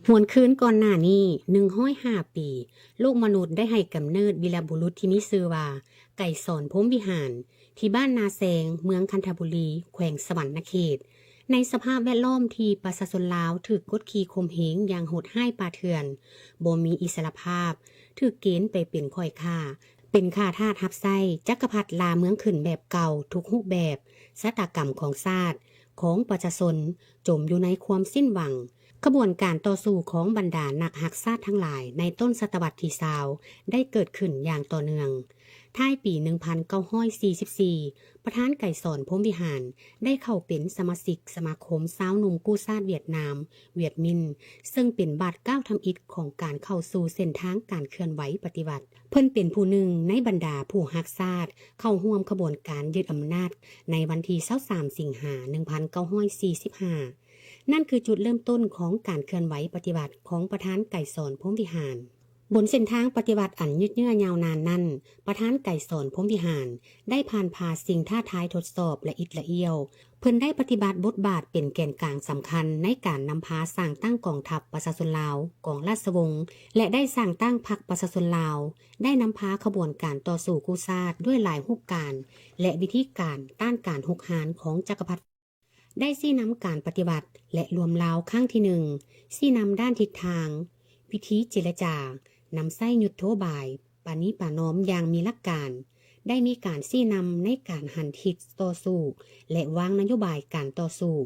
ຫວນຄືນກ່ອນໜ້ານີ້ ໜຶ່ງຮ້ອຍຫ້າປີ, ໂລກມະນຸດໄດ້ໃຫ້ກຳເນີດວີລະບຸລຸດທີ່ມີຊື່ວ່າ ໄກສອນ ພົມວິຫານ ທີ່ບ້ານນາແຊງ, ເມືອງຄັນທະບູລີ, ແຂວງສະຫວັນນະເຂດ, ໃນສະພາບແວດລ້ອມທີ່ປະຊາຊົນລາວຖືກກົດຂີ່ຂົ່ມເຫງຢ່າງໂຫດຮ້າຍປ່າເຖື່ອນ, ບໍ່ມີອິດສະຫຼະພາບ, ຖືກເກນໄປເປັນຂ້ອຍຂ້າ, ເປັນຂ້າທາດຮັບໃຊ້, ຈັກກະພັດລ່າເມືອງຂຶ້ນແບບເກົ່າທຸກຮູບແບບ, ຊະຕາກຳຂອງຊາດ, ຂອງປະຊາຊົນ ຈົມຢູ່ໃນຄວາມສິ້ນຫວັງ. ຂະບວນການຕໍ່ສູ້ຂອງບັນດານັກຮັກຊາດທັງຫຼາຍໃນຕົ້ນສະຕະວັດທີຊາວ ໄດ້ເກີດຂຶ້ນຢ່າງຕໍ່ເນື່ອງ. ທ້າຍປີໜຶ່ງພັນເກົ້າຮ້ອຍສີ່ສິບສີ່ ປະທານໄກສອນ ພົມວິຫານ ໄດ້ເຂົ້າເປັນສະມາຊິກສະມາຄົມຊາວໜຸ່ມກູ້ຊາດຫວຽດນາມ, ຫວຽດມິນ, ເຊິ່ງເປັນບາດກ້າວທຳອິດຂອງການເຂົ້າສູ່ເສັ້ນທາງການເຄື່ອນໄຫວປະຕິວັດ. ເພິ່ນເປັນຜູ້ໜຶ່ງໃນບັນດາຜູ້ຮັກຊາດເຂົ້າຮ່ວມຂະບວນການຍຶດອຳນາດໃນວັນທີຊາວສາມ ສິງຫາ ໜຶ່ງພັນເກົ້າຮ້ອຍສີ່ສິບຫ້າ. ນັ້ນຄືຈຸດເລີ່ມຕົ້ນຂອງການເຄື່ອນໄຫວປະຕິວັດຂອງປະທານໄກສອນ ພົມວິຫານ. ບົນເສັ້ນທາງປະຕິວັດອັນຍືດເຍື້ອຍາວນານນັ້ນ, ປະທານໄກສອນ ພົມວິຫານ ໄດ້ຜ່ານຜ່າສິ່ງທ້າທາຍທົດສອບລະອິດລະອ້ຽວ. ເພິ່ນໄດ້ປະຕິບັດບົດບາດເປັນແກນກາງສຳຄັນໃນການນຳພາສ້າງຕັ້ງກອງທັບປະຊາຊົນລາວ, ກອງລາຊະວົງ ແລະ ໄດ້ສ້າງຕັ້ງພັກປະຊາຊົນລາວ, ໄດ້ນຳພາຂະບວນການຕໍ່ສູ້ກູ້ຊາດດ້ວຍຫຼາຍຮູບການ ແລະ ວິທີການຕ້ານການຮຸກຮານຂອງຈັກກະພັດ. ໄດ້ຊີ້ນຳການປະຕິວັດ ແລະ ລວມລາວຄັ້ງທີໜຶ່ງ, ຊີ້ນຳດ້ານທິດທາງ, ວິທີເຈລະຈາ, ນຳໃຊ້ຍຸດໂທບາຍ, ປະນີປະນອມຢ່າງມີຫຼັກການ, ໄດ້ມີການຊີ້ນຳໃນການຫັນທິດຕໍ່ສູ້ ແລະ ວາງນະໂຍບາຍການຕໍ່ສູ້,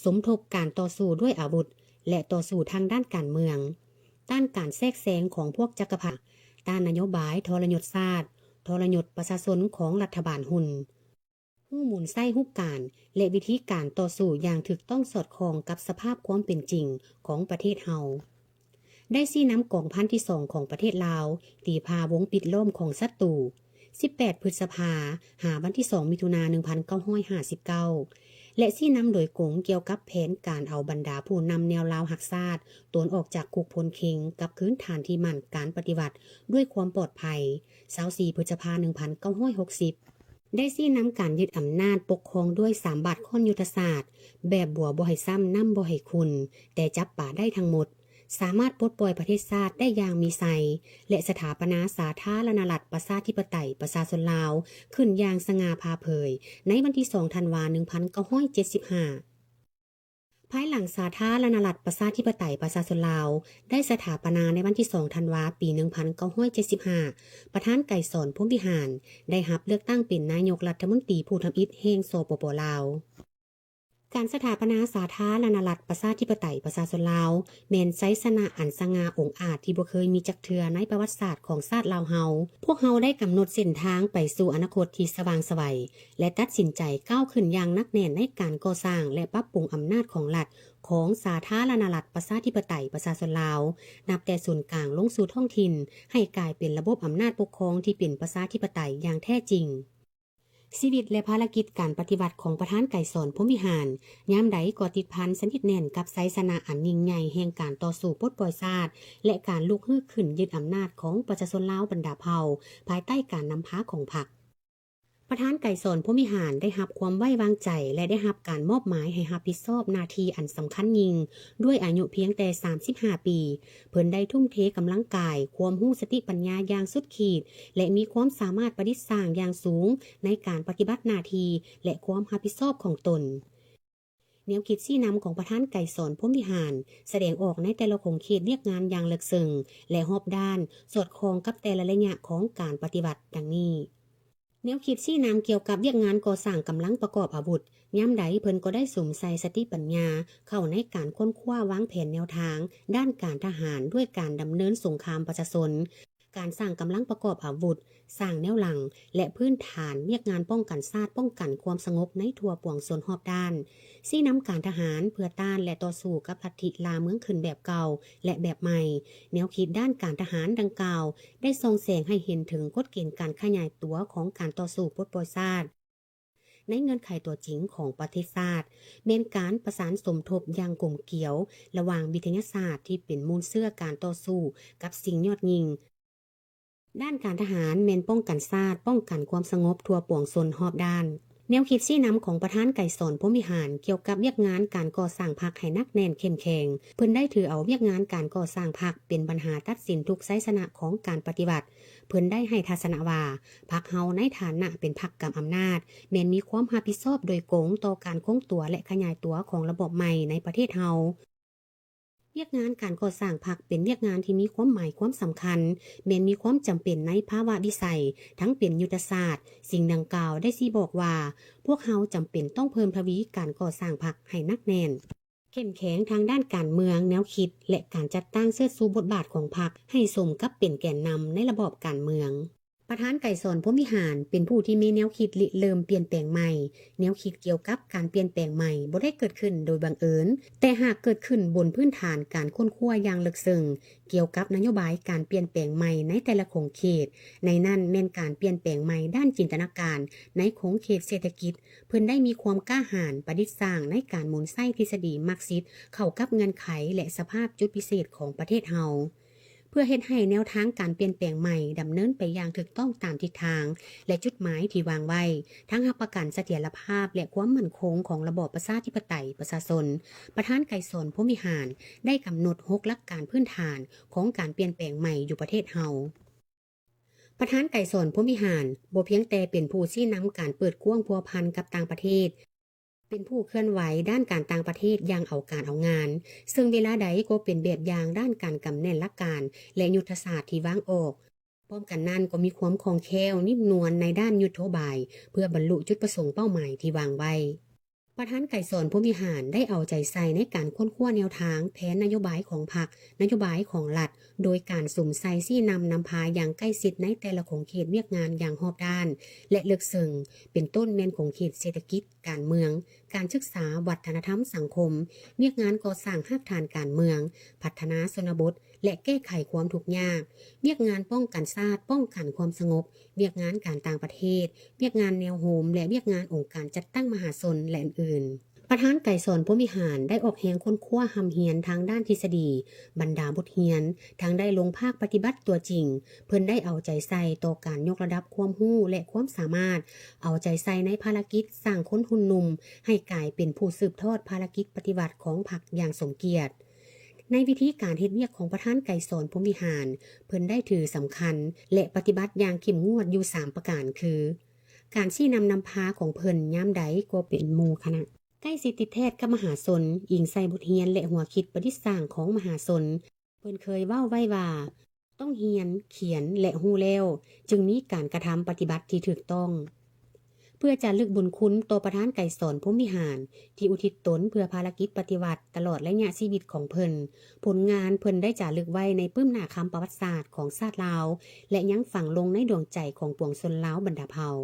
ສົມທົບການຕໍ່ສູ້ດ້ວຍອາວຸດ ແລະ ຕໍ່ສູ້ທາງດ້ານການເມືອງ, ຕ້ານການແຊກແຊງຂອງພວກຈັກກະພັດ, ຕ້ານນະໂຍບາຍທໍລະຍົດຊາດ, ທໍລະຍົດປະຊາຊົນຂອງລັດຖະບານຮຸ່ນ. ຮູ້ໝູນໃຊ້ຮູບການ ແລະ ວິທີການຕໍ່ສູ້ຢ່າງຖືກຕ້ອງສອດຄ່ອງກັບສະພາບຄວາມເປັນຈິງຂອງປະເທດເຮົາ. ໄດ້ຊີ້ນຳກອງພັນທີສອງຂອງປະເທດລາວ ຕີພາວົງປິດລ້ອມຂອງສັດຕູ ສິບແປດ ພຶດສະພາ ຫາວັນທີສອງ ມິຖຸນາ ໜຶ່ງພັນເກົ້າຮ້ອຍຫ້າສິບເກົ້າ ແລະ ຊີ້ນຳໂດຍກົງກ່ຽວກັບແຜນການເອົາບັນດາຜູ້ນຳແນວລາວຮັກຊາດ ຕົນອອກຈາກຄຸກພົນເຄັງ ກັບຄືນຖານທີ່ໝັ້ນການປະຕິວັດດ້ວຍຄວາມປອດໄພ ຊາວສີ່ ພຶດສະພາ ໜຶ່ງພັນເກົ້າຮ້ອຍຫົກສິບ. ໄດ້ຊີ້ນຳການຍຶດອຳນາດປົກຄອງດ້ວຍສາມບາດຄ້ອນຍຸດທະສາດ ແບບບົວບໍ່ໃຫ້ຊ້ຳ ນ້ຳບໍ່ໃຫ້ຂຸ່ນ ແຕ່ຈັບປາໄດ້ທັງໝົດ, ສາມາດປົດປ່ອຍປະເທດຊາດໄດ້ຢ່າງມີໄຊ ແລະ ສະຖາປະນາສາທາລະນະລັດ ປະຊາທິປະໄຕ ປະຊາຊົນລາວ ຂຶ້ນຢ່າງສະຫງ່າຜ່າເຜີຍ ໃນວັນທີສອງ ທັນວາ ໜຶ່ງພັນເກົ້າຮ້ອຍເຈັດສິບຫ້າ. ພາຍຫຼັງສາທາລະນະລັດ ປະຊາທິປະໄຕ ປະຊາຊົນລາວ ໄດ້ສະຖາປະນາໃນວັນທີສອງ ທັນວາ ປີໜຶ່ງພັນເກົ້າຮ້ອຍເຈັດສິບຫ້າ, ປະທານໄກສອນ ພົມວິຫານ ໄດ້ຮັບເລືອກຕັ້ງເປັນນາຍົກລັດຖະມົນຕີຜູ້ທຳອິດແຫ່ງ ສປປ ລາວ. ການສະຖາປະນາສາທາລະນະລັດ ປະຊາທິປະໄຕ ປະຊາຊົນລາວ ແມ່ນໄຊຊະນະອັນສະຫງ່າອົງອາດທີ່ບໍ່ເຄີຍມີຈັກເທື່ອໃນປະຫວັດສາດຂອງຊາດລາວເຮົາ. ພວກເຮົາໄດ້ກຳນົດເສັ້ນທາງໄປສູ່ອະນາຄົດທີ່ສະຫວ່າງໄສ ແລະ ຕັດສິນໃຈກ້າວຂຶ້ນຢ່າງໜັກແໜ້ນໃນການກໍ່ສ້າງ ແລະ ປັບປຸງອຳນາດຂອງລັດ ຂອງສາທາລະນະລັດ ປະຊາທິປະໄຕ ປະຊາຊົນລາວ ນັບແຕ່ສູນກາງລົງສູ່ທ້ອງຖິ່ນ ໃຫ້ກາຍເປັນລະບົບອຳນາດປົກຄອງທີ່ເປັນປະຊາທິປະໄຕຢ່າງແທ້ຈິງ. ຊີວິດ ແລະ ພາລະກິດການປະຕິວັດຂອງປະທານໄກສອນ ພົມວິຫານ ຍາມໃດກໍຕິດພັນສະໜິດແໜ້ນກັບໄຊຊະນະອັນຍິ່ງໃຫຍ່ແຫ່ງການຕໍ່ສູ້ປົດປ່ອຍຊາດ ແລະ ການລຸກຮືຂຶ້ນຍຶດອຳນາດຂອງປະຊາຊົນລາວບັນດາເຜົ່າ ພາຍໃຕ້ການນຳພາຂອງພັກ. ປະທານໄກສອນ ພົມວິຫານ ໄດ້ຮັບຄວາມໄວ້ວາງໃຈ ແລະ ໄດ້ຮັບການມອບໝາຍໃຫ້ຮັບຜິດຊອບໜ້າທີ່ອັນສຳຄັນຍິ່ງ ດ້ວຍອາຍຸພຽງແຕ່ສາມສິບຫ້າປີ. ເພິ່ນໄດ້ທຸ່ມເທກຳລັງກາຍ, ຄວາມຮູ້ສະຕິປັນຍາຢ່າງສຸດຂີດ ແລະ ມີຄວາມສາມາດປະດິດສ້າງຢ່າງສູງໃນການປະຕິບັດໜ້າທີ່ ແລະ ຄວາມຮັບຜິດຊອບຂອງຕົນ. ແນວຄິດຊີ້ນຳຂອງປະທານໄກສອນ ພົມວິຫານ ສະແດງອອກໃນແຕ່ລະຂົງເຂດວຽກງານຢ່າງເລິກເຊິ່ງ ແລະ ຮອບດ້ານ, ສອດຄ່ອງກັບແຕ່ລະໄລຍະຂອງການປະຕິວັດ ດັ່ງນີ້. ແນວຄິດຊີ້ນຳກ່ຽວກັບວຽກງານກໍ່ສ້າງກຳລັງປະກອບອາວຸດ, ຍາມໃດເພິ່ນກໍໄດ້ສຸມໃສ່ສະຕິປັນຍາເຂົ້າໃນການຄົ້ນຄວ້າວາງແຜນແນວທາງດ້ານການທະຫານ ດ້ວຍການດຳເນີນສົງຄາມປະຊາຊົນ, ການສ້າງກຳລັງປະກອບອາວຸດ, ສ້າງແນວຫຼັງ ແລະ ພື້ນຖານວຽກງານປ້ອງກັນຊາດ, ປ້ອງກັນຄວາມສະຫງົບໃນທົ່ວປວງຊົນຮອບດ້ານ, ຊີ້ນຳການທະຫານເພື່ອຕ້ານ ແລະ ຕໍ່ສູ້ກັບລັດທິລ່າເມືອງຂຶ້ນແບບເກົ່າ ແລະ ແບບໃໝ່. ແນວຄິດດ້ານການທະຫານດັ່ງກ່າວ ໄດ້ສ່ອງແສງໃຫ້ເຫັນເຖິງກົດເກນການຂະຫຍາຍຕົວຂອງການຕໍ່ສູ້ປົດປ່ອຍຊາດ ໃນເງື່ອນໄຂຕົວຈິງຂອງປະເທດຊາດ, ແມ່ນການປະສານສົມທົບຢ່າງກົມກຽວລະຫວ່າງວິທະຍາສາດທີ່ເປັນມູນເຊື້ອການຕໍ່ສູ້ກັບສິ່ງຍອດຍິ່ງ ດ້ານການທະຫານແມ່ນປ້ອງກັນຊາດ, ປ້ອງກັນຄວາມສະຫງົບທົ່ວປວງຊົນຮອບດ້ານ. ແນວຄິດຊີ້ນຳຂອງປະທານໄກສອນ ພົມວິຫານ ກ່ຽວກັບວຽກງານການກໍ່ສ້າງພັກໃຫ້ໜັກແໜ້ນເຂັ້ມແຂງ, ເພິ່ນໄດ້ຖືເອົາວຽກງານການກໍ່ສ້າງພັກເປັນບັນຫາຕັດສິນທຸກໄຊຊະນະຂອງການປະຕິວັດ. ເພິ່ນໄດ້ໃຫ້ທັດສະນະວ່າ ພັກເຮົາໃນຖານະເປັນພັກກຳອຳນາດ ແມ່ນມີຄວາມຮັບຜິດຊອບໂດຍກົງຕໍ່ການຄົງຕົວ ແລະ ຂະຫຍາຍຕົວຂອງລະບອບໃໝ່ໃນປະເທດເຮົາ. ວຽກງານການກໍ່ສ້າງພັກເປັນວຽກງານທີ່ມີຄວາມໝາຍຄວາມສຳຄັນ, ແມ່ນມີຄວາມຈຳເປັນໃນພາວະວິໄສ, ທັງເປັນຍຸດທະສາດ. ສິ່ງດັ່ງກ່າວໄດ້ຊີ້ບອກວ່າ ພວກເຮົາຈຳເປັນຕ້ອງເພີ່ມທະວີການກໍ່ສ້າງພັກໃຫ້ໜັກແໜ້ນ, ເຂັ້ມແຂງທາງດ້ານການເມືອງ, ແນວຄິດ ແລະ ການຈັດຕັ້ງເຊີດຊູບົດບາດຂອງພັກໃຫ້ສົມກັບເປັນແກນນຳໃນລະບອບການເມືອງ. ປະທານໄກສອນ ພົມວິຫານ ເປັນຜູ້ທີ່ມີແນວຄິດລິເລີ່ມປ່ຽນແປງໃໝ່. ແນວຄິດກ່ຽວກັບການປ່ຽນແປງໃໝ່ບໍ່ໄດ້ເກີດຂຶ້ນໂດຍບັງເອີນ, ແຕ່ຫາກເກີດຂຶ້ນບົນພື້ນຖານການຄົ້ນຄວ້າຢ່າງເລິກເຊິ່ງກ່ຽວກັບນະໂຍບາຍການປ່ຽນແປງໃໝ່ໃນແຕ່ລະຂົງເຂດ, ໃນນັ້ນແມ່ນການປ່ຽນແປງໃໝ່ດ້ານຈິນຕະນາການໃນຂົງເຂດເສດຖະກິດ. ເພິ່ນໄດ້ມີຄວາມກ້າຫານປະດິດສ້າງໃນການໝູນໃຊ້ທິດສະດີມາກຊິດເຂົ້າກັບເງື່ອນໄຂ ແລະ ສະພາບຈຸດພິເສດຂອງປະເທດເຮົາ. ເພື່ອເຮັດໃຫ້ແນວທາງການປ່ຽນແປງໃໝ່ດຳເນີນໄປຢ່າງຖືກຕ້ອງຕາມທິດທາງ ແລະ ຈຸດໝາຍທີ່ວາງໄວ້, ທັງຮັບປະກັນສະຖຽນລະພາບ ແລະ ຄວາມໝັ້ນຄົງຂອງລະບອບປະຊາທິປະໄຕປະຊາຊົນ, ປະທານໄກສອນ ພົມວິຫານ ໄດ້ກຳນົດຫົກຫຼັກການພື້ນຖານຂອງການປ່ຽນແປງໃໝ່ຢູ່ປະເທດເຮົາ. ປະທານໄກສອນ ພົມວິຫານ ບໍ່ພຽງແຕ່ເປັນຜູ້ຊີ້ນຳການເປີດກວ້າງພົວພັນກັບຕ່າງປະເທດ, ເປັນຜູ້ເຄື່ອນໄຫວດ້ານການຕ່າງປະເທດຢ່າງເອົາການເອົາງານ, ເຊິ່ງເວລາໃດກໍເປັນແບບຢ່າງດ້ານການກຳແໜ້ນຫຼັກການ ແລະ ຍຸດທະສາດທີ່ວາງອອກ. ພ້ອມກັນນັ້ນກໍມີຄວາມຄ່ອງແຄ້ວ, ນິ້ມນວນໃນດ້ານຍຸດໂທບາຍ ເພື່ອບັນລຸຈຸດປະສົງເປົ້າໝາຍທີ່ວາງໄວ້. ປະທານໄກສອນ ພົມວິຫານ ໄດ້ເອົາໃຈໃສ່ໃນການຄົ້ນຄວ້າແນວທາງ, ແຜນນະໂຍບາຍຂອງພັກ, ນະໂຍບາຍຂອງລັດ, ໂດຍການສຸມໃສ່ຊີ້ນຳນຳພາຢ່າງໃກ້ຊິດໃນແຕ່ລະຂົງເຂດວຽກງານຢ່າງຮອບດ້ານ ແລະ ເລິກເຊິ່ງ, ເປັນຕົ້ນແມ່ນຂົງເຂດເສດຖະກິດ, ການເມືອງ, ການສຶກສາ, ວັດທະນະທຳສັງຄົມ, ວຽກງານກໍ່ສ້າງຮາກຖານການເມືອງ, ພັດທະນາຊົນນະບົດ ແລະ ແກ້ໄຂຄວາມທຸກຍາກ, ວຽກງານປ້ອງກັນຊາດ, ປ້ອງກັນຄວາມສະຫງົບ, ວຽກງານການຕ່າງປະເທດ, ວຽກງານແນວໂຮມ ແລະ ວຽກງານອົງການຈັດຕັ້ງມະຫາຊົນ ແລະ ອື່ນໆ. ປະທານໄກສອນ ພົມວິຫານ ໄດ້ອອກແຮງຄົ້ນຄວ້າຮ່ຳຮຽນທາງດ້ານທິດສະດີ, ບັນດາບົດຮຽນ, ທັງໄດ້ລົງພາກປະຕິບັດຕົວຈິງ. ເພິ່ນໄດ້ເອົາໃຈໃສ່ຕໍ່ການຍົກລະດັບຄວາມຮູ້ ແລະ ຄວາມສາມາດ, ເອົາໃຈໃສ່ໃນພາລະກິດສ້າງຄົນຮຸ່ນໜຸ່ມໃຫ້ກາຍເປັນຜູ້ສືບທອດພາລະກິດປະຕິວັດຂອງພັກຢ່າງສົມກຽດ. ໃນວິທີການເຮັດວຽກຂອງປະທານໄກສອນ ພົມວິຫານ, ເພິ່ນໄດ້ຖືສຳຄັນ ແລະ ປະຕິບັດຢ່າງເຂັ້ມງວດຢູ່ສາມປະການ ຄື ການຊີ້ນຳນຳພາຂອງເພິ່ນຍາມໃດກໍເປັນໝູ່ຄະນະ, ໃກ້ຊິດຕິດແທດກັບມະຫາຊົນ, ອີງໃສ່ບົດຮຽນ ແລະ ຫົວຄິດປະດິດສ້າງຂອງມະຫາຊົນ. ເພິ່ນເຄີຍເວົ້າໄວ້ວ່າ ຕ້ອງຮຽນ, ຂຽນ ແລະ ຮູ້ແລ້ວ ຈຶ່ງມີການກະທຳປະຕິບັດທີ່ຖືກຕ້ອງ. ເພື່ອຈາລຶກບຸນຄຸນຕໍ່ປະທານໄກສອນ ພົມວິຫານ ທີ່ອຸທິດຕົນເພື່ອພາລະກິດປະຕິວັດຕະຫຼອດໄລຍະຊີວິດຂອງເພິ່ນ, ຜົນງານເພິ່ນໄດ້ຈາລຶກໄວ້ໃນປຶ້ມໜ້າຄຳປະຫວັດສາດຂອງຊາດລາວ ແລະ ຍັງຝັງລົງໃນດວງໃຈຂອງປວງຊົນລາວບັນດາເຜົ່າ.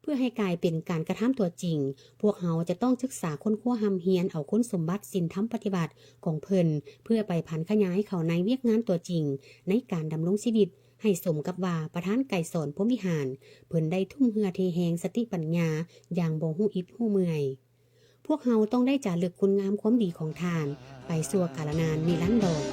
ເພື່ອໃຫ້ກາຍເປັນການກະທຳຕົວຈິງ, ພວກເຮົາຈະຕ້ອງສຶກສາຄົ້ນຄວ້າຮ່ຳຮຽນເອົາຄຸນສົມບັດສິນທຳປະຕິວັດຂອງເພິ່ນ ເພື່ອໄປຜັນຂະຫຍາຍເຂົ້າໃນວຽກງານຕົວຈິງໃນການດຳລົງຊີວິດ ໃຫ້ສົມກັບວ່າປະທານໄກສອນ ພົມວິຫານ ເພິ່ນໄດ້ທຸ່ມເຫື່ອເທແຮງສະຕິປັນຍາຢ່າງບໍ່ຮູ້ອິດຮູ້ເມື່ອຍ. ພວກເຮົາຕ້ອງໄດ້ຈາລຶກຄຸນງາມຄວາມດີຂອງທ່ານໄປຊົ່ວກາລະນານນິລັນດອນ.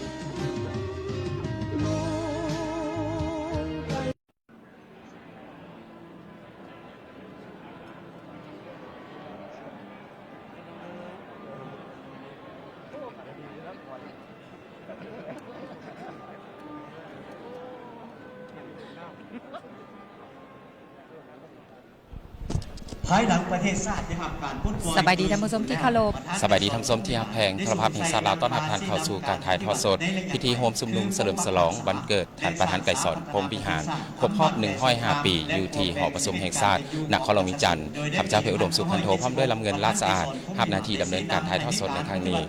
ພາຍຫຼັງປະເທດຊາດໄດ້ຮັບການປົດປ່ອຍ ສະບາຍດີທ່ານຜູ້ຊົມທີ່ເຄົາລົບ. ສະບາຍດີທ່ານຜູ້ຊົມທີ່ຮັກແພງ. ໂທລະພາບແຫ່ງຊາດລາວຕ້ອນຮັບທ່ານເຂົ້າສູ່ການຖ່າຍທອດສົດພິທີໂຮມຊຸມນຸມສະເຫຼີມສະຫຼອງວັນເກີດ ທ່ານປະທານໄກສອນ ພົມວິຫານ ຄົບຮອບໜຶ່ງຮ້ອຍຫ້າປີ ຢູ່ທີ່ຫໍປະຊຸມແຫ່ງຊາດ ນະຄອນຫຼວງວຽງຈັນ. ຂ້າພະເຈົ້າ ເພັດອຸດົມ ສຸຂັນໂທ ພ້ອມດ້ວຍ ລຳເງິນ ລາດສະອາດ ຮັບໜ້າທີ່ດຳເນີນການຖ່າຍທອດສົດໃນຄັ້ງນີ້.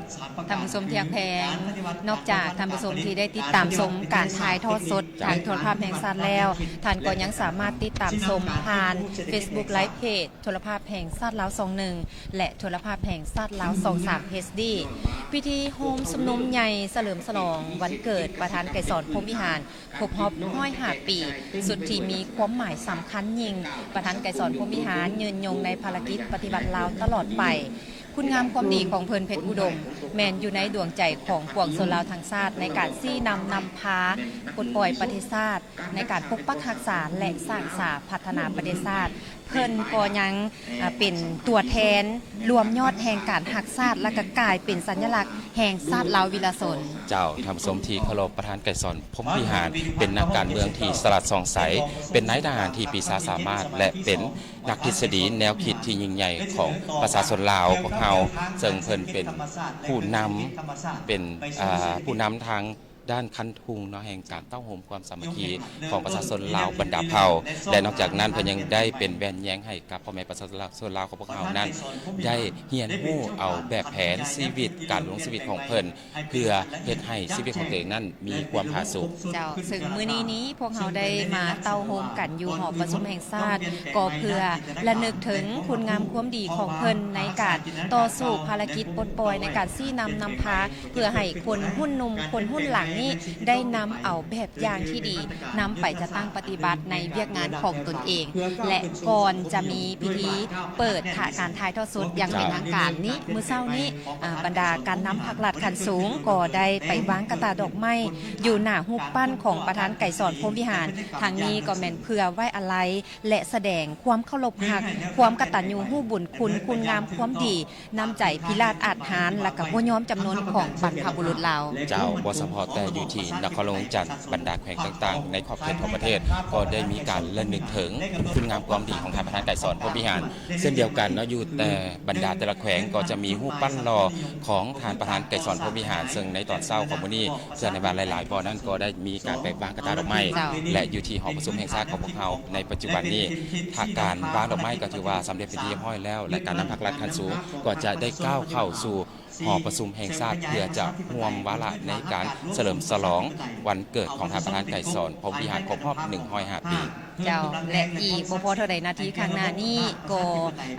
ທ່ານຜູ້ຊົມທີ່ຮັກແພງ, ນອກຈາກທ່ານຜູ້ຊົມທີ່ໄດ້ຕິດຕາມຊົມການຖ່າຍທອດສົດທາງໂທລະພາບແຫ່ງຊາດແລ້ວ, ທ່ານກໍຍັງສາມາດຕິດຕາມຊົມຜ່ານ Facebook Live Page ໂທລະພາບແຫ່ງຊາດລາວຊ່ອງໜຶ່ງ ແລະ ໂທລະພາບແຫ່ງຊາດລາວຊ່ອງສາມ ເອດດີ. ພິທີໂຮມຊຸມນຸມໃຫຍ່ສະເຫຼີມສະຫຼອງວັນເກີດປະທານໄກສອນ ພົມວິຫານ ຄົບຮອບໜຶ່ງຮ້ອຍຫ້າປີ ສຸດທີ່ມີຄວາມໝາຍສຳຄັນຍິ່ງ. ປະທານໄກສອນ ພົມວິຫານ ຍືນຍົງໃນພາລະກິດປະຕິວັດລາວຕະຫຼອດໄປ. ຄ ຄຸນງາມຄວາມດີຂອງເພິ່ນ ເພັດອຸດົມ ແມ່ນຢູ່ໃນດວງໃຈຂອງປວງຊົນລາວທັງຊາດ ໃນການຊີ້ນຳນຳພາປົດປ່ອຍປະເທດຊາດ ໃນການປົກປັກຮັກສາ ແລະ ສ້າງສາພັດທະນາປະເທດຊາດ. ເພິ່ນກໍຍັງ ເປັນຕົວແທນລວມຍອດແຫ່ງການຮັກຊາດ ແລະ ກໍກາຍເປັນສັນຍະລັກແຫ່ງຊາດລາວວິລະຊົນ. ເຈົ້າ ທ່ານຜູ້ຊົມທີ່ເຄົາລົບ, ປະທານໄກສອນ ພົມວິຫານ ເປັນນັກການເມືອງທີ່ສະຫຼາດສ່ອງໃສ, ເປັນນາຍທະຫານທີ່ປີຊາສາມາດ ແລະ ເປັນນັກທິດສະດີແນວຄິດທີ່ຍິ່ງໃຫຍ່ຂອງປະຊາຊົນລາວພວກເຮົາ, ເຊິ່ງເພິ່ນເປັນຜູ້ນຳ, ເປັນ ອາ ຜູ້ນຳທາງ ດ້ານຄັນທຸງເນາະ ແຫ່ງການເຕົ້າໂຮມຄວາມສາມັກຄີຂອງປະຊາຊົນລາວບັນດາເຜົ່າ ແລະ ນອກຈາກນັ້ນເພິ່ນຍັງໄດ້ເປັນແວ່ນແຍງໃຫ້ກັບພໍ່ແມ່ປະຊາຊົນລາວຂອງພວກເຮົານັ້ນ ໄດ້ຮຽນຮູ້ເອົາແບບແຜນຊີວິດ ການດຳລົງຊີວິດຂອງເພິ່ນ ເພື່ອເຮັດໃຫ້ຊີວິດຂອງຕົວເອງນັ້ນມີຄວາມຜາສຸກ. ເຈົ້າ ເຊິ່ງມື້ນີ້ນີ້ພວກເຮົາໄດ້ມາເຕົ້າໂຮມກັນຢູ່ຫໍປະຊຸມແຫ່ງຊາດ ກໍເພື່ອລະນຶກເຖິງຄຸນງາມຄວາມດີຂອງເພິ່ນໃນການຕໍ່ສູ້ພາລະກິດປົດປ່ອຍ ໃນການຊີ້ນຳນຳພາ ເພື່ອໃຫ້ຄົນຮຸ່ນໜຸ່ມ ຄົນຮຸ່ນຫຼັງນີ້ໄດ້ນຳເອົາແບບຢ່າງທີ່ດີ ນຳໄປຈັດຕັ້ງປະຕິບັດໃນວຽກງານຂອງຕົນເອງ. ແລະ ກ່ອນຈະມີພິທີເປີດຖະ ການຖ່າຍທອດສົດຢ່າງເປັນທາງການນີ້ ເຈົ້າ ມື້ເຊົ້ານີ້ ອາ ບັນດາການນຳພັກລັດຂັ້ນສູງກໍໄດ້ໄປວາງກະຕ່າດອກໄມ້ຢູ່ໜ້າຮູບປັ້ນຂອງປະທານໄກສອນ ພົມວິຫານ. ທັງນີ້ກໍແມ່ນເພື່ອໄວ້ອາໄລ ແລະ ສະແດງຄວາມເຄົາລົບຮັກ, ຄວາມກະຕັນຍູຮູ້ບຸນຄຸນ, ຄຸນງາມຄວາມດີ, ນ້ຳໃຈພິລາດອາດຫານ ແລະ ກະບໍ່ຍອມຈຳນົນຂອງບັນພະບຸລຸດລາວ. ເຈົ້າ, ບໍ່ສະເພາະແຕ່ຢູ່ທີ່ນະຄອນຫຼວງວຽງຈັນ, ບັນດາແຂວງຕ່າງໆໃນຂອບເຂດຂອງປະເທດ ກໍໄດ້ມີການລະນຶກເຖິງຄຸນງາມຄວາມດີຂອງທ່ານປະທານໄກສອນ ພົມວິຫານ ເຊັ່ນດຽວກັນເນາະ. ຢູ່ແຕ່ບັນດາແຕ່ລະແຂວງກໍຈະມີຮູບປັ້ນຫຼໍ່ຂອງທ່ານປະທານໄກສອນ ພົມວິຫານ, ເຊິ່ງໃນຕອນເຊົ້າຂອງມື້ນີ້ ເຊື່ອແນ່ວ່າຫຼາຍໆບ່ອນນັ້ນກໍໄດ້ມີການໄປວາງກະຕ່າດອກໄມ້ ເຈົ້າ ແລະ ຢູ່ທີ່ຫໍປະຊຸມແຫ່ງຊາດຂອງພວກເຮົາໃນປັດຈຸບັນນີ້ ທາງການວາງດອກໄມ້ກໍຖືວ່າສຳເລັດເປັນທີ່ຮຽບຮ້ອຍແລ້ວ ແລະ ການນຳພັກລັດຂັ້ນສູງກໍຈະໄດ້ກ້າວເຂົ້າສູ່ຫໍປະຊຸມແຫ່ງຊາດ ເພື່ອຈະຮ່ວມວາລະໃນການສະເຫຼີມສະຫຼອງວັນເກີດຂອງທ່ານປະທານໄກສອນ ພົມວິຫານ ຄົບຮອບໜຶ່ງຮ້ອຍຫ້າປີ. ເຈົ້າ ແລະ ອີກບໍ່ພໍເທົ່າໃດນາທີຂ້າງໜ້ານີ້ກໍ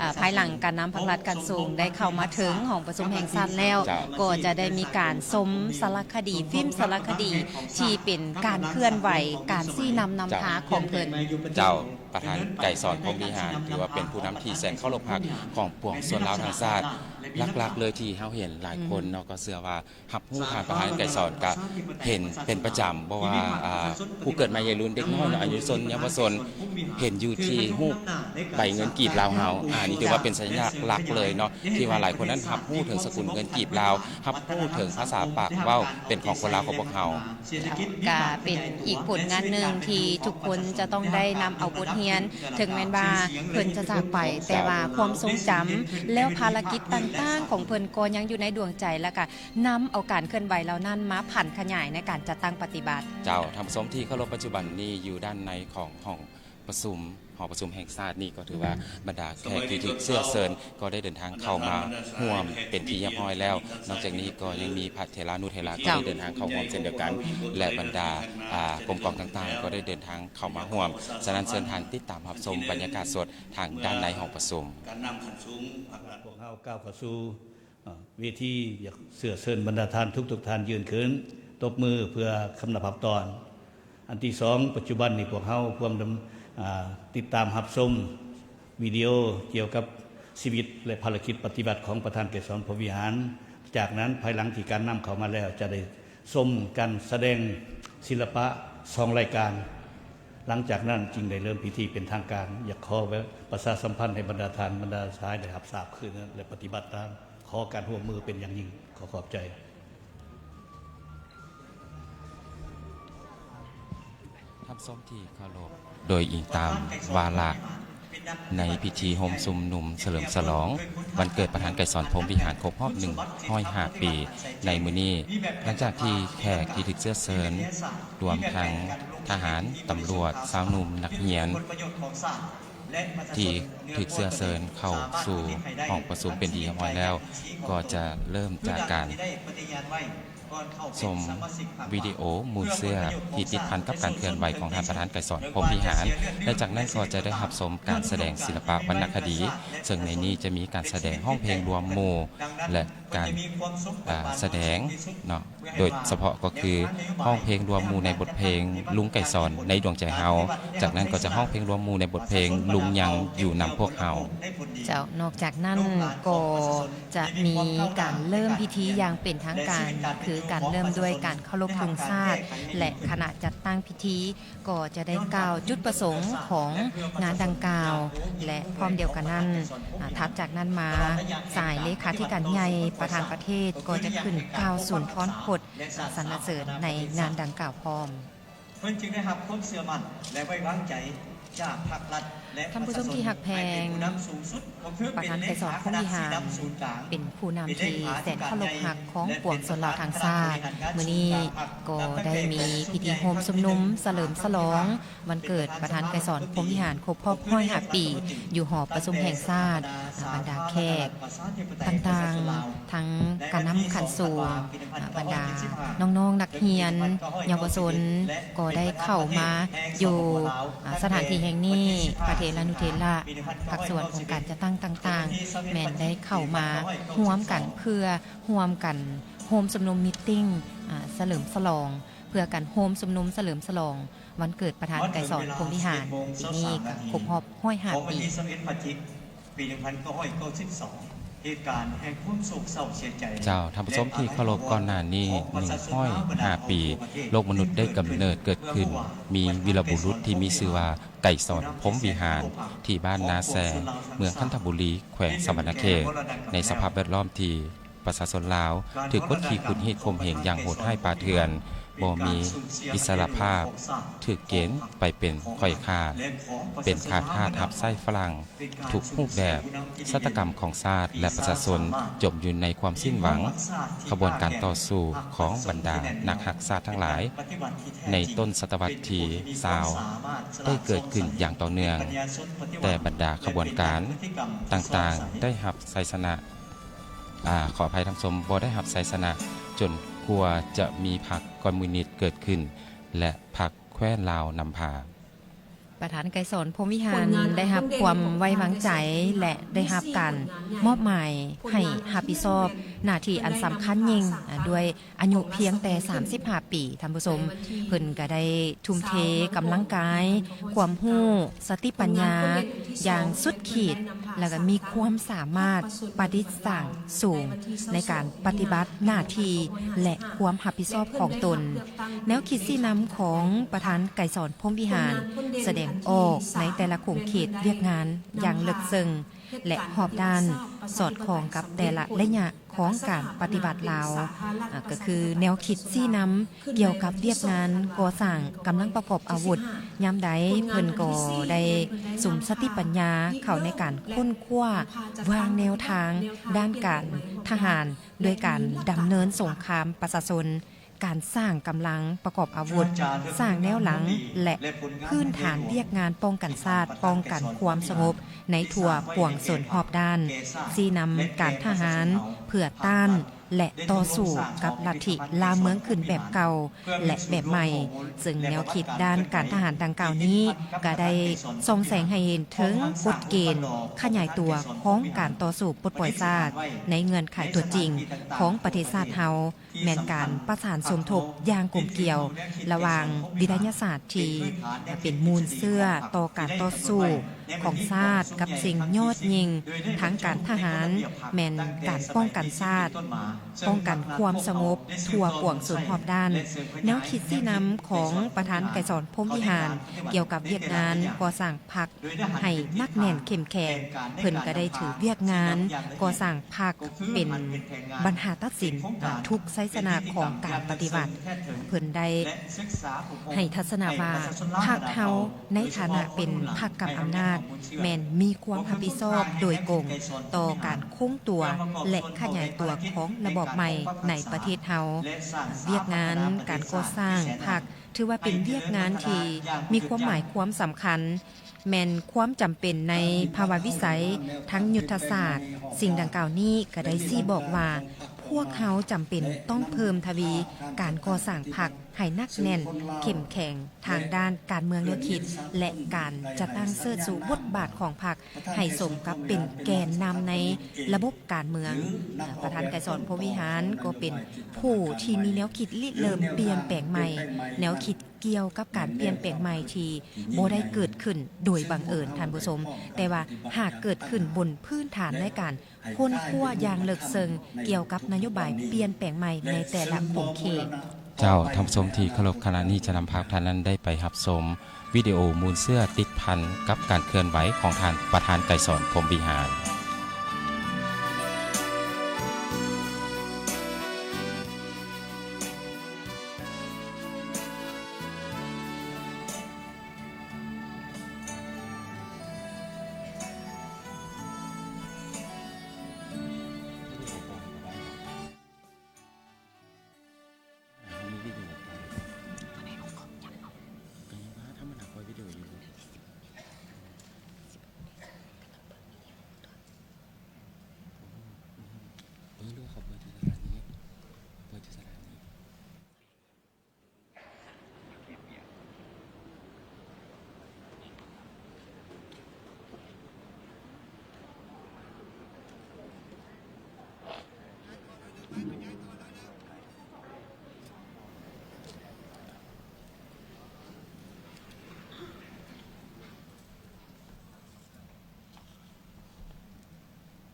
ອາ ພາຍຫຼັງການນຳພັກລັດຂັ້ນສູງໄດ້ເຂົ້າມາເຖິງຫ້ອງປະຊຸມແຫ່ງຊາດແລ້ວ ເຈົ້າ ກໍຈະໄດ້ມີການຊົມສາລະຄະດີ, ຟິມສາລະຄະດີທີ່ເປັນການເຄື່ອນໄຫວ, ການຊີ້ນຳນຳພາຂອງເພິ່ນ. ເຈົ້າ ປະທານໄກສອນ ພົມວິຫານ ຖືວ່າເປັນຜູ້ນຳທີ່ແສນເຄົາລົບຮັກຂອງປວງຊົນລາວທັງຊາດ. ຫຼັກໆເລີຍທີ່ເຮົາເຫັນຫຼາຍຄົນເນາະ ກໍເຊື່ອວ່າ ຮັບຮູ້ທ່ານປະທານໄກສອນກະເຫັນເປັນປະຈຳ, ບໍ່ວ່າ ອາ ຜູ້ເກີດໃໝ່ໃຫຍ່ລຸນ, ເດັກນ້ອຍເນາະ, ອາຍຸຊົນ, ເຍົາວະຊົນ ເຫັນຢູ່ທີ່ຮູບໃບເງິນກີບລາວເຮົາ. ອາ ນີ້ຖືວ່າເປັນສັນຍາລັກເລີຍເນາະ ທີ່ວ່າຫຼາຍຄົນນັ້ນຮັບຮູ້ເຖິງສະກຸນເງິນກີບລາວ, ຮັບຮູ້ເຖິງພາສາປາກເວົ້າເປັນຂອງຄົນລາວຂອງພວກເຮົາ. ກະເປັນອີກຜົນງານໜຶ່ງທີ່ທຸກຄົນຈະຕ້ອງໄດ້ນຳເອົາບົດຮຽນ, ເຖິງແມ່ນວ່າເພິ່ນຈະຈາກໄປ, ແຕ່ວ່າຄວາມຊົງຈຳ ແລ້ວພາລະກິດຕ່າງໆຂອງເພິ່ນກໍຍັງຢູ່ໃນດວງໃຈ ແລະ ກະ ນຳເອົາການເຄື່ອນໄຫວເຫຼົ່ານັ້ນມາຜັນຂະຫຍາຍໃນການຈັດຕັ້ງປະຕິບັດ. ເຈົ້າ, ທ່ານຜູ້ຊົມທີ່ເຄົາລົບ, ປັດຈຸບັນນີ້ຢູ່ດ້ານໃນຂອງຫ້ອງປະຊຸມ, ຫໍປະຊຸມແຫ່ງຊາດນີ້ ກໍຖືວ່າບັນດາແຂກທີ່ຖືກເຊື້ອເຊີນກໍໄດ້ເດີນທາງເຂົ້າມາຮ່ວມເປັນທີ່ຮຽບຮ້ອຍແລ້ວ. ນອກຈາກນີ້ກໍຍັງມີພະເຖລານຸເຖລາກໍໄດ້ເດີນທາງເຂົ້າຮ່ວມເຊັ່ນດຽວກັນ ແລະ ບັນດາ ອາ ກົມກອງຕ່າງໆກໍໄດ້ເດີນທາງເຂົ້າມາຮ່ວມ. ສະນັ້ນເຊີນທ່ານຕິດຕາມຮັບຊົມບັນຍາກາດສົດທາງດ້ານໃນຫ້ອງປະຊຸມ. ການນຳຂັ້ນສູງພັກລັດ ພວກເຮົາກ້າວເຂົ້າສູ່ ເວທີ ຢາກເຊື້ອເຊີນບັນດາທ່ານທຸກໆທ່ານຢືນຂຶ້ນ ຕົບມືເພື່ອຄຳນັບຮັບຕ້ອນ. ອັນທີສອງ, ປັດຈຸບັນນີ້ພວກເຮົາພວມດຳ ອາ ຕິດຕາມຮັບຊົມວິດີໂອກ່ຽວກັບຊີວິດ ແລະ ພາລະກິດປະຕິບັດຂອງປະທານໄກສອນ ພົມວິຫານ. ຈາກນັ້ນ, ພາຍຫຼັງທີ່ການນຳເຂົ້າມາແລ້ວ ຈະໄດ້ຊົມການສະແດງສິລະປະສອງລາຍການ. ຫຼັງຈາກນັ້ນຈຶ່ງໄດ້ເລີ່ມພິທີເປັນທາງການ. ຢາກຂໍປະຊາສຳພັນໃຫ້ບັນດາທ່ານ, ບັນດາສະຫາຍໄດ້ຮັບຊາບຄືນ ແລະ ປະຕິບັດຕາມ. ຂໍການຮ່ວມມືເປັນຢ່າງຍິ່ງ. ຂໍຂອບໃຈ. ທ່ານຜູ້ຊົມທີ່ເຄົາລົບ, ໂດຍອີງຕາມວາລະໃນພິທີໂຮມຊຸມນຸມສະເຫຼີມສະຫຼອງວັນເກີດປະທານໄກສອນ ພົມວິຫານ ຄົບຮອບໜຶ່ງຮ້ອຍຫ້າປີໃນມື້ນີ້, ຫຼັງຈາກທີ່ແຂກທີ່ຖືກເຊື້ອເຊີນ ລວມທັງທະຫານ, ຕຳຫຼວດ, ຊາວໜຸ່ມ, ນັກຮຽນ ທີ່ຖືກເຊື້ອເຊີນເຂົ້າສູ່ຫ້ອງປະຊຸມເປັນທີ່ຮຽບຮ້ອຍແລ້ວ ກໍຈະເລີ່ມຈາກການ ຊົມວິດີໂອມູນເຊື້ອທີ່ຕິດພັນກັບການເຄື່ອນໄຫວຂອງທ່ານປະທານໄກສອນ ພົມວິຫານ ແລະ ຈາກນັ້ນກໍຈະໄດ້ຮັບຊົມການສະແດງສິລະປະວັນນະຄະດີ, ເຊິ່ງໃນນີ້ຈະມີການສະແດງຮ້ອງເພງລວມໝູ່ ແລະ ການ ອາ ສະແດງເນາະ ໂດຍສະເພາະກໍຄືຮ້ອງເພງລວມໝູ່ໃນບົດເພງລຸງໄກສອນໃນດວງໃຈເຮົາ, ຈາກນັ້ນກໍຈະຮ້ອງເພງລວມໝູ່ໃນບົດເພງລຸງຍັງຢູ່ນຳພວກເຮົາ. ເຈົ້າ, ນອກຈາກນັ້ນກໍຈະມີການເລີ່ມພິທີຢ່າງເປັນທາງການ ຄືການເລີ່ມດ້ວຍການເຄົາລົບທຸງຊາດ ແລະ ຄະນະຈັດຕັ້ງພິທີ ກໍຈະໄດ້ກ່າວຈຸດປະສົງຂອງງານດັ່ງກ່າວ ແລະ ພ້ອມດຽວກັນນັ້ນ, ອາ, ຖັດຈາກນັ້ນມາ, ສາຍເລຂາທິການໃຫຍ່ປະທານປະເທດກໍຈະຂຶ້ນກ່າວສຸນທອນພົດສັນລະເສີນໃນງານດັ່ງກ່າວພ້ອມ. ເພິ່ນຈຶ່ງໄດ້ຮັບຄວາມເຊື່ອໝັ້ນ ແລະ ໄວ້ວາງໃຈຈາກພັກລັດ ແລະ ທ່ານຜູ້ຊົມທີ່ຮັກແພງ, ປະທານໄກສອນ ພົມວິຫານ ເປັນຜູ້ນຳທີ່ແສນເຄົາລົບຮັກຂອງປວງຊົນລາວທັງຊາດ. ມື້ນີ້ກໍໄດ້ມີພິທີໂຮມຊຸມນຸມສະເຫຼີມສະຫຼອງວັນເກີດປະທານໄກສອນ ພົມວິຫານ ຄົບຮອບຮ້ອຍຫ້າປີ ຢູ່ຫໍປະຊຸມແຫ່ງຊາດ. ບັນດາແຂກຕ່າງໆ ທັງການນຳຂັ້ນສູງ, ບັນດານ້ອງໆ ນັກຮຽນ, ເຍົາວະຊົນ ກໍໄດ້ເຂົ້າມາຢູ່ ອາ ສະຖານທີ່ແຫ່ງນີ້, ພະເຖລານຸເຖລະ, ພາກສ່ວນ ອົງການຈັດຕັ້ງຕ່າງໆ ແມ່ນໄດ້ເຂົ້າມາຮ່ວມກັນ ເພື່ອຮ່ວມກັນໂຮມຊຸມນຸມ ມີດຕິງ ອາ ສະເຫຼີມສະຫຼອງ, ເພື່ອການໂຮມຊຸມນຸມສະເຫຼີມສະຫຼອງວັນເກີດປະທານໄກສອນ ພົມວິຫານ ປີນີ້ກໍຄົບຮອບຮ້ອຍຫ້າປີ. ປີໜຶ່ງພັນເກົ້າຮ້ອຍເກົ້າສິບສອງ ເຫດການແຫ່ງຄວາມໂສກເສົ້າເສຍໃຈ. ເຈົ້າ, ທ່ານຜູ້ຊົມທີ່ເຄົາລົບ, ກ່ອນໜ້ານີ້ໜຶ່ງຮ້ອຍຫ້າປີ ໂລກມະນຸດໄດ້ກຳເນີດເກີດຂຶ້ນ, ມີວີລະບຸລຸດທີ່ມີຊື່ວ່າ ໄກສອນ ພົມວິຫານ ທີ່ບ້ານນາແຊ, ເມືອງຄັນທະບູລີ, ແຂວງສະຫວັນນະເຂດ, ໃນສະພາບແວດລ້ອມທີ່ປະຊາຊົນລາວຖືກກົດຂີ່ຂູດຮີດຂົ່ມເຫງຢ່າງໂຫດຮ້າຍປ່າເຖື່ອນ, ບໍ່ມີອິດສະຫຼະພາບ, ຖືກເກນໄປເປັນຂ້ອຍຂ້າ, ເປັນຂ້າທາດຮັບໃຊ້ຝຣັ່ງ ທຸກຮູບແບບ. ຊະຕາກຳຂອງຊາດ ແລະ ປະຊາຊົນຈົມຢູ່ໃນຄວາມສິ້ນຫວັງ. ຂະບວນການຕໍ່ສູ້ຂອງບັນດານັກຮັກຊາດທັງຫຼາຍໃນຕົ້ນສະຕະວັດທີຊາວ ໄດ້ເກີດຂຶ້ນຢ່າງຕໍ່ເນື່ອງ, ແຕ່ບັນດາຂະບວນການຕ່າງໆໄດ້ຮັບໄຊຊະນະ, ອາ, ຂໍອະໄພທ່ານຜູ້ຊົມ, ບໍ່ໄດ້ຮັບໄຊຊະນະຈົນກວ່າຈະມີພັກຄອມມູນິດເກີດຂຶ້ນ ແລະ ພັກແຄວ້ນລາວນຳພາ. ປະທານໄກສອນ ພົມວິຫານ ໄດ້ຮັບຄວາມໄວ້ວາງໃຈ ແລະ ໄດ້ຮັບການມອບໝາຍໃຫ້ຮັບຜິດຊອບໜ້າທີ່ອັນສຳຄັນຍິ່ງ ອາ ດ້ວຍອາຍຸພຽງແຕ່ສາມສິບຫ້າປີ. ທ່ານຜູ້ຊົມ, ເພິ່ນກະໄດ້ທຸ່ມເທກຳລັງກາຍ, ຄວາມຮູ້, ສະຕິປັນຍາຢ່າງສຸດຂີດ ແລະ ກະມີຄວາມສາມາດປະດິດສ້າງສູງໃນການປະຕິບັດໜ້າທີ່ ແລະ ຄວາມຮັບຜິດຊອບຂອງຕົນ. ແນວຄິດຊີ້ນຳຂອງປະທານໄກສອນ ພົມວິຫານ ສະແດງອອກໃນແຕ່ລະຂົງເຂດວຽກງານຢ່າງເລິກເຊິ່ງ ແລະ ຮອບດ້ານ, ສອດຄ່ອງກັບແຕ່ລະໄລຍະຂອງການປະຕິວັດລາວ, ອາ, ກໍຄືແນວຄິດຊີ້ນຳກ່ຽວກັບວຽກງານກໍ່ສ້າງກຳລັງປະກອບອາວຸດ. ຍາມໃດເພິ່ນກໍໄດ້ສຸມສະຕິປັນຍາເຂົ້າໃນການຄົ້ນຄວ້າວາງແນວທາງດ້ານການທະຫານ ດ້ວຍການດຳເນີນສົງຄາມປະຊາຊົນ, ການສ້າງກຳລັງປະກອບອາວຸດ, ສ້າງແນວຫຼັງ ແລະ ພື້ນຖານວຽກງານປ້ອງກັນຊາດ, ປ້ອງກັນຄວາມສະຫງົບໃນທົ່ວປວງຊົນຮອບດ້ານ, ຊີ້ນຳການທະຫານເພື່ອຕ້ານ ແລະ ຕໍ່ສູ້ກັບລັດທິລ່າເມືອງຂຶ້ນແບບເກົ່າ ແລະ ແບບໃໝ່, ເຊິ່ງແນວຄິດດ້ານການທະຫານດັ່ງກ່າວນີ້ ກະໄດ້ສ່ອງແສງໃຫ້ເຫັນເຖິງກົດເກນຂະຫຍາຍຕົວຂອງການຕໍ່ສູ້ປົດປ່ອຍຊາດໃນເງື່ອນໄຂຕົວຈິງຂອງປະເທດຊາດເຮົາ. ແມ່ນການປະສານສົມທົບຢ່າງກົມກຽວລະຫວ່າງວິທະຍາສາດທີ່ເປັນມູນເຊື້ອຕໍ່ການຕໍ່ສູ້ຂອງຊາດ ກັບສິ່ງຍອດຍິ່ງທາງການທະຫານ, ແມ່ນການປ້ອງກັນຊາດ, ປ້ອງກັນຄວາມສະຫງົບທົ່ວປວງຊົນຮອບດ້ານ. ແນວຄິດຊີ້ນຳຂອງປະທານໄກສອນ ພົມວິຫານ ກ່ຽວກັບວຽກງານກໍ່ສ້າງພັກ ໃຫ້ໜັກແໜ້ນເຂັ້ມແຂງ, ເພິ່ນກະໄດ້ຖືວຽກງານກໍ່ສ້າງພັກເປັນບັນຫາຕັດສິນທຸກໄຊຊະນະຂອງການປະຕິວັດ. ເພິ່ນໄດ້ໃຫ້ທັດສະນະວ່າ ພັກເຮົາໃນຖານະເປັນພັກກຳອຳນາດ ແມ່ນມີຄວາມຮັບຜິດຊອບໂດຍກົງຕໍ່ການຄົງຕົວ ແລະ ຂະຫຍາຍຕົວຂອງລະບອບໃໝ່ໃນປະເທດເຮົາ. ວຽກງານການກໍ່ສ້າງພັກ ຖືວ່າເປັນວຽກງານທີ່ມີຄວາມໝາຍຄວາມສຳຄັນ, ແມ່ນຄວາມຈຳເປັນໃນພາວະວິໄສທາງຍຸດທະສາດ. ສິ່ງດັ່ງກ່າວນີ້ກະໄດ້ຊີ້ບອກວ່າ ພ ພວກເຮົາຈຳເປັນຕ້ອງເພີ່ມທະວີການກໍ່ສ້າງພັກໃຫ້ໜັກແໜ້ນເຂັ້ມແຂງທາງດ້ານການເມືອງແນວຄິດ ແລະ ການຈັດຕັ້ງເຊີດຊູບົດບາດຂອງພັກໃຫ້ສົມກັບເປັນແກນນຳໃນລະບົບການເມືອງ. ປະທານໄກສອນ ພົມວິຫານ ກໍເປັນຜູ້ທີ່ມີແນວຄິດລິເລີ່ມປ່ຽນແປງໃໝ່ ແນວຄິດ ກ່ຽວກັບການປ່ຽນແປງໃໝ່ທີ່ບໍ່ໄດ້ເກີດຂຶ້ນໂດຍບັງເອີນ, ທ່ານຜູ້ຊົມ, ແຕ່ວ່າຫາກເກີດຂຶ້ນບົນພື້ນຖານໃນການຄົ້ນຄວ້າຢ່າງເລິກເຊິ່ງກ່ຽວກັບນະໂຍບາຍປ່ຽນແປງໃໝ່ໃນແຕ່ລະຂົງເຂດ. ເຈົ້າ, ທ່ານຜູ້ຊົມທີ່ເຄົາລົບ, ຂະນະນີ້ຈະນຳພາທ່ານນັ້ນໄດ້ໄປຮັບຊົມວິດີໂອມູນເຊື້ອຕິດພັນກັບການເຄື່ອນໄຫວຂອງທ່ານປະທານໄກສອນ ພົມວິຫານ.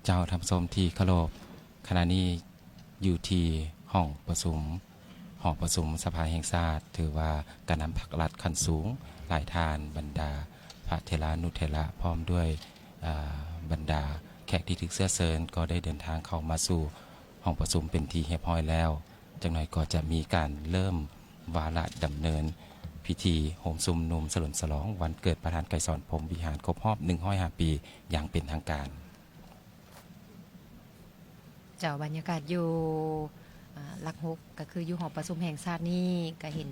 ເຈົ້າ, ທ່ານຜູ້ຊົມທີ່ເຄົາລົບ, ຂະນະນີ້ຢູ່ທີ່ຫ້ອງປະຊຸມ ຫໍປະຊຸມສະພາແຫ່ງຊາດ, ຖືວ່າການນຳພັກລັດຂັ້ນສູງຫຼາຍທ່ານ, ບັນດາພະເຖລານຸເຖລະ ພ້ອມດ້ວຍ ອາ ບັນດາແຂກທີ່ຖືກເຊື້ອເຊີນ ກໍໄດ້ເດີນທາງເຂົ້າມາສູ່ຫ້ອງປະຊຸມເປັນທີ່ຮຽບຮ້ອຍແລ້ວ. ຈັກໜ້ອຍກໍຈະມີການເລີ່ມວາລະດຳເນີນພິທີໂຮມຊຸມນຸມສະເຫຼີມສະຫຼອງວັນເກີດປະທານໄກສອນ ພົມວິຫານ ຄົບຮອບໜຶ່ງຮ້ອຍຫ້າປີຢ່າງເປັນທາງການ. ເຈົ້າ, ບັນຍາກາດຢູ່ ອາ ຫຼັກຫົກ ກໍຄືຢູ່ຫໍປະຊຸມແຫ່ງຊາດນີ້ ກໍເຫັນ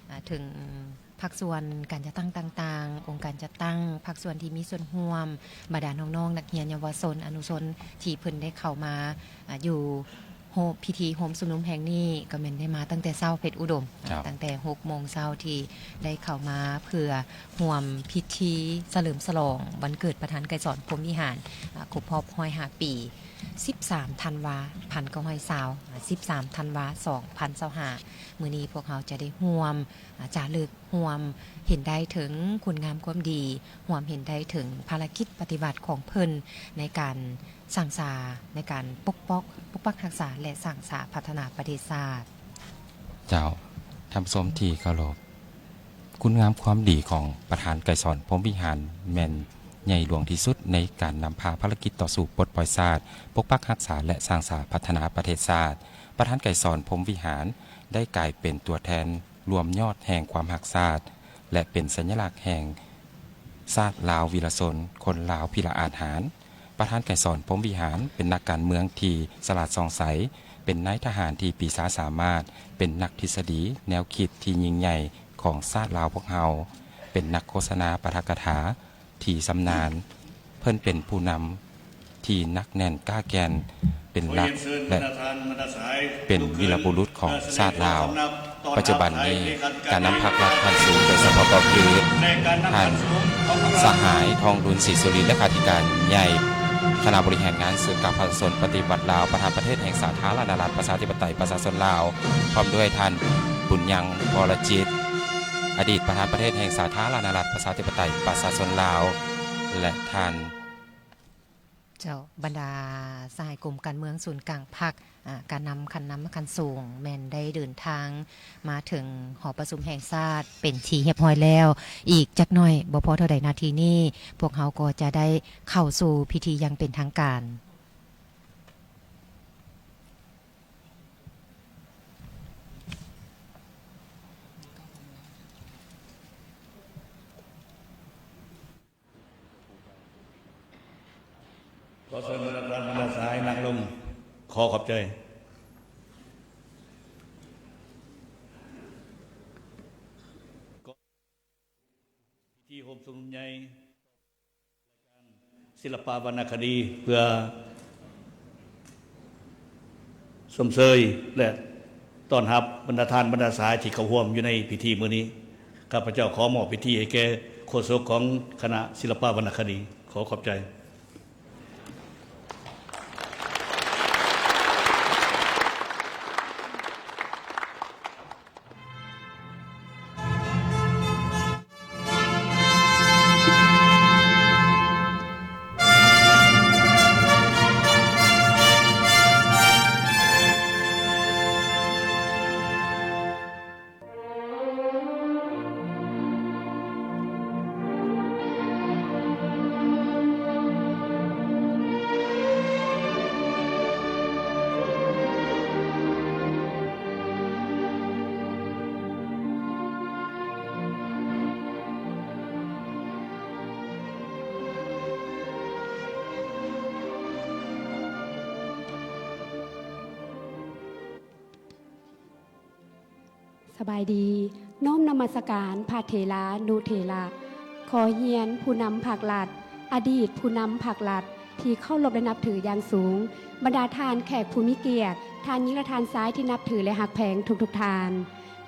ອາ ເຖິງພາກສ່ວນການຈັດຕັ້ງຕ່າງໆ, ອົງການຈັດຕັ້ງ, ພາກສ່ວນທີ່ມີສ່ວນຮ່ວມ, ບັນດານ້ອງໆ ນັກຮຽນ, ເຍົາວະຊົນ, ອະນຸຊົນ ທີ່ເພິ່ນໄດ້ເຂົ້າມາ ອາ ຢູ່ ໂຮມ ພິທີໂຮມຊຸມນຸມແຫ່ງນີ້ກໍແມ່ນໄດ້ມາຕັ້ງແຕ່ເຊົ້າ ເພັດອຸດົມ, ເຈົ້າ, ຕັ້ງແຕ່ຫົກໂມງເຊົ້າທີ່ໄດ້ເຂົ້າມາເພື່ອຮ່ວມພິທີສະເຫຼີມສະຫຼອງວັນເກີດປະທານໄກສອນ ພົມວິຫານ ອາ ຄົບຮອບຮ້ອຍຫ້າປີ, ສິບສາມທັນວາ ພັນເກົ້າຮ້ອຍຊາວ ອາ ສິບສາມທັນວາ ສອງພັນຊາວຫ້າ. ມື້ນີ້ພວກເຮົາຈະໄດ້ຮ່ວມ ອາ ຈາລຶກ ຮ່ວມເຫັນໄດ້ເຖິງຄຸນງາມຄວາມດີ, ຮ່ວມເຫັນໄດ້ເຖິງພາລະກິດປະຕິວັດຂອງເພິ່ນໃນການສ້າງສາ, ໃນການປົກປ້ອງ, ປົກປັກຮັກສາ ແລະ ສ້າງສາພັດທະນາປະເທດຊາດ. ເຈົ້າ, ທ່ານຜູ້ຊົມທີ່ເຄົາລົບ, ຄຸນງາມຄວາມດີຂອງປະທານໄກສອນ ພົມວິຫານ ແມ່ນໃຫຍ່ຫຼວງທີ່ສຸດໃນການນຳພາພາລະກິດຕໍ່ສູ້ປົດປ່ອຍຊາດ, ປົກປັກຮັກສາ ແລະ ສ້າງສາພັດທະນາປະເທດຊາດ. ປະທານໄກສອນ ພົມວິຫານ ໄດ້ກາຍເປັນຕົວແທນ ລວມຍອດແຫ່ງຄວາມຮັກຊາດ ແລະ ເປັນສັນຍະລັກແຫ່ງຊາດລາວວີລະຊົນ, ຄົນລາວພິລະອາດຫານ. ປະທານໄກສອນ ພົມວິຫານ ເປັນນັກການເມືອງທີ່ສະຫຼາດສ່ອງໃສ, ເປັນນາຍທະຫານທີ່ປີຊາສາມາດ, ເປັນນັກທິດສະດີແນວຄິດທີ່ຍິ່ງໃຫຍ່ຂອງຊາດລາວພວກເຮົາ, ເປັນນັກໂຄສະນາປາຖະກະຖາ ທີ່ຊຳນານ, ເພິ່ນເປັນຜູ້ນຳທີ່ໜັກແໜ້ນກ້າແກ່ນ, ເປັນຫຼັກ ແລະ ເປັນວີລະບຸລຸດຂອງຊາດລາວ. ປັດຈຸບັນນີ້ ການນຳພັກລັດຂັ້ນສູງ ໂດຍສະເພາະກໍຄື ທ່ານສະຫາຍ ທອງລຸນ ສີສຸລິນ ເລຂາທິການໃຫຍ່ຄະນະບໍລິຫານງານສູນກາງປະຊາຊົນປະຕິວັດລາວ, ປະທານປະເທດແຫ່ງສາທາລະນະລັດ ປະຊາທິປະໄຕ ປະຊາຊົນລາວ, ພ້ອມດ້ວຍທ່ານ ບຸນຍັງ ວໍລະຈິດ ອະດີດປະທານປະເທດແຫ່ງສາທາລະນະລັດ ປະຊາທິປະໄຕ ປະຊາຊົນລາວ ແລະ ທ່ານ ເຈົ້າ, ບັນດາສະຫາຍກົມການເມືອງສູນກາງພັກ, ອາ, ການນຳຂັ້ນນຳຂັ້ນສູງ ແມ່ນໄດ້ເດີນທາງມາເຖິງຫໍປະຊຸມແຫ່ງຊາດເປັນທີ່ຮຽບຮ້ອຍແລ້ວ. ອີກຈັກໜ້ອຍ, ບໍ່ພໍເທົ່າໃດນາທີນີ້, ພວກເຮົາກໍຈະໄດ້ເຂົ້າສູ່ພິທີຢ່າງເປັນທາງການ. ຂໍເຊີນບັນດາທ່ານບັນດາສະຫາຍນັ່ງລົງ. ຂໍຂອບໃຈ. ພິທີໂຮມຊຸມນຸມໃຫຍ່ ສິລະປະວັນນະຄະດີ ເພື່ອ ຊົມເຊີຍ ແລະ ຕ້ອນຮັບບັນດາທ່ານບັນດາສະຫາຍທີ່ເຂົ້າຮ່ວມຢູ່ໃນພິທີມື້ນີ້. ຂ້າພະເຈົ້າຂໍມອບພິທີໃຫ້ແກ່ໂຄສົກຂອງຄະນະສິລະປະວັນນະຄະດີ. ຂໍຂອບໃຈ. ສະບາຍດີ. ນ້ອມນະມັດສະການພະເຖລານຸເຖລະ. ຂໍຮຽນຜູ້ນຳພັກລັດ, ອະດີດຜູ້ນຳພັກລັດທີ່ເຄົາລົບ ແລະ ນັບຖືຢ່າງສູງ, ບັນດາທ່ານແຂກຜູ້ມີກຽດ, ທ່ານຍິງ ແລະ ທ່ານຊາຍທີ່ນັບຖື ແລະ ຮັກແພງທຸກໆທ່ານ.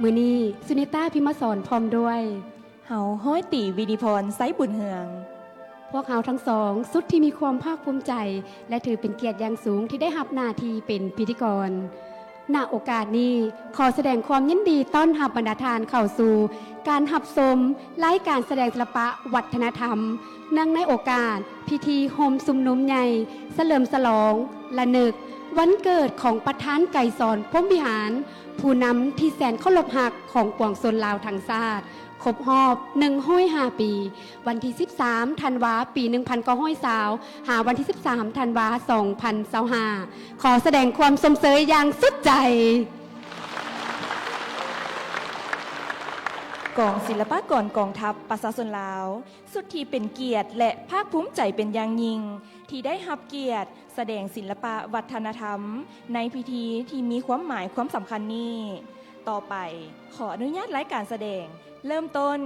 ມື້ນີ້ ສຸນິຕາ ພິມມະສອນ ພ້ອມດ້ວຍ ເຮົາ ຮ້ອຍຕີ ວິນິພອນ ໄຊບຸນເຮືອງ. ພວກເຮົາທັງສອງ ສຸດທີ່ມີຄວາມພາກພູມໃຈ ແລະ ຖືເປັນກຽດຢ່າງສູງທີ່ໄດ້ຮັບໜ້າທີ່ເປັນພິທີກອນ. ນະໂອກາດນີ້ ຂໍສະແດງຄວາມຍິນດີຕ້ອນຮັບບັນດາທ່ານເຂົ້າສູ່ການຮັບຊົມລາຍການສະແດງສິລະປະວັດທະນະທຳ ເນື່ອງໃນໂອກາດພິທີໂຮມຊຸມນຸມໃຫຍ່ສະເຫຼີມສະຫຼອງລະນຶກວັນເກີດຂອງປະທານໄກສອນ ພົມວິຫານ, ຜູ້ນຳທີ່ແສນເຄົາລົບຮັກຂອງປວງຊົນລາວທັງຊາດ. ຄົບຮອບໜຶ່ງຮ້ອຍຫ້າປີ, ວັນທີສິບສາມ ທັນວາ ປີໜຶ່ງພັນເກົ້າຮ້ອຍຊາວ ຫາວັນທີສິບສາມ ທັນວາ ສອງພັນຊາວຫ້າ. ຂໍສະແດງຄວາມຊົມເຊີຍຢ່າງສຸດໃຈ. ກອງສິລະປາກອນກອງທັບປະຊາຊົນລາວ ສຸດທີ່ເປັນກຽດ ແລະ ພາກພູມໃຈເປັນຢ່າງຍິ່ງ ທີ່ໄດ້ຮັບກຽດ ສະແດງສິລະປະວັດທະນະທຳໃນພິທີທີ່ມີຄວາມໝາຍຄວາມສຳຄັນນີ້. ຕໍ່ໄປ, ຂໍອະນຸຍາດລາຍການສະແດງເລີ່ມຕົ້ນ.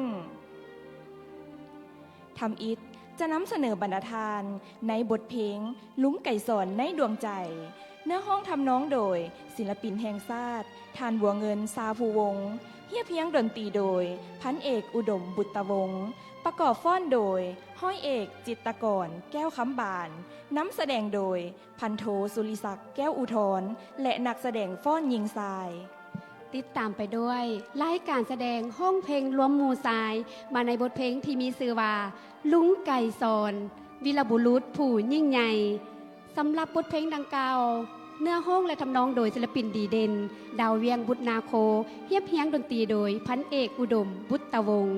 ທຳອິດຈະນຳສະເໜີບັນດາທ່ານໃນບົດເພງ ລຸງໄກສອນໃນດວງໃຈ. ເນື້ອຮ້ອງທຳນອງໂດຍ ສິລະປິນແຫ່ງຊາດ ທ່ານ ບົວເງິນ ຊາພູວົງ. ຮຽບຮຽງດົນຕີໂດຍ ພັນເອກ ອຸດົມ ບຸດຕະວົງ. ປະກອບຟ້ອນໂດຍ ຮ້ອຍເອກ ຈິດຕະກອນ ແກ້ວຄຳບານ. ນຳສະແດງໂດຍ ພັນໂທ ສຸລິສັກ ແກ້ວອຸທອນ ແລະ ນັກສະແດງຟ້ອນຍິງຊາຍ. ຕິດຕາມໄປດ້ວຍລາຍການສະແດງຮ້ອງເພງລວມໝູ່ຊາຍ ມາໃນບົດເພງທີ່ມີຊື່ວ່າ ລຸງໄກສອນ ວີລະບຸລຸດຜູ້ຍິ່ງໃຫຍ່. ສຳລັບບົດເພງດັ່ງກ່າວ, ເນື້ອຮ້ອງ ແລະ ທຳນອງໂດຍສິລະປິນດີເດັ່ນ ດາວວຽງ ບຸດນາໂຄ. ຮຽບຮຽງດົນຕີໂດຍ ພັນເອກ ອຸດົມ ບຸດຕະວົງ.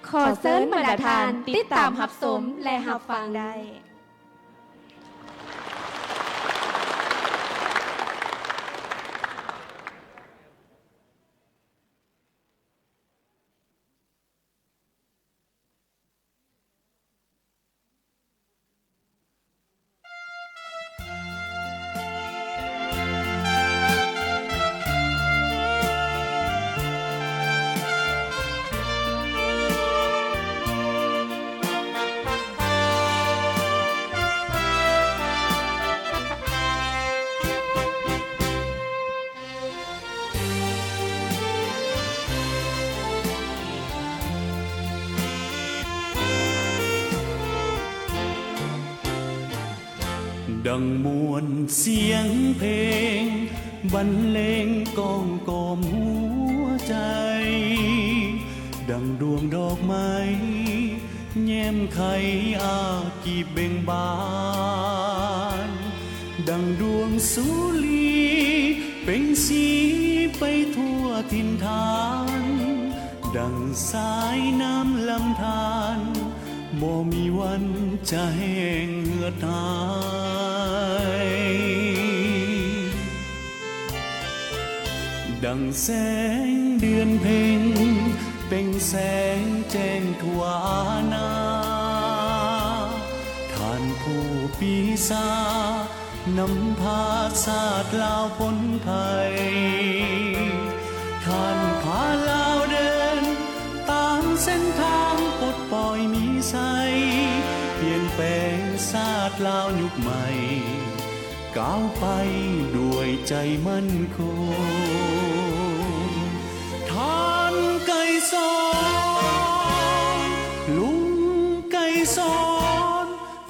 ຂໍເຊີນບັນດາທ່ານຕິດຕາມຮັບຊົມ ແລະ ຮັບຟັງໄດ້. ດັ່ງມ່ວນສຽງເພງ ບັນເລງກ້ອມກອມຫົວໃຈ, ດັ່ງດວງດອກໄມ້ ແຍ້ມໄຂອາບກີບເບັ່ງບານ, ດັ່ງດວງສຸລີເປັ່ງສີໄປທົ່ວຖິ່ນຖານ, ດັ່ງສາຍນ້ຳລຳທານ ບໍ່ມີວັນຈະແຫ້ງເຫືອດຫາຍ. ດັ່ງແສງເດືອນເພັງ ເປັ່ງແສງແຈ້ງທົ່ວອານາ, ທ່ານຜູ້ປີຊາ ນຳພາຊາດລາວພົ້ນໄພ, ທ່ານພາລາວເດີນຕາມເສັ້ນທາງປົດປ່ອຍມີໄຊ, ປ່ຽນແປງຊາດລາວຍຸກໃໝ່ ກ້າວໄປດ້ວຍໃຈໝັ້ນຄົງ. ທ່ານໄກສອນ ລຸງໄກສອນ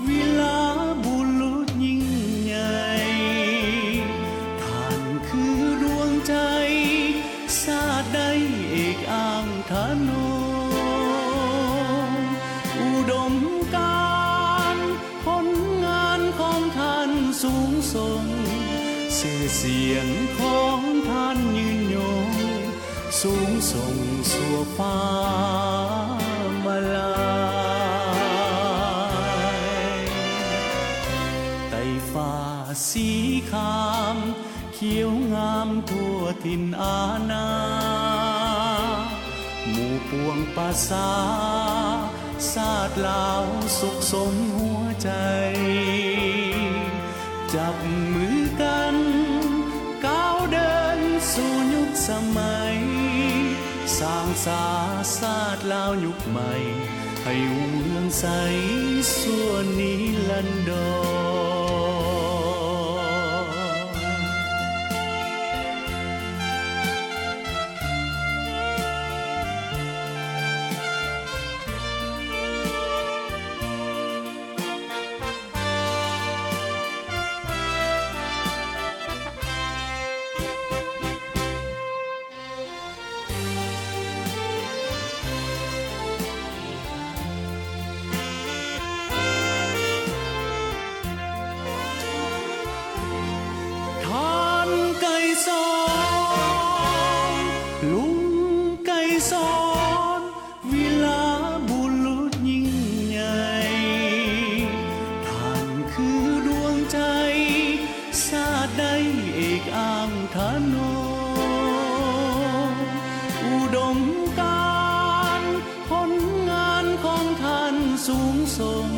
ວິລະບຸລຸດຍິ່ງໃຫຍ່, ທ່ານຄືດວງໃຈ ຊາດໄດ້ເອກອ້າງທະນົງ. ອຸດົມການ ຜົນງານຂອງທ່ານສູງສົ່ງ, ຊື່ສຽງຂອງທ່ານຍືນຍົງ ສູງສົ່ງຊົ່ວຟ້າມາລາຍ. ໄຕ່ຟ້າສີຄາມ ຂຽວງາມທົ່ວຖິ່ນອານາ, ໝູ່ປວງປະຊາ ຊາດລາວສຸກສົມຫົວໃຈ, ຈັບມືກັນ ກ້າວເດີນສູ່ຍຸກສະໄໝ, ສ້າງສາຊາດລາວຍຸກໃໝ່ ໃຫ້ຮຸ່ງເຮືອງໃສຊົ່ວນິລັນດອນ. ທ່ານໄກສອນ ລຸງໄກສອນ ວິລະບຸລຸດຍິ່ງໃຫຍ່, ທ່ານຄືດວງໃຈ ຊາດໄດ້ເອກອ້າງທະນົງ. ອຸດົມການ ຜົນງານຂອງທ່ານສູງສົ່ງ,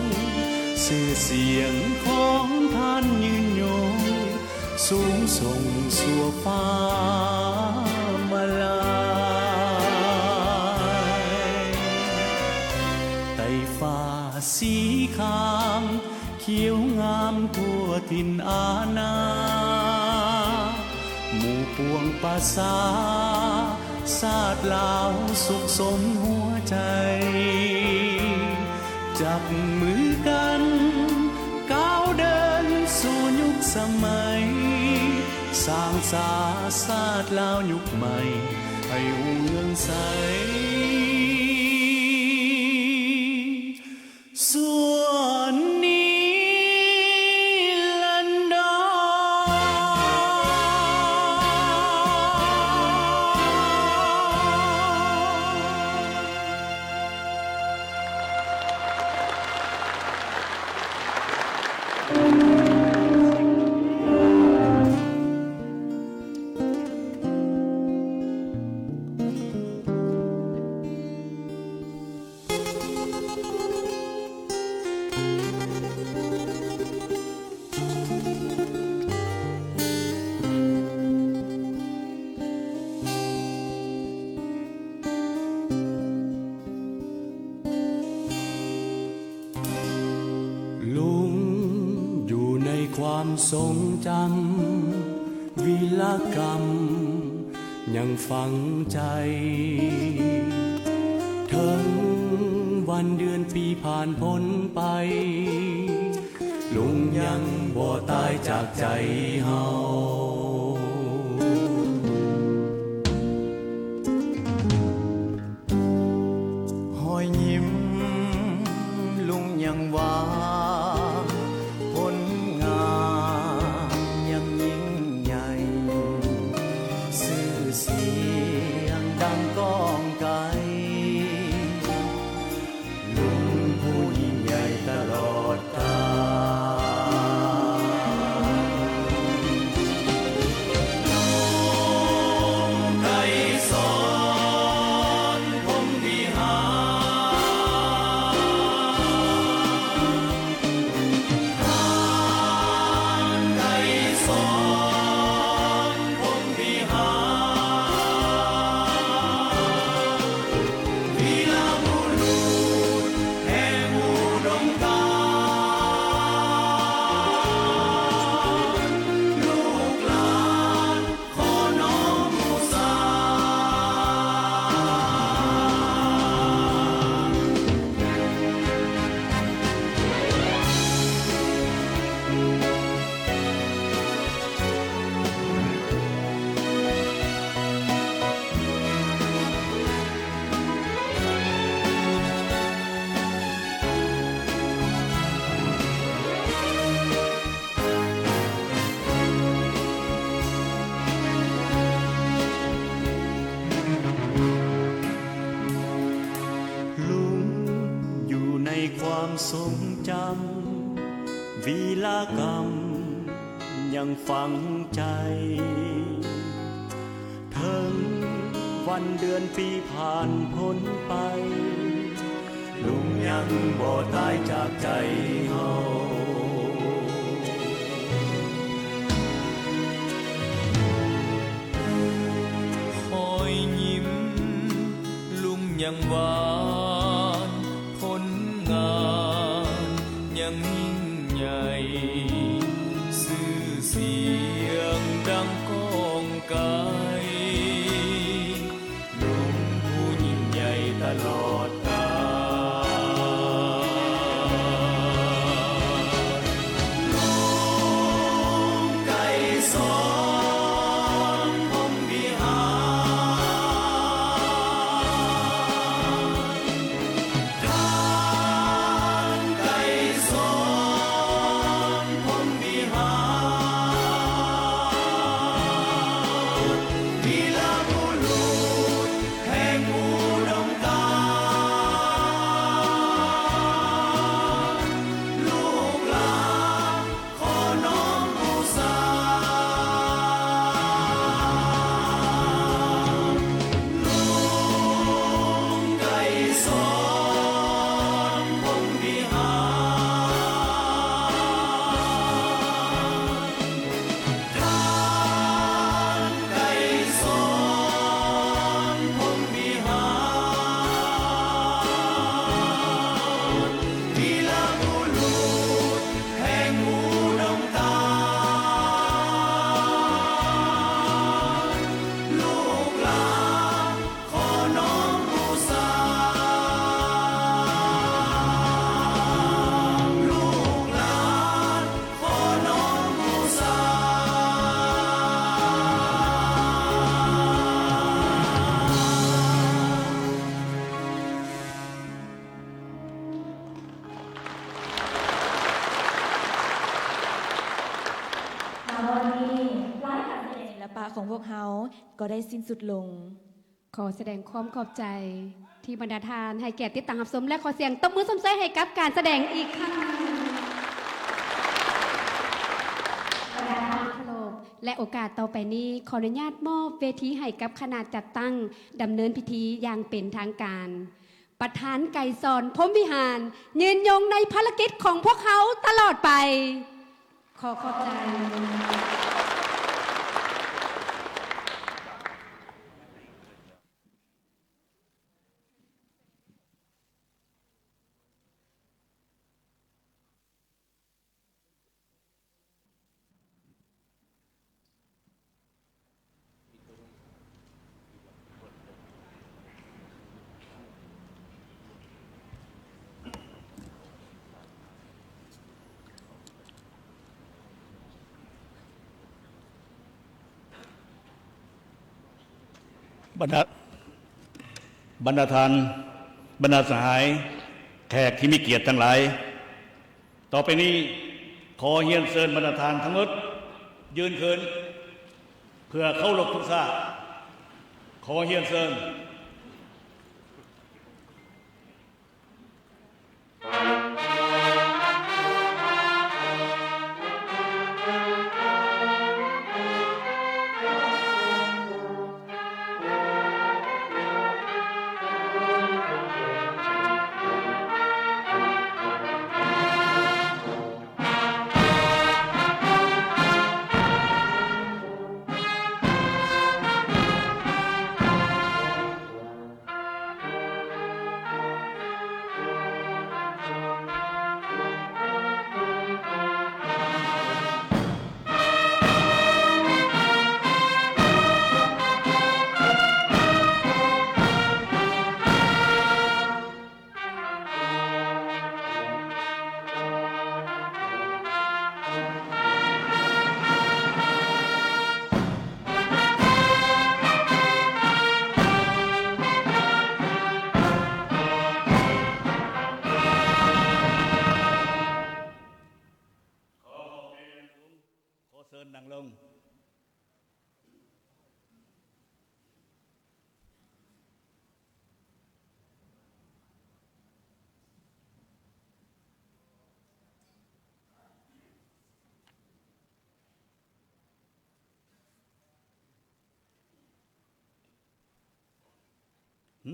ຊື່ສຽງຂອງທ່ານຍືນຍົງ ສູງສົ່ງຊົ່ວຟ້າມາລາຍ. ໄຕ່ຟ້າສີຄາມ ຂຽວງາມທົ່ວຖິ່ນອານາ, ໝູ່ປວງປະຊາ ຊາດລາວສຸກສົມຫົວໃຈ, ຈັບມືກັນ ກ້າວເດີນສູ່ຍຸກສະໄໝ, ສ້າງສາຊາດລາວຍຸກໃໝ່ ໃຫ້ຮຸ່ງເຮືອງໃສ ຊົ່ວນິລັນດອນ. ລຸງຢູ່ໃນຄວາມຊົງຈຳ ວິລະກຳຍັງຝັງໃຈ, ເຖິງວັນເດືອນປີຜ່ານພົ້ນໄປ, ລຸງຍັງບໍ່ຕາຍຈາກໃຈເຮົາ. ຮອຍຍິ້ມລຸງຍັງວ່າ ຜົນງາມຍັງຍິ່ງໃຫຍ່, ຊື່ສຽງດັ່ງກ້ອງໄກ, ລຸງຜູ້ຍິ່ງໃຫຍ່ຕະຫຼອດການ. ເ ໃນຄວາມຊົງຈຳ ວີລະກຳຍັງຝັງໃຈ ເຖິງວັນເດືອນປີຜ່ານພົ້ນໄປ ລຸງຍັງບໍ່ຕາຍຈາກໃຈເຮົາ. ຮອຍຍິ້ມລຸງຍັງຫວານ ຜົນງານຍັງຍິ່ງໃຫຍ່ ຊື່ສຽງດັ່ງກ້ອງໄກ ລຸງຜູ້ຍິ່ງໃຫຍ່ຕະຫຼອດການ. ລຸງໄກສອນ ພົມວິຫານ ທ່ານໄກສອນ ພົມວິຫານ ວີລະບຸລຸດແຫ່ງອຸດົມການ ລູກຫຼານ ຂໍນ້ອມບູຊາ ລຸງໄກສອນ ພົມວິຫານ ທ່ານໄກສອນ ພົມວິຫານ ວີລະບຸລຸດ ແຫ່ງອຸດົມການ ລູກຫຼານ ຂໍນ້ອມບູຊາ ລູກຫຼານ ຂໍນ້ອມບູຊາ. ແລະ ການສະແດງສິລະປະຂອງພວກເຮົາກໍໄດ້ສິ້ນສຸດລົງ. ຂໍສະແດງຄວາມຂອບໃຈທີ່ບັນດາທ່ານໃຫ້ກຽດຕິດຕາມຮັບຊົມ ແລະ ຂໍສຽງຕົບມືຊົມເຊີຍໃຫ້ກັບການສະແດງອີກຄັ້ງໜຶ່ງ. ບັນດາທ່ານທີ່ເຄົາລົບ ແລະ ໂອກາດຕໍ່ໄປນີ້ ຂໍອະນຸຍາດມອບເວທີໃຫ້ກັບຄະນະຈັດຕັ້ງດຳເນີນພິທີຢ່າງເປັນທາງການ. ປະທານໄກສອນ ພົມວິຫານ ຍືນຍົງໃນພາລະກິດຂອງພວກເຮົາຕະຫຼອດໄປ. ຂໍຂອບໃຈ. ບັນດາ ບັນດາທ່ານ ບັນດາສະຫາຍ ແຂກທີ່ມີກຽດທັງຫຼາຍ, ຕໍ່ໄປນີ້ ຂໍຮຽນເຊີນບັນດາທ່ານທັງໝົດຢືນຂຶ້ນ ເພື່ອເຄົາລົບທຸກຊາດ. ຂໍຮຽນເຊີນ.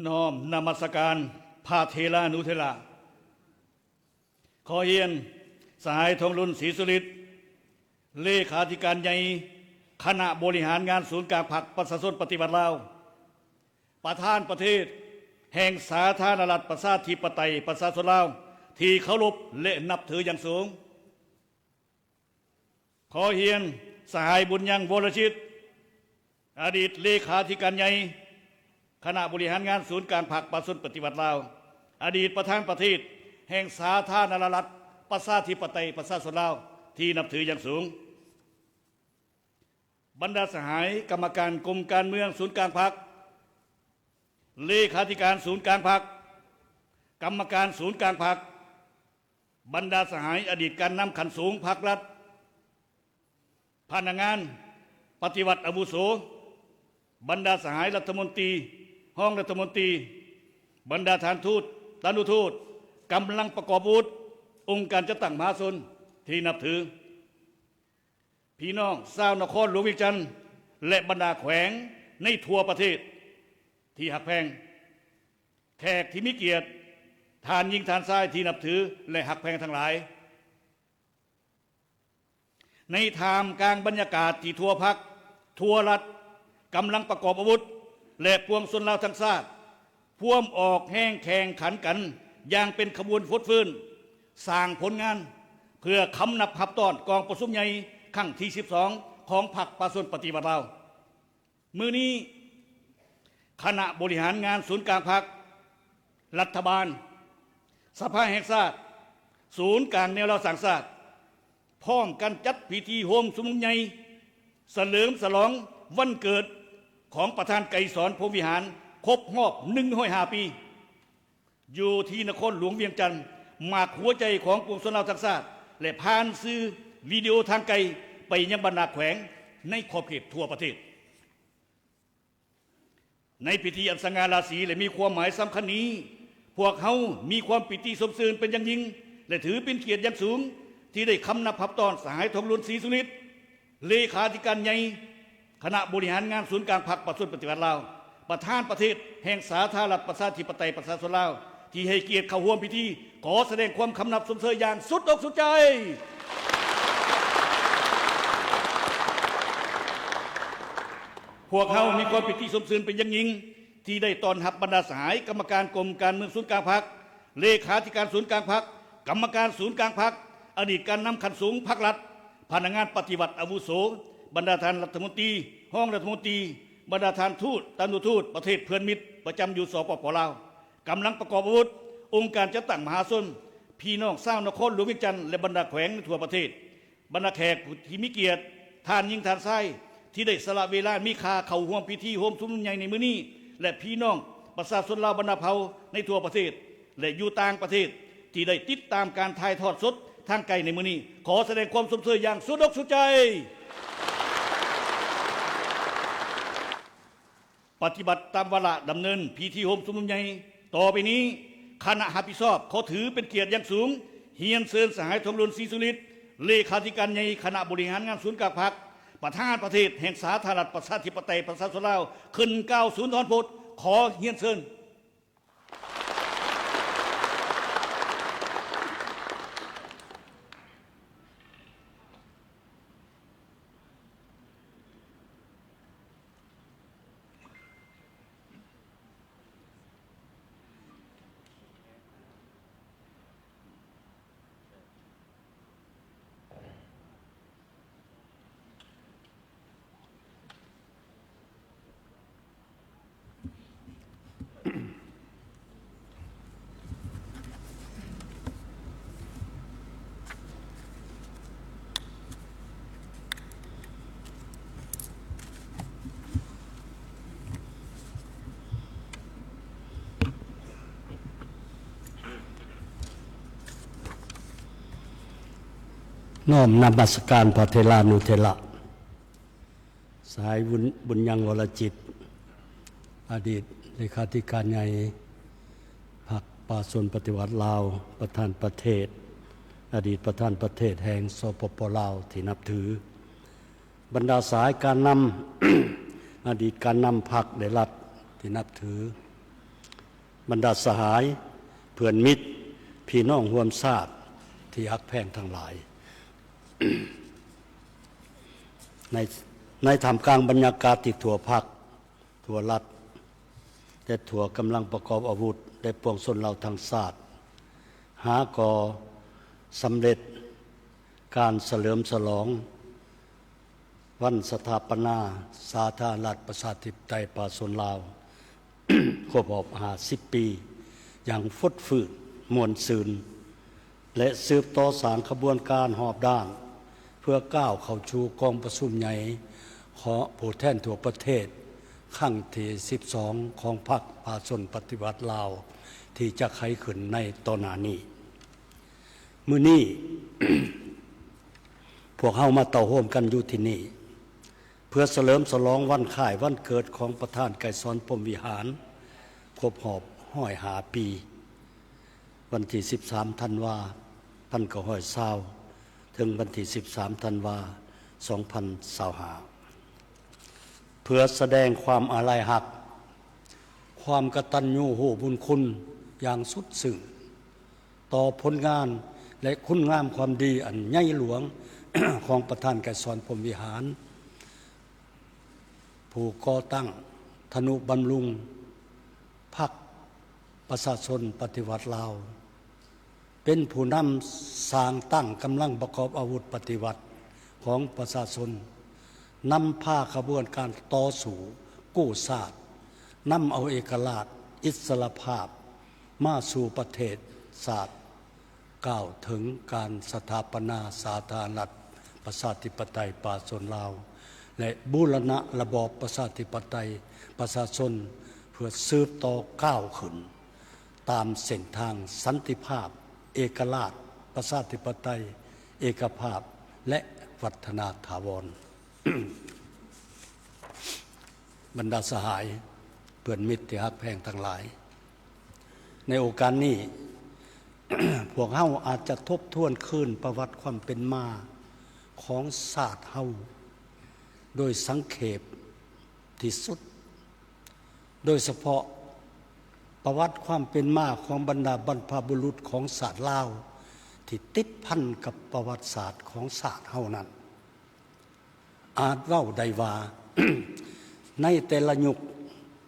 ນ້ອມນະມັດສະການພະເຖລານຸເຖລະ. ຂໍຮຽນສະຫາຍ ທອງລຸນ ສີສຸລິດ, ເລຂາທິການໃຫຍ່ຄະນະບໍລິຫານງານສູນກາງພັກປະຊາຊົນປະຕິວັດລາວ, ປະທານປະເທດແຫ່ງສາທາລະນະລັດ ປະຊາທິປະໄຕ ປະຊາຊົນລາວ ທີ່ເຄົາລົບ ແລະ ນັບຖືຢ່າງສູງ. ຂໍຮຽນສະຫາຍ ບຸນຍັງ ວໍລະຈິດ, ອະດີດເລຂາທິການໃຫຍ່ຄະນະບໍລິຫານງານສູນກາງພັກປະຊາຊົນປະຕິວັດລາວ, ອະດີດປະທານປະເທດແຫ່ງສາທາລະນະລັດ ປະຊາທິປະໄຕ ປະຊາຊົນລາວ ທີ່ນັບຖືຢ່າງສູງ. ບັນດາສະຫາຍກຳມະການກົມການເມືອງສູນກາງພັກ, ເລຂາທິການສູນກາງພັກ, ກຳມະການສູນກາງພັກ, ບັນດາສະຫາຍອະດີດການນຳຂັ້ນສູງພັກລັດ, ພະນັກງານປະຕິວັດອາວຸໂສ, ບັນດາສະຫາຍລັດຖະມົນຕີ, ຮອງລັດຖະມົນຕີ, ບັນດາທ່ານທູດ, ຕານຸທູດ, ກຳລັງປະກອບອາວຸດ, ອົງການຈັດຕັ້ງມະຫາຊົນທີ່ນັບຖື. ພີ່ນ້ອງຊາວນະຄອນຫຼວງວຽງຈັນ ແລະ ບັນດາແຂວງໃນທົ່ວປະເທດທີ່ຮັກແພງ, ແຂກທີ່ມີກຽດ, ທ່ານຍິງທ່ານຊາຍທີ່ນັບຖື ແລະ ຮັກແພງທັງຫຼາຍ, ໃນທ່າມກາງບັນຍາກາດທີ່ທົ່ວພັກ, ທົ່ວລັດ, ກຳລັງປະກອບອາວຸດ ແລະ ປວງຊົນລາວທັງຊາດ ພວມອອກແຮງແຂ່ງຂັນກັນຢ່າງເປັນຂະບວນຟົດຟື້ນ, ສ້າງຜົນງານເພື່ອຄຳນັບຮັບຕ້ອນກອງປະຊຸມໃຫຍ່ຄັ້ງທີສິບສອງ ຂອງພັກປະຊາຊົນປະຕິວັດລາວ. ມື້ນີ້ ຄະນະບໍລິຫານງານສູນກາງພັກ, ລັດຖະບານ, ສະພາແຫ່ງຊາດ, ສູນກາງແນວລາວສ້າງຊາດ ພ້ອມກັນຈັດພິທີໂຮມຊຸມນຸມໃຫຍ່ສະເຫຼີມສະຫຼອງວັນເກີດຂອງປະທານໄກສອນ ພົມວິຫານ ຄົບຮອບໜຶ່ງຮ້ອຍຫ້າປີ ຢູ່ທີ່ນະຄອນຫຼວງວຽງຈັນ, ໝາກຫົວໃຈຂອງປວງຊົນລາວທັງຊາດ ແລະ ຜ່ານສື່ວິດີໂອທາງໄກໄປຍັງບັນດາແຂວງໃນຂອບເຂດທົ່ວປະເທດ. ໃນພິທີອັນສະຫງ່າລາສີ ແລະ ມີຄວາມໝາຍສຳຄັນນີ້, ພວກເຮົາມີຄວາມປີຕິຊົມຊື່ນເປັນຢ່າງຍິ່ງ ແລະ ຖືເປັນກຽດຢ່າງສູງ ທີ່ໄດ້ຄຳນັບຮັບຕ້ອນສະຫາຍ ທອງລຸນ ສີສຸລິດ, ເລຂາທິການໃຫຍ່ຄະນະບໍລິຫານງານສູນກາງພັກປະຊາຊົນປະຕິວັດລາວ, ປະທານປະເທດແຫ່ງສາທາລະນະລັດ ປະຊາທິປະໄຕ ປະຊາຊົນລາວ ທີ່ໃຫ້ກຽດເຂົ້າຮ່ວມພິທີ. ຂໍສະແດງຄວາມຄຳນັບຊົມເຊີຍຢ່າງສຸດອົກສຸດໃຈ. ພວກເຮົາມີຄວາມປີຕິຊົມຊື່ນເປັນຢ່າງຍິ່ງ ທີ່ໄດ້ຕ້ອນຮັບບັນດາສະຫາຍກຳມະການກົມການເມືອງສູນກາງພັກ, ເລຂາທິການສູນກາງພັກ, ກຳມະການສູນກາງພັກ, ອະດີດການນຳຂັ້ນສູງພັກລັດ, ພະນັກງານປະຕິວັດອາວຸໂສ, ບັນດາທ່ານລັດຖະມົນຕີ, ຮອງລັດຖະມົນຕີ, ບັນດາທ່ານທູດ, ຕານຸທູດປະເທດເພື່ອນມິດປະຈຳຢູ່ ສປປ ລາວ, ກຳລັງປະກອບອາວຸດ, ອົງການຈັດຕັ້ງມະຫາຊົນ, ພີ່ນ້ອງຊາວນະຄອນຫຼວງວຽງຈັນ ແລະ ບັນດາແຂວງໃນທົ່ວປະເທດ, ບັນດາແຂກຜູ້ທີ່ມີກຽດ, ທ່ານຍິງທ່ານຊາຍ ທີ່ໄດ້ສະຫຼະເວລາມີຄ່າເຂົ້າຮ່ວມພິທີໂຮມຊຸມນຸມໃຫຍ່ໃນມື້ນີ້ ແລະ ພີ່ນ້ອງປະຊາຊົນລາວບັນດາເຜົ່າໃນທົ່ວປະເທດ ແລະ ຢູ່ຕ່າງປະເທດ ທີ່ໄດ້ຕິດຕາມການຖ່າຍທອດສົດທາງໄກໃນມື້ນີ້. ຂໍສະແດງຄວາມຊົມເຊີຍຢ່າງສຸດອົກສຸດໃຈ. ປະຕິບັດຕາມວາລະດຳເນີນພິທີໂຮມຊຸມນຸມໃຫຍ່. ຕໍ່ໄປນີ້, ຄະນະຮັບຜິດຊອບຂໍຖືເປັນກຽດຢ່າງສູງ ຮຽນເຊີນສະຫາຍ ທອງລຸນ ສີສຸລິດ, ເລຂາທິການໃຫຍ່ຄະນະບໍລິຫານງານສູນກາງພັກ, ປະທານປະເທດແຫ່ງສາທາລະນະລັດ ປະຊາທິປະໄຕ ປະຊາຊົນລາວ ຂຶ້ນກ່າວສຸນທອນພົດ. ຂໍຮຽນເຊີນ. ນ້ອມນະມັດສະການພະເຖລານຸເຖລະ. ສະຫາຍ ບຸນ ບຸນຍັງ ວໍລະຈິດ, ອະດີດເລຂາທິການໃຫຍ່ພັກປະຊາຊົນປະຕິວັດລາວ, ປະທານປະເທດ, ອະດີດປະທານປະເທດແຫ່ງ ສປປ ລາວ ທີ່ນັບຖື, ບັນດາສາຍການນຳ, ອະດີດການນຳພັກ ແລະ ລັດທີ່ນັບຖື, ບັນດາສະຫາຍ, ເພື່ອນມິດ, ພີ່ນ້ອງຮ່ວມຊາດທີ່ຮັກແພງທັງຫຼາຍ, ໃນ, ໃນທ່າມກາງບັນຍາກາດທີ່ທົ່ວພັກ, ທົ່ວລັດ ແລະ ທົ່ວກຳລັງປະກອບອາວຸດ ແລະ ປວງຊົນລາວທັງຊາດ ຫາກໍສຳເລັດການສະເຫຼີມສະຫຼອງ ວັນສະຖາປະນາສາທາລະນະລັດ ປະຊາທິປະໄຕ ປະຊາຊົນລາວ ຄົບຮອບຫ້າສິບປີ ຢ່າງຟົດຟື້ນມ່ວນຊື່ນ ແລະ ສືບຕໍ່ສ້າງຂະບວນການຮອບດ້ານ ເພື່ອກ້າວເຂົ້າສູ່ກອງປະຊຸມໃຫຍ່ຂອງຜູ້ແທນທົ່ວປະເທດ ຄັ້ງທີສິບສອງ ຂອງພັກປະຊາຊົນປະຕິວັດລາວ ທີ່ຈະໄຂຂຶ້ນໃນຕໍ່ໜ້ານີ້. ມື້ນີ້ ພວກເຮົາມາເຕົ້າໂຮມກັນຢູ່ທີ່ນີ້ ເພື່ອສະເຫຼີມສະຫຼອງວັນຄ້າຍວັນເກີດຂອງປະທານໄກສອນ ພົມວິຫານ ຄົບຮອບຮ້ອຍຫ້າປີ, ວັນທີສິບສາມ ທັນວາ ພັນເກົ້າຮ້ອຍຊາວ ເຖິງວັນທີສິບສາມ ທັນວາ ສອງພັນຊາວຫ້າ ເພື່ອສະແດງຄວາມອາໄລຮັກ, ຄວາມກະຕັນຍູຮູ້ບຸນຄຸນຢ່າງສຸດຊຶ້ງ ຕໍ່ຜົນງານ ແລະ ຄຸນງາມຄວາມດີອັນໃຫຍ່ຫຼວງ ຂອງປະທານໄກສອນ ພົມວິຫານ ຜູ້ກໍ່ຕັ້ງທະນຸບຳລຸງພັກປະຊາຊົນປະຕິວັດລາວ, ເປັນຜູ້ນຳສ້າງຕັ້ງກຳລັງປະກອບອາວຸດປະຕິວັດຂອງປະຊາຊົນ, ນຳພາຂະບວນການຕໍ່ສູ້ກູ້ຊາດ, ນຳເອົາເອກະລາດ, ອິດສະຫຼະພາບ ມາສູ່ປະເທດຊາດ, ກ່າວເຖິງການສະຖາປະນາສາທາລະນະລັດ ປະຊາທິປະໄຕ ປະຊາຊົນລາວ ແລະ ບູລະນະລະບອບປະຊາທິປະໄຕ ປະຊາຊົນ ເພື່ອສືບຕໍ່ກ້າວຂຶ້ນຕາມເສັ້ນທາງສັນຕິພາບ, ເອກະລາດ, ປະຊາທິປະໄຕ, ເອກະພາບ ແລະ ວັດທະນາຖາວອນ. ບັນດາສະຫາຍ, ເພື່ອນມິດທີ່ຮັກແພງທັງຫຼາຍ, ໃນໂອກາດນີ້ ພວກເຮົາອາດຈະທົບທວນຄືນປະຫວັດຄວາມເປັນມາຂອງຊາດເຮົາໂດຍສັງເຂບທີ່ສຸດ, ໂດຍສະເພາະປະຫວັດຄວາມເປັນມາຂອງບັນດາບັນພະບຸລຸດຂອງຊາດລາວ ທີ່ຕິດພັນກັບປະຫວັດສາດຂອງຊາດເຮົານັ້ນ. ອາດເວົ້າໄດ້ວ່າ ໃນແຕ່ລະຍຸກ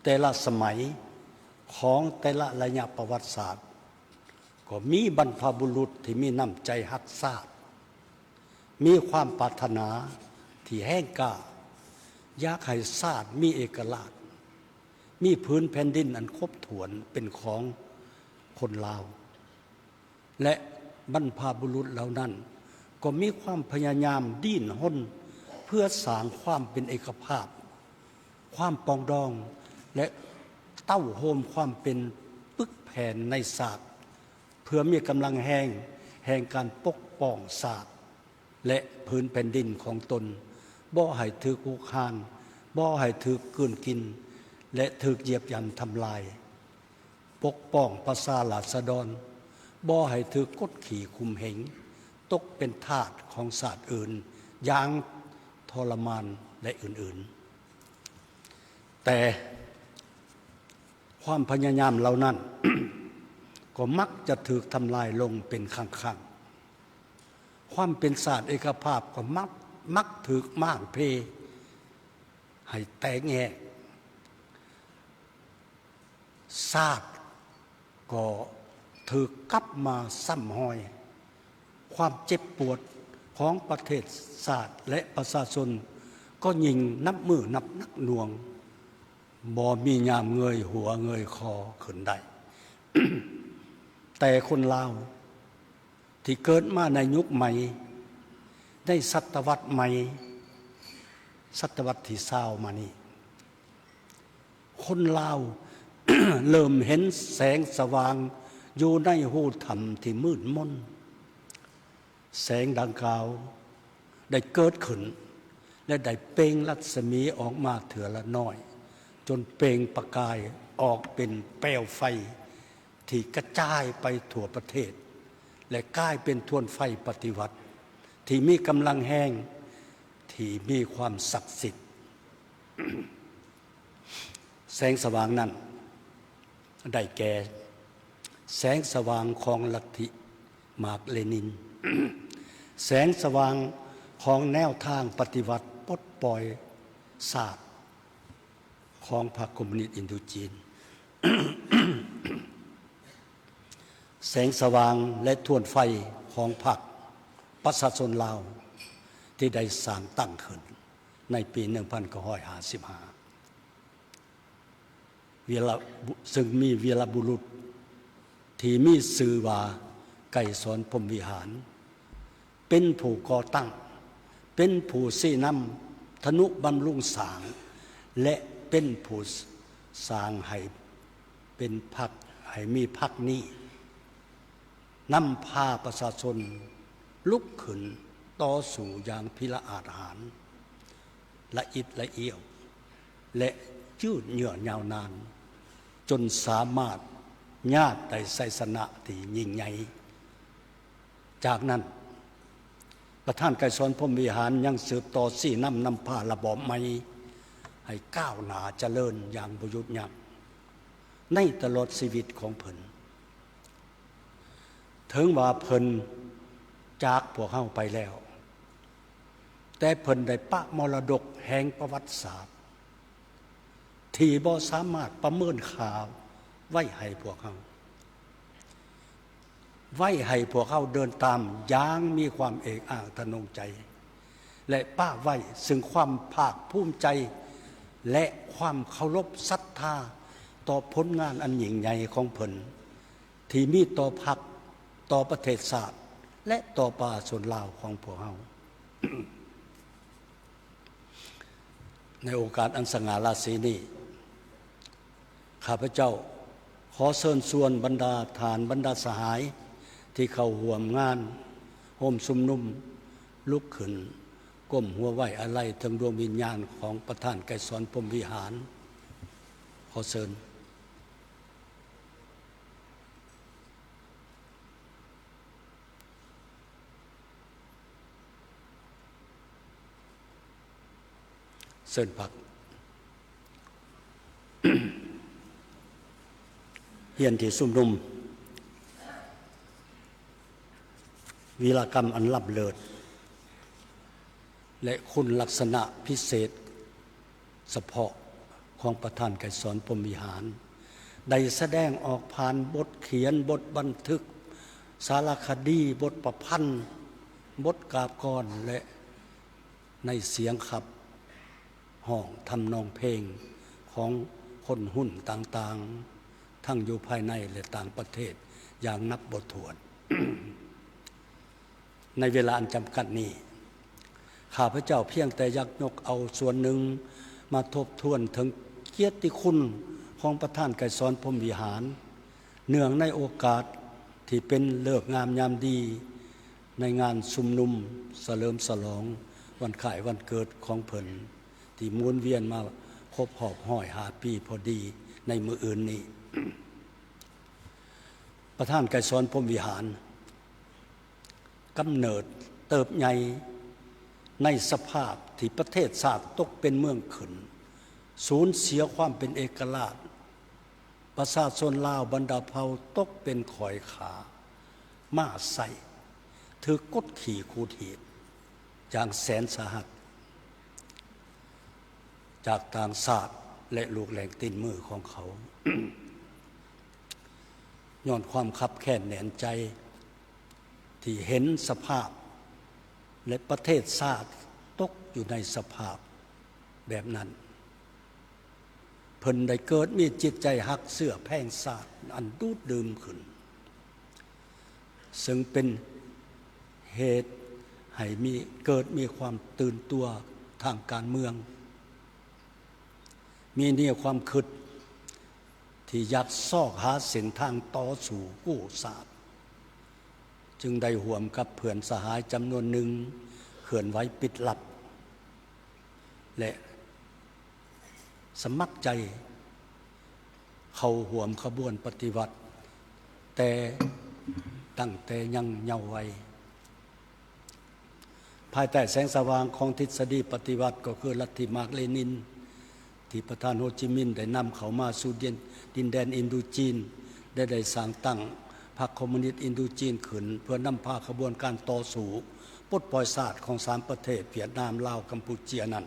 ແຕ່ລະສະໄໝ ຂອງແຕ່ລະໄລຍະປະຫວັດສາດ ກໍມີບັນພະບຸລຸດທີ່ມີນ້ຳໃຈຮັກຊາດ, ມີຄວາມປາດຖະໜາທີ່ແຮງກ້າ ຢາກໃຫ້ຊາດມີເອກະລາດ, ມີຜືນແຜ່ນດິນອັນຄົບຖ້ວນເປັນຂອງຄົນລາວ. ແລະ ບັນພະບຸລຸດເຫຼົ່ານັ້ນກໍມີຄວາມພະຍາຍາມດີ້ນຮົນເພື່ອສ້າງຄວາມເປັນເອກະພາບ, ຄວາມປອງດອງ ແລະ ເຕົ້າໂຮມຄວາມເປັນປຶກແຜ່ນໃນຊາດ ເພື່ອມີກຳລັງແຮງແຫ່ງການປົກປ້ອງຊາດ ແລະ ຜືນແຜ່ນດິນຂອງຕົນ ບໍ່ໃຫ້ຖືກຮຸກຮານ, ບໍ່ໃຫ້ຖືກກືນກິນ ແລະ ຖືກຢຽບຢ່ຳທຳລາຍ. ປົກປ້ອງປະຊາລາຊະດອນ ບໍ່ໃຫ້ຖືກກົດຂີ່ຂົ່ມເຫງ, ຕົກເປັນທາດຂອງຊາດອື່ນຢ່າງທໍລະມານ ແລະ ອື່ນໆ. ແຕ່ຄວາມພະຍາຍາມເຫຼົ່ານັ້ນ ກໍມັກຈະຖືກທຳລາຍລົງເປັນຄັ້ງໆ. ຄວາມເປັນຊາດເອກະພາບກໍມັກ, ມັກຖືກມ້າງເພໃຫ້ແຕກແຍກ. ຊາດກໍຖືກກັບມາຊ້ຳຮອຍ. ຄວາມເຈັບປວດຂອງປະເທດຊາດ ແລະ ປະຊາຊົນກໍຍິ່ງນັບມື້ນັບໜັກໜ່ວງ, ບໍ່ມີຍາມເງີຍຫົວເງີຍຄໍຂຶ້ນໄດ້. ແຕ່ຄົນລາວ ທີ່ເກີດມາໃນຍຸກໃໝ່, ໃນສະຕະວັດໃໝ່, ສະຕະວັດທີຊາວມານີ້, ຄົນລາວເລີ່ມເຫັນແສງສະຫວ່າງຢູ່ໃນຮູຖ້ຳທີ່ມືດມົນ. ແສງດັ່ງກ່າວໄດ້ເກີດຂຶ້ນ ແລະ ໄດ້ເປັ່ງລັດສະໝີອອກມາເທື່ອລະໜ້ອຍ, ຈົນເປັ່ງປະກາຍອອກເປັນແປວໄຟ ທີ່ກະຈາຍໄປທົ່ວປະເທດ ແລະ ກາຍເປັນທວນໄຟປະຕິວັດທີ່ມີກຳລັງແຮງ, ທີ່ມີຄວາມສັກສິດ. ແສງສະຫວ່າງນັ້ນ ໄດ້ແກ່ ແສງສະຫວ່າງຂອງລັດທິມາກເລນິນ, ແສງສະຫວ່າງຂອງແນວທາງປະຕິວັດປົດປ່ອຍຊາດຂອງພັກຄອມມູນິດອິນໂດຈີນ, ແສງສະຫວ່າງ ແລະ ທວນໄຟຂອງພັກປະຊາຊົນລາວ ທີ່ໄດ້ສ້າງຕັ້ງຂຶ້ນໃນປີໜຶ່ງພັນເກົ້າຮ້ອຍຫ້າສິບຫ້າ ວີລະ ຊຶ່ງມີວີລະບຸລຸດທີ່ມີຊື່ວ່າ ໄກສອນ ພົມວິຫານ ເປັນຜູ້ກໍ່ຕັ້ງ, ເປັນຜູ້ຊີ້ນຳທະນຸບຳລຸງສ້າງ ແລະ ເປັນຜູ້ສ້າງໃຫ້ເປັນພັກ, ໃຫ້ມີພັກນີ້ ນຳພາປະຊາຊົນລຸກຂຶ້ນຕໍ່ສູ້ຢ່າງພິລະອາດຫານ, ລະອິດລະອ້ຽວ ແລະ ຍືດເຍື້ອຍາວນານ, ຈົນສາມາດຍາດໄດ້ໄຊຊະນະທີ່ຍິ່ງໃຫຍ່. ຈາກນັ້ນ, ປະທານໄກສອນ ພົມວິຫານ ຍັງສືບຕໍ່ຊີ້ນຳນຳພາລະບອບໃໝ່ໃຫ້ກ້າວໜ້າຈະເລີນຢ່າງບໍ່ຢຸດຢັ້ງໃນຕະຫຼອດຊີວິດຂອງເພິ່ນ. ເຖິງວ່າເພິ່ນຈາກພວກເຮົາໄປແລ້ວ, ແຕ່ເພິ່ນໄດ້ປະມໍລະດົກແຫ່ງປະຫວັດສາດທີ່ບໍ່ສາມາດປະເມີນຄ່າໄວ້ໃຫ້ພວກເຮົາ, ໄວ້ໃຫ້ພວກເຮົາເດີນຕາມຢ່າງມີຄວາມເອກອ້າງທະນົງໃຈ ແລະ ປະໄວ້ເຊິ່ງຄວາມພາກພູມໃຈ ແລະ ຄວາມເຄົາລົບສັດທາຕໍ່ຜົນງານອັນຍິ່ງໃຫຍ່ຂອງເພິ່ນ ທີ່ມີຕໍ່ພັກ, ຕໍ່ປະເທດຊາດ ແລະ ຕໍ່ປະຊາຊົນລາວຂອງພວກເຮົາ. ໃນໂອກາດອັນສະຫງ່າລາສີນີ້, ຂ້າພະເຈົ້າຂໍເຊີນຊວນບັນດາທ່ານ, ບັນດາສະຫາຍທີ່ເຂົ້າຮ່ວມງານໂຮມຊຸມນຸມ ລຸກຂຶ້ນກົ້ມຫົວໄວ້ອາໄລເຖິງດວງວິນຍານຂອງປະທານໄກສອນ ພົມວິຫານ. ຂໍເຊີນ. ເຊີນພັກ. ຮຽນທີ່ຊຸມນຸມ, ວີລະກຳອັນລ້ຳເລີດ ແລະ ຄຸນລັກສະນະພິເສດສະເພາະຂອງປະທານໄກສອນ ພົມວິຫານ ໄດ້ສະແດງອອກຜ່ານບົດຂຽນ, ບົດບັນທຶກ, ສາລະຄະດີ, ບົດປະພັນ, ບົດກາບກອນ ແລະ ໃນສຽງຂັບຮ້ອງທຳນອງເພງຂອງຄົນຮຸ່ນຕ່າງໆ ທັງຢູ່ພາຍໃນ ແລະ ຕ່າງປະເທດຢ່າງນັບບໍ່ຖ້ວນ. ໃນເວລາອັນຈຳກັດນີ້, ຂ້າພະເຈົ້າພຽງແຕ່ຢາກຍົກເອົາສ່ວນໜຶ່ງມາທົບທວນເຖິງກຽດຕິຄຸນຂອງປະທານໄກສອນ ພົມວິຫານ ເນື່ອງໃນໂອກາດທີ່ເປັນເລີກງາມຍາມດີ ໃນງານຊຸມນຸມສະເຫຼີມສະຫຼອງວັນຄ້າຍວັນເກີດຂອງເພິ່ນ ທີ່ໝູນວຽນມາຄົບຮອບຮ້ອຍຫ້າປີພໍດີໃນມື້ອື່ນນີ້. ປະທານໄກສອນ ພົມວິຫານ ກຳເນີດເຕີບໃຫຍ່ໃນສະພາບທີ່ປະເທດຊາດຕົກເປັນເມືອງຂຶ້ນ, ສູນເສຍຄວາມເປັນເອກະລາດ, ປະຊາຊົນລາວບັນດາເຜົ່າຕົກເປັນຂ້ອຍຂ້າມ້າໄຊ, ຖືກກົດຂີ່ຂູດຮີດຢ່າງແສນສາຫັດຈາກຕ່າງຊາດ ແລະ ລູກແຫຼ່ງຕີນມືຂອງເຂົາ. ຍ້ອນຄວາມຄັບແຄ້ນແໜ້ນໃຈ ທີ່ເຫັນສະພາບ ແລະ ປະເທດຊາດຕົກຢູ່ໃນສະພາບແບບນັ້ນ, ເພິ່ນໄດ້ເກີດມີຈິດໃຈຮັກເຊື້ອແພງຊາດອັນດູດດື່ມຂຶ້ນ, ເຊິ່ງເປັນເຫດໃຫ້ມີ, ເກີດມີຄວາມຕື່ນຕົວທາງການເມືອງ, ມີແນວຄວາມຄິດ ທີ່ຢາກຊອກຫາເສັ້ນທາງຕໍ່ສູ້ກູ້ຊາດ, ຈຶ່ງໄດ້ຮ່ວມກັບເພື່ອນສະຫາຍຈຳນວນໜຶ່ງເຄື່ອນໄຫວປິດລັບ ແລະ ສະໝັກໃຈເຂົ້າຮ່ວມຂະບວນປະຕິວັດ ແຕ່ ຕັ້ງແຕ່ຍັງເຍົາໄວ. ພາຍໃຕ້ແສງສະຫວ່າງຂອງທິດສະດີປະຕິວັດ ກໍຄືລັດທິມາກເລນິນ, ທີ່ປະທານໂຮຈິມິນໄດ້ນຳເຂົ້າມາສູ່ດິນ ດິນແດນອິນດູຈີນ ແລະ ໄດ້ສ້າງຕັ້ງພັກຄອມມູນິດອິນດູຈີນຂຶ້ນ ເພື່ອນຳພາຂະບວນການຕໍ່ສູ້ປົດປ່ອຍຊາດຂອງສາມປະເທດ ຫວຽດນາມ, ລາວ, ກຳປູເຈຍນັ້ນ.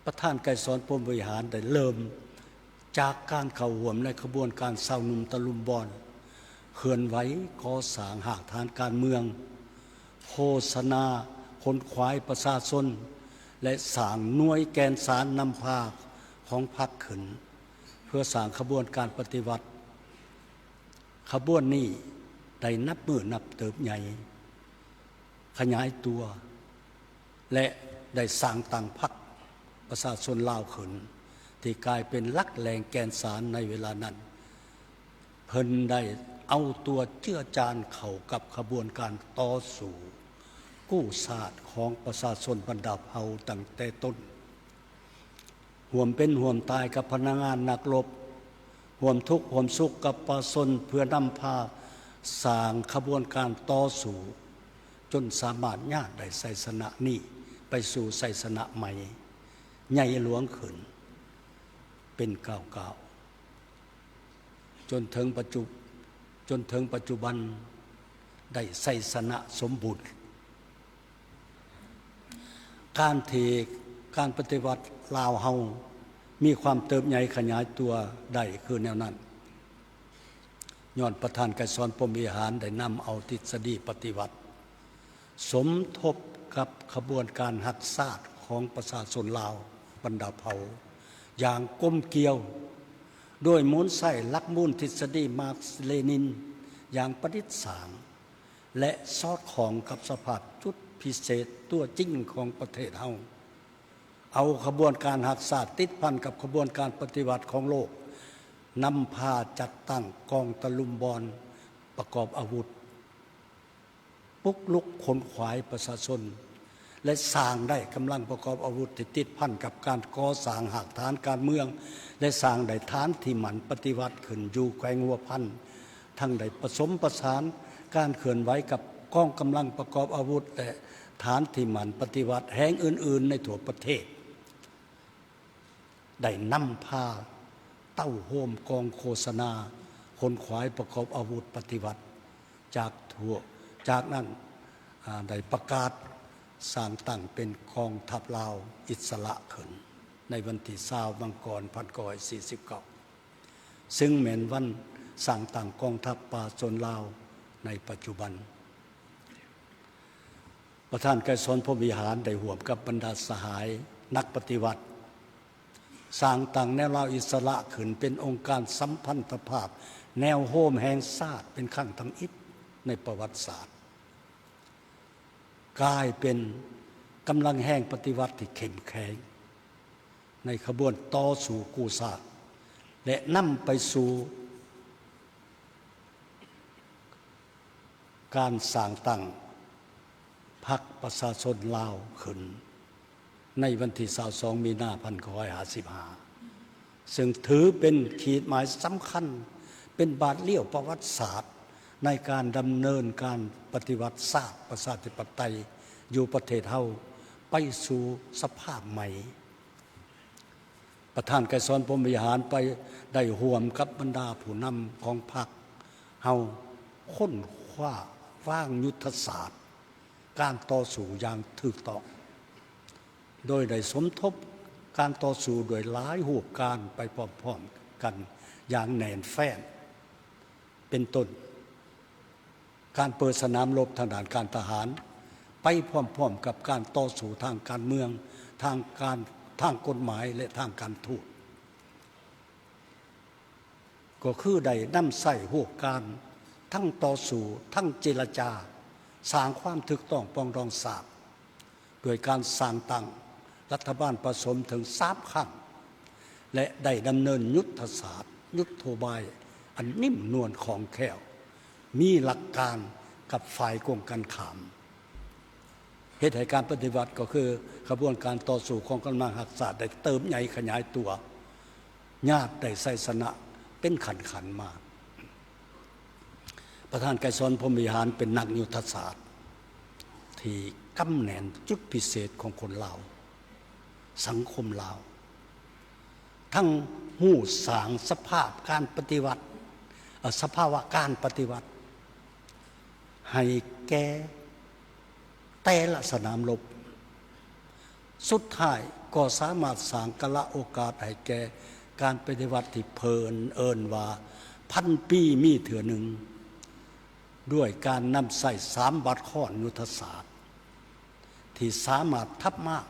ປະທານໄກສອນ ພົມວິຫານ ໄດ້ເລີ່ມຈາກການເຂົ້າຮ່ວມໃນຂະບວນການຊາວໜຸ່ມຕະລຸມບອນ ເຄື່ອນໄຫວກໍ່ສ້າງຮາກຖານການເມືອງ, ໂຄສະນາຂົນຂວາຍປະຊາຊົນ ແລະ ສ້າງໜ່ວຍແກ່ນສານນຳພາຂອງພັກຂຶ້ນ ເພື່ອສ້າງຂະບວນການປະຕິວັດ. ຂະບວນນີ້ໄດ້ນັບມື້ນັບເຕີບໃຫຍ່ ຂະຫຍາຍຕົວ ແລະ ໄດ້ສ້າງຕັ້ງພັກປະຊາຊົນລາວຂຶ້ນ ທີ່ກາຍເປັນຫຼັກແຫຼ່ງແກ່ນສານໃນເວລານັ້ນ. ເພິ່ນໄດ້ເອົາຕົວເຈືອຈານເຂົ້າກັບຂະບວນການຕໍ່ສູ້ກູ້ຊາດຂອງປະຊາຊົນບັນດາເຜົ່າຕັ້ງແຕ່ຕົ້ນ, ຮ່ວມເປັນຮ່ວມຕາຍກັບພະນັກງານນັກລົບ, ຮ່ວມທຸກຮ່ວມສຸກກັບປະຊາຊົນ ເພື່ອນຳພາສ້າງຂະບວນການຕໍ່ສູ້ ຈົນສາມາດຍາດໄດ້ໄຊຊະນະນີ້ໄປສູ່ໄຊຊະນະໃໝ່ ໃຫຍ່ຫຼວງຂຶ້ນເປັນກ້າວໆ ຈົນເຖິງປັດຈຸ ຈົນເຖິງປັດຈຸບັນໄດ້ໄຊຊະນະສົມບູນ. ການທີ່ການປະຕິວັດລາວເຮົາມີຄວາມເຕີບໃຫຍ່ຂະຫຍາຍຕົວໄດ້ຄືແນວນັ້ນ ຍ້ອນປະທານໄກສອນ ພົມວິຫານ ໄດ້ນຳເອົາທິດສະດີປະຕິວັດ ສົມທົບກັບຂະບວນການຮັກຊາດຂອງປະຊາຊົນລາວບັນດາເຜົ່າຢ່າງກົມກຽວ, ໂດຍໝູນໃຊ້ຫຼັກມູນທິດສະດີມາກເລນິນຢ່າງປະດິດສ້າງ ແລະ ສອດຄ່ອງກັບສະພາບຈຸດພິເສດຕົວຈິງຂອງປະເທດເຮົາ. ເອົາຂະບວນການຮັກຊາດຕິດພັນກັບຂະບວນການປະຕິວັດຂອງໂລກ, ນຳພາຈັດຕັ້ງກອງຕະລຸມບອນປະກອບອາວຸດ, ປຸກລຸກຂົນຂວາຍປະຊາຊົນ ແລະ ສ້າງໄດ້ກຳລັງປະກອບອາວຸດທີ່ຕິດພັນກັບການກໍ່ສ້າງຮາກຖານການເມືອງ ແລະ ສ້າງໄດ້ຖານທີ່ໝັ້ນປະຕິວັດຂຶ້ນຢູ່ແຂວງຫົວພັນ, ທັງໄດ້ປະສົມປະສານການເຄື່ອນໄຫວກັບກອງກຳລັງປະກອບອາວຸດ ແລະ ຖານທີ່ໝັ້ນປະຕິວັດແຫ່ງອື່ນໆໃນທົ່ວປະເທດ. ໄດ້ນຳພາເຕົ້າໂຮມກອງໂຄສະນາຂົນຂວາຍປະກອບອາວຸດປະຕິວັດຈາກທົ່ວ, ຈາກນັ້ນ, ອາ, ໄດ້ປະກາດສ້າງຕັ້ງເປັນກອງທັບລາວອິດສະຫຼະຂຶ້ນໃນວັນທີຊາວ ມັງກອນ ພັນເກົ້າຮ້ອຍສີ່ສິບເກົ້າ ຊຶ່ງແມ່ນວັນສ້າງຕັ້ງກອງທັບປະຊາຊົນລາວໃນປັດຈຸບັນ. ປະທານໄກສອນ ພົມວິຫານ ໄດ້ຮ່ວມກັບບັນດາສະຫາຍນັກປະຕິວັດ ສ້າງຕັ້ງແນວລາວອິດສະຫຼະຂຶ້ນເປັນອົງການສຳພັນທະພາບແນວໂຮມແຫ່ງຊາດເປັນຄັ້ງທຳອິດໃນປະຫວັດສາດ, ກາຍເປັນກຳລັງແຮງປະຕິວັດທີ່ເຂັ້ມແຂງໃນຂະບວນຕໍ່ສູ້ກູ້ຊາດ ແລະ ນຳໄປສູ່ ການສ້າງຕັ້ງພັກປະຊາຊົນລາວຂຶ້ນໃນວັນທີຊາວສອງ ມີນາ ພັນເກົ້າຮ້ອຍຫ້າສິບຫ້າ ຊຶ່ງຖືເປັນຂີດໝາຍສຳຄັນ, ເປັນບາດລ້ຽວປະຫວັດສາດໃນການດຳເນີນການປະຕິວັດຊາດປະຊາທິປະໄຕຢູ່ປະເທດເຮົາໄປສູ່ສະພາບໃໝ່. ປະທານໄກສອນ ພົມວິຫານ ໄປໄດ້ຮ່ວມກັບບັນດາຜູ້ນຳຂອງພັກເຮົາຄົ້ນຄວ້າວາງຍຸດທະສາດການຕໍ່ສູ້ຢ່າງຖືກຕ້ອງ, ໂດຍໄດ້ສົມທົບການຕໍ່ສູ້ດ້ວຍຫຼາຍຮູບການໄປພ້ອມໆກັນຢ່າງແໜ້ນແຟ້ນ. ເປັນຕົ້ນ, ການເປີດສະໜາມລົບທາງດ້ານການທະຫານ ໄປພ້ອມໆກັບການຕໍ່ສູ້ທາງການເມືອງ, ທາງການ, ທາງກົດໝາຍ ແລະ ທາງການທູດ, ກໍຄືໄດ້ນຳໃຊ້ຮູບການທັງຕໍ່ສູ້, ທັງເຈລະຈາ, ສ້າງຄວາມຖືກຕ້ອງປອງດອງຊາດ ດ້ວຍການສ້າງຕັ້ງລັດຖະບານປະສົມເຖິງສາມຄັ້ງ ແລະ ໄດ້ດຳເນີນຍຸດທະສາດ, ຍຸດໂທບາຍອັນນິ້ມນວນຄ່ອງແຄ້ວ, ມີຫຼັກການກັບຝ່າຍກົງກັນຂ້າມ, ເຮັດໃຫ້ການປະຕິວັດ ກໍຄືຂະບວນການຕໍ່ສູ້ຂອງກຳລັງຮັກຊາດ ໄດ້ເຕີບໃຫຍ່ຂະຫຍາຍຕົວ, ຍາດໄດ້ໄຊຊະນະເປັນຂັ້ນໆມາ. ປະທານໄກສອນ ພົມວິຫານ ເປັນນັກຍຸດທະສາດທີ່ກຳແໜ້ນຈຸດພິເສດຂອງຄົນລາວ, ສັງຄົມລາວ, ທັງຮູ້ສ້າງສະພາບການປະຕິວັດ ເອີ ສະພາວະການປະຕິວັດ ໃຫ້ແກ່ແຕ່ລະສະໜາມລົບ. ສຸດທ້າຍກໍສາມາດສ້າງກາລະໂອກາດໃຫ້ແກ່ການປະຕິວັດທີ່ເພິ່ນເອີ້ນວ່າພັນປີມີເທື່ອໜຶ່ງ ດ້ວຍການນຳໃຊ້ສາມບາດຄ້ອນຍຸດທະສາດ ທີ່ສາມາດທັບມ້າງ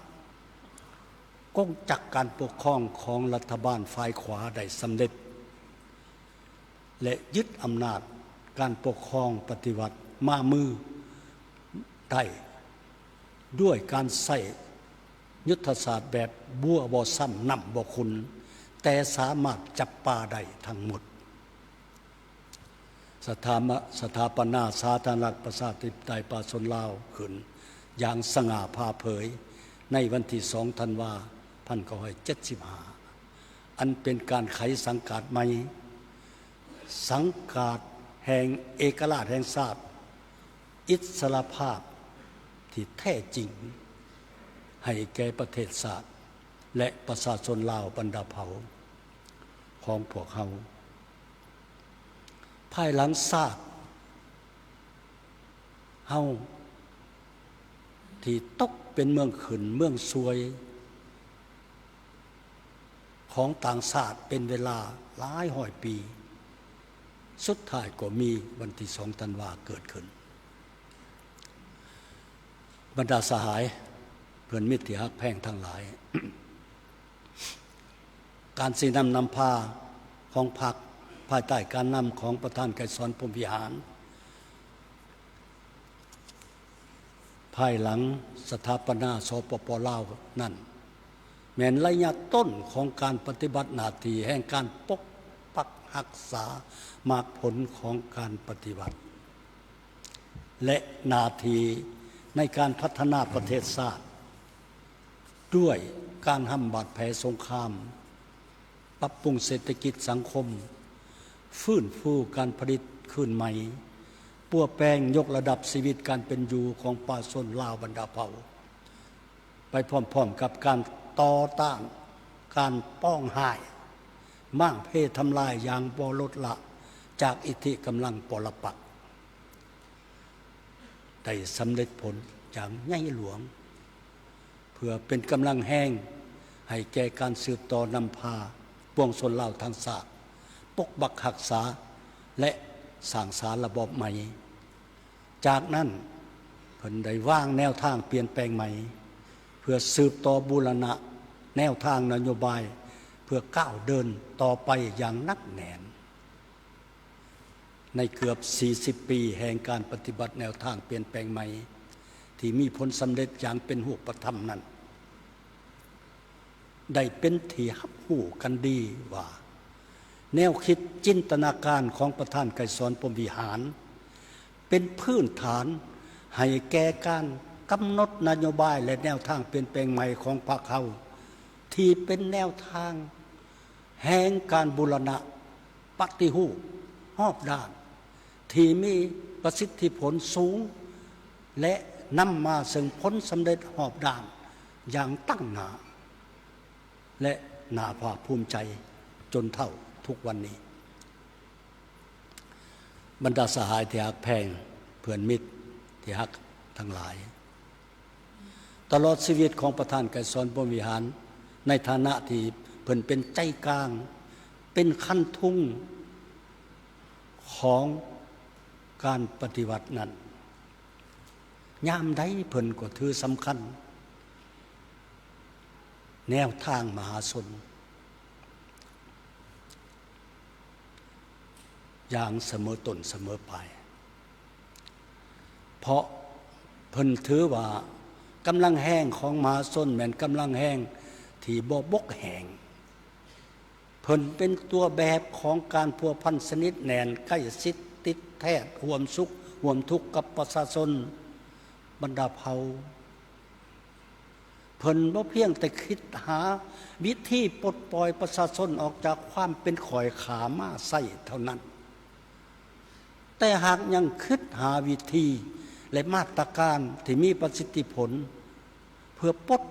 ກົງຈັກການປົກຄອງຂອງລັດຖະບານຝ່າຍຂວາໄດ້ສຳເລັດ ແລະ ຍຶດອຳນາດການປົກຄອງປະຕິວັດມາມືໄດ້ ດ້ວຍການໃຊ້ຍຸດທະສາດແບບບົວບໍ່ຊ້ຳນ້ຳບໍ່ຂຸ່ນ, ແຕ່ສາມາດຈັບປາໄດ້ທັງໝົດ. ສະຖາມະ ສະຖາປະນາສາທາລະນະລັດປະຊາທິປະໄຕປະຊາຊົນລາວຂຶ້ນຢ່າງສະຫງ່າຜ່າເຜີຍໃນວັນທີສອງ ທັນວາ ພັນເກົ້າຮ້ອຍເຈັດສິບຫ້າ ອັນເປັນການໄຂສັງກາດໃໝ່, ສັງກາດແຫ່ງເອກະລາດແຫ່ງຊາດ, ອິດສະຫຼະພາບທີ່ແທ້ຈິງໃຫ້ແກ່ປະເທດຊາດ ແລະ ປະຊາຊົນລາວບັນດາເຜົ່າຂອງພວກເຮົາ. ພາຍຫຼັງຊາດເຮົາທີ່ຕົກເປັນເມືອງຂຶ້ນເມືອງຊວຍຂອງຕ່າງຊາດເປັນເວລາຫຼາຍຮ້ອຍປີ, ສຸດທ້າຍກໍມີວັນທີສອງ ທັນວາເກີດຂຶ້ນ. ບັນດາສະຫາຍເພື່ອນມິດທີ່ຮັກແພງທັງຫຼາຍ, ການຊີ້ນຳນຳພາຂອງພັກ ພາຍໃຕ້ການນຳຂອງປະທານໄກສອນ ພົມວິຫານ ພາຍຫຼັງສະຖາປະນາ ສປປ ລາວ ນັ້ນ ແມ່ນໄລຍະຕົ້ນຂອງການປະຕິບັດໜ້າທີ່ແຫ່ງການປົກປັກຮັກສາໝາກຜົນຂອງການປະຕິວັດ ແລະ ໜ້າທີ່ໃນການພັດທະນາປະເທດຊາດ ດ້ວຍການຫ້ຳບາດແຜສົງຄາມ, ປັບປຸງເສດຖະກິດສັງຄົມ, ຟື້ນຟູການຜະລິດຄືນໃໝ່, ປົວແປງຍົກລະດັບຊີວິດການເປັນຢູ່ຂອງປະຊາຊົນລາວບັນດາເຜົ່າ ໄປພ້ອມໆກັບການຕໍ່ຕ້ານການປອງຮ້າຍ, ມ້າງເພທຳລາຍຢ່າງບໍ່ລົດລະຈາກອິດທິກຳລັງປໍລະປັກ ໄດ້ສຳເລັດຜົນຢ່າງໃຫຍ່ຫຼວງ ເພື່ອເປັນກຳລັງແຮງໃຫ້ແກ່ການສືບຕໍ່ນຳພາປວງຊົນລາວທັງຊາດ ປົກປັກຮັກສາ ແລະ ສ້າງສາລະບອບໃໝ່. ຈາກນັ້ນເພິ່ນໄດ້ວາງແນວທາງປ່ຽນແປງໃໝ່ ເພື່ອສືບຕໍ່ບູລະນະແນວທາງນະໂຍບາຍ ເພື່ອກ້າວເດີນຕໍ່ໄປຢ່າງໜັກແໜ້ນ. ໃນເກືອບສີ່ສິບປີແຫ່ງການປະຕິບັດແນວທາງປ່ຽນແປງໃໝ່ ທີ່ມີຜົນສຳເລັດຢ່າງເປັນຮູບປະທຳນັ້ນ ໄດ້ເປັນທີ່ຮັບຮູ້ກັນດີວ່າ ແນວຄິດຈິນຕະນາການຂອງປະທານໄກສອນ ພົມວິຫານ ເປັນພື້ນຖານໃຫ້ແກ່ການກຳນົດນະໂຍບາຍ ແລະ ແນວທາງປ່ຽນແປງໃໝ່ຂອງພັກເຮົາ ທີ່ເປັນແນວທາງແຫ່ງການບູລະນະ ປະຕິຮູບຮອບດ້ານ ທີ່ມີປະສິດທິຜົນສູງ ແລະ ນຳມາເຊິ່ງຜົນສຳເລັດຮອບດ້ານຢ່າງຕັ້ງໜ້າ ແລະ ໜ້າພາກພູມໃຈຈົນເທົ່າທຸກວັນນີ້. ບັນດາສະຫາຍທີ່ຮັກແພງ, ເພື່ອນມິດທີ່ຮັກທັງຫຼາຍ, ຕະຫຼອດຊີວິດຂອງປະທານໄກສອນ ພົມວິຫານ ໃນຖານະທີ່ເພິ່ນເປັນໃຈກາງ, ເປັນຄັນທຸງຂອງການປະຕິວັດນັ້ນ, ຍາມໃດເພິ່ນກໍຖືສຳຄັນແນວທາງມະຫາຊົນ ຢ່າງສະເໝີຕົ້ນສະເໝີປາຍ, ເພາະເພິ່ນຖືວ່າກຳລັງແຮງຂອງມະຫາຊົນແມ່ນກຳລັງແຮງທີ່ບໍ່ບົກແຫ້ງ. ເພິ່ນເປັນຕົວແບບຂອງການພົວພັນສະໜິດແໜ້ນ, ໃກ້ຊິດຕິດແທດ, ຮ່ວມສຸກຮ່ວມທຸກກັບປະຊາຊົນບັນດາເຜົ່າ. ເພິ່ນບໍ່ພຽງແຕ່ຄິດຫາວິທີປົດປ່ອຍປະຊາຊົນອອກຈາກຄວາມເປັນຂ້ອຍຂ້າມ້າໄຊເທົ່ານັ້ນ, ແຕ່ຫາກຍັງຄິດຫາວິທີ ແລະ ມາດຕະການທີ່ມີປະສິດທິຜົນ ເພື່ອປົດ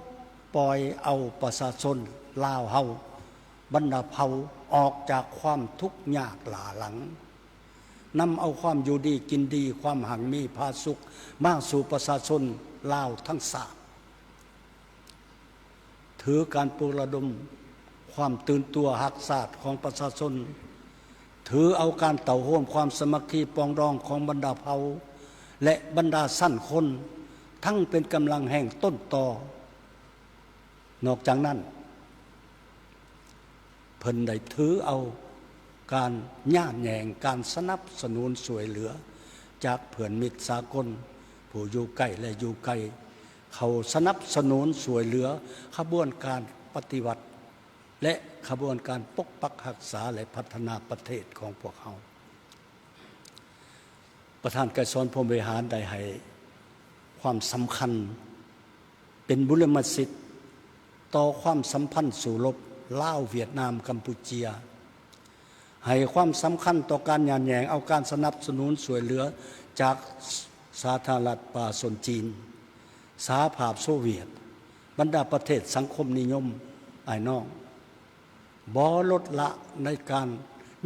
ປ່ອຍເອົາປະຊາຊົນລາວເຮົາ ບັນດາເຜົ່າອອກຈາກຄວາມທຸກຍາກຫຼ້າຫຼັງ, ນຳເອົາຄວາມຢູ່ດີກິນດີ, ຄວາມຮັ່ງມີຜາສຸກມາສູ່ປະຊາຊົນລາວທັງຊາດ. ຖືການປຸກລະດົມຄວາມຕື່ນຕົວຮັກຊາດຂອງປະຊາຊົນ, ຖືເອົາການເຕົ້າໂຮມຄວາມສາມັກຄີປອງດອງຂອງບັນດາເຜົ່າ ແລະ ບັນດາຊັ້ນຄົນ, ທັງເປັນກຳລັງແຮງຕົ້ນຕໍ. ນອກຈາກນັ້ນ, ເພິ່ນໄດ້ຖືເອົາການຍາດແຍ່ງການສະໜັບສະໜູນຊ່ວຍເຫຼືອຈາກເພື່ອນມິດສາກົນຜູ້ຢູ່ໃກ້ ແລະ ຢູ່ໄກ ເຂົ້າສະໜັບສະໜູນຊ່ວຍເຫຼືອຂະບວນການປະຕິວັດ ແລະ ຂະບວນການປົກປັກຮັກສາ ແລະ ພັດທະນາປະເທດຂອງພວກເຮົາ. ປະທານໄກສອນ ພົມວິຫານ ໄດ້ໃຫ້ຄວາມສຳຄັນເປັນບຸລິມະສິດຕໍ່ຄວາມສຳພັນສູ້ລົບລາວ-ຫວຽດນາມ-ກຳປູເຈຍ, ໃຫ້ຄວາມສຳຄັນຕໍ່ການຍາດແຍ່ງເອົາການສະໜັບສະໜູນຊ່ວຍເຫຼືອຈາກສາທາລະນະລັດປະຊາຊົນຈີນ, ສະຫະພາບໂຊວຽດ, ບັນດາປະເທດສັງຄົມນິຍົມອ້າຍນ້ອງ. ບໍ່ລົດລະໃນການ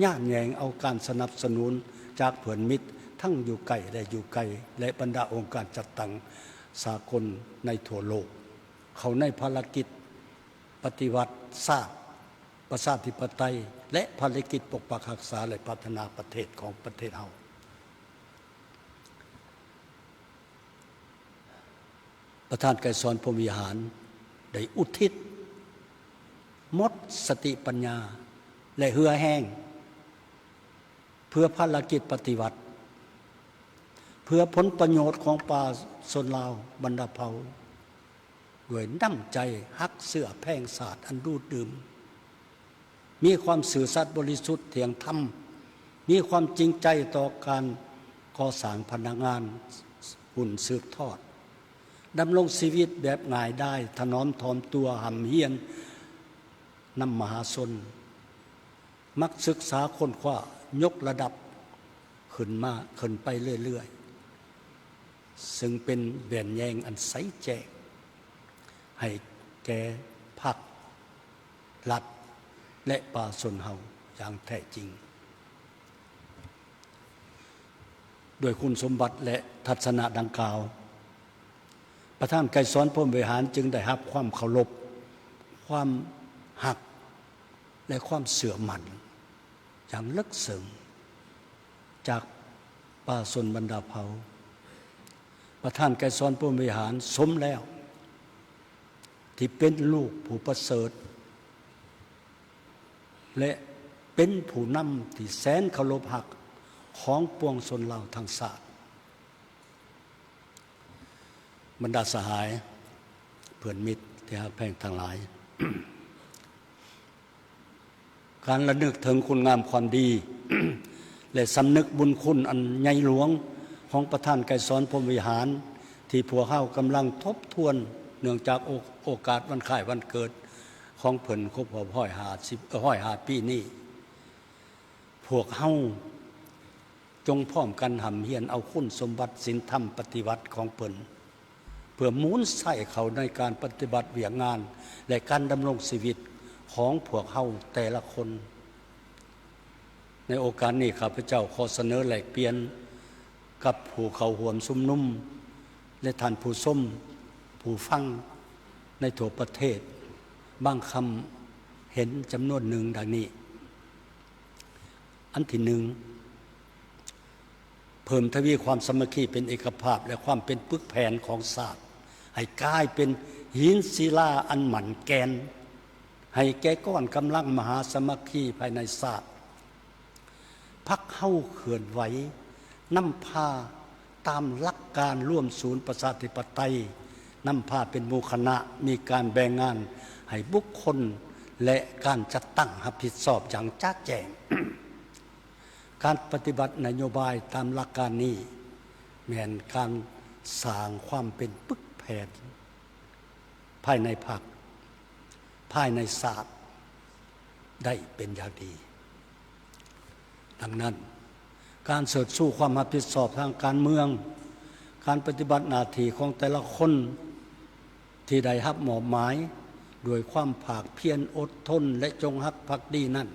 ຍາດແຍ່ງເອົາການສະໜັບສະໜູນຈາກເພື່ອນມິດທັງຢູ່ໃກ້ ແລະ ຢູ່ໄກ ແລະ ບັນດາອົງການຈັດຕັ້ງສາກົນໃນທົ່ວໂລກ ເຂົ້າໃນພາລະກິດປະຕິວັດຊາດ, ປະຊາທິປະໄຕ ແລະ ພາລະກິດປົກປັກຮັກສາ ແລະ ພັດທະນາປະເທດຂອງປະເທດເຮົາ. ປະທານໄກສອນ ພົມວິຫານ ໄດ້ອຸທິດໝົດສະຕິປັນຍາ ແລະ ເຫື່ອແຮງ ເພື່ອພາລະກິດປະຕິວັດ, ເພື່ອຜົນປະໂຫຍດຂອງປະຊາຊົນລາວບັນດາເຜົ່າ, ດ້ວຍນ້ຳໃຈຮັກເຊື້ອແພງຊາດອັນດູດດື່ມ. ມີຄວາມຊື່ສັດບໍລິສຸດທ່ຽງທຳ, ມີຄວາມຈິງໃຈຕໍ່ການກໍ່ສ້າງພະນັກງານຮຸ່ນສືບທອດ, ດຳລົງຊີວິດແບບງ່າຍດາຍ, ຖະໜອມຖ່ອມຕົວ, ຮ່ຳຮຽນນຳມະຫາຊົນ, ມັກສຶກສາຄົ້ນຄວ້າ, ຍົກລະດັບຂຶ້ນມາ, ຂຶ້ນໄປເລື້ອຍໆ. ເຊິ່ງເປັນແວ່ນແຍງອັນໃສແຈ້ງໃຫ້ແກ່ພັກ, ລັດ ແລະ ປະຊາຊົນເຮົາຢ່າງແທ້ຈິງ. ດ້ວຍຄຸນສົມບັດ ແລະ ທັດສະນະດັ່ງກ່າວ, ປະທານໄກສອນ ພົມວິຫານ ຈຶ່ງໄດ້ຮັບຄວາມເຄົາລົບ, ຄວາມຮັກ ແລະ ຄວາມເຊື່ອໝັ້ນຢ່າງເລິກເຊິ່ງຈາກປະຊາຊົນບັນດາເຜົ່າ. ປະທານໄກສອນ ພົມວິຫານ ສົມແລ້ວທີ່ເປັນລູກຜູ້ປະເສີດ ແລະ ເປັນຜູ້ນຳທີ່ແສນເຄົາລົບຮັກຂອງປວງຊົນລາວທັງຊາດ. ບັນດາສະຫາຍເພື່ອນມິດທີ່ຮັກແພງທັງຫຼາຍ, ການລະນຶກເຖິງຄຸນງາມຄວາມດີ ແລະ ສຳນຶກບຸນຄຸນອັນໃຫຍ່ຫຼວງຂອງປະທານໄກສອນ ພົມວິຫານ ທີ່ພວກເຮົາກຳລັງທົບທວນເນື່ອງຈາກໂອ ໂອກາດວັນຄ້າຍວັນເກີດຂອງເພິ່ນຄົບຮອບຮ້ອຍຫ້າສິບ ເອີ ຮ້ອຍຫ້າປີນີ້, ພວກເຮົາ ຈົ່ງພ້ອມກັນຮ່ຳຮຽນເອົາຄຸນສົມບັດສິນທຳປະຕິວັດຂອງເພິ່ນ ເພື່ອໝູນໃຊ້ເຂົ້າໃນການປະຕິບັດວຽກງານ ແລະ ການດຳລົງຊີວິດຂອງພວກເຮົາແຕ່ລະຄົນ. ໃນໂອກາດນີ້, ຂ້າພະເຈົ້າຂໍສະເໜີແລກປ່ຽນກັບຜູ້ເຂົ້າຮ່ວມຊຸມນຸມ ແລະ ທ່ານຜູ້ຊົມ, ຜູ້ຟັງໃນທົ່ວປະເທດ ບາງຄຳເຫັນຈຳນວນໜຶ່ງ ດັ່ງນີ້. ອັນທີໜຶ່ງ, ເພີ່ມທະວີຄວາມສາມັກຄີເປັນເອກະພາບ ແລະ ຄວາມເປັນປຶກແຜ່ນຂອງຊາດ ໃຫ້ກາຍເປັນຫີນສິລາອັນໝັ້ນແກ່ນ ໃຫ້ແກ່ກ້ອນກຳລັງມະຫາສາມັກຄີພາຍໃນຊາດ. ພັກເຮົາເຄື່ອນໄຫວນຳພາຕາມຫຼັກການລວມສູນປະຊາທິປະໄຕ, ນຳພາເປັນໝູ່ຄະນະ, ມີການແບ່ງງານໃຫ້ບຸກຄົນ ແລະ ການຈັດຕັ້ງຮັບຜິດຊອບຢ່າງຈະແຈ້ງ. ການປະຕິບັດນະໂຍບາຍຕາມຫຼັກການນີ້ ແມ່ນການສ້າງຄວາມເປັນປຶກແຜ່ນພາຍໃນພັກ, ພາຍໃນຊາດໄດ້ເປັນຢ່າງດີ. ດັ່ງນັ້ນ, ການເຊີດຊູຄວາມຮັບຜິດຊອບທາງການເມືອງ, ການປະຕິບັດໜ້າທີ່ຂອງແຕ່ລະຄົນທີ່ໄດ້ຮັບມອບໝາຍ ດ້ວຍຄວາມພາກພຽນ ອົດທົນ ແລະ ຈົງຮັກພັກດີນັ້ນ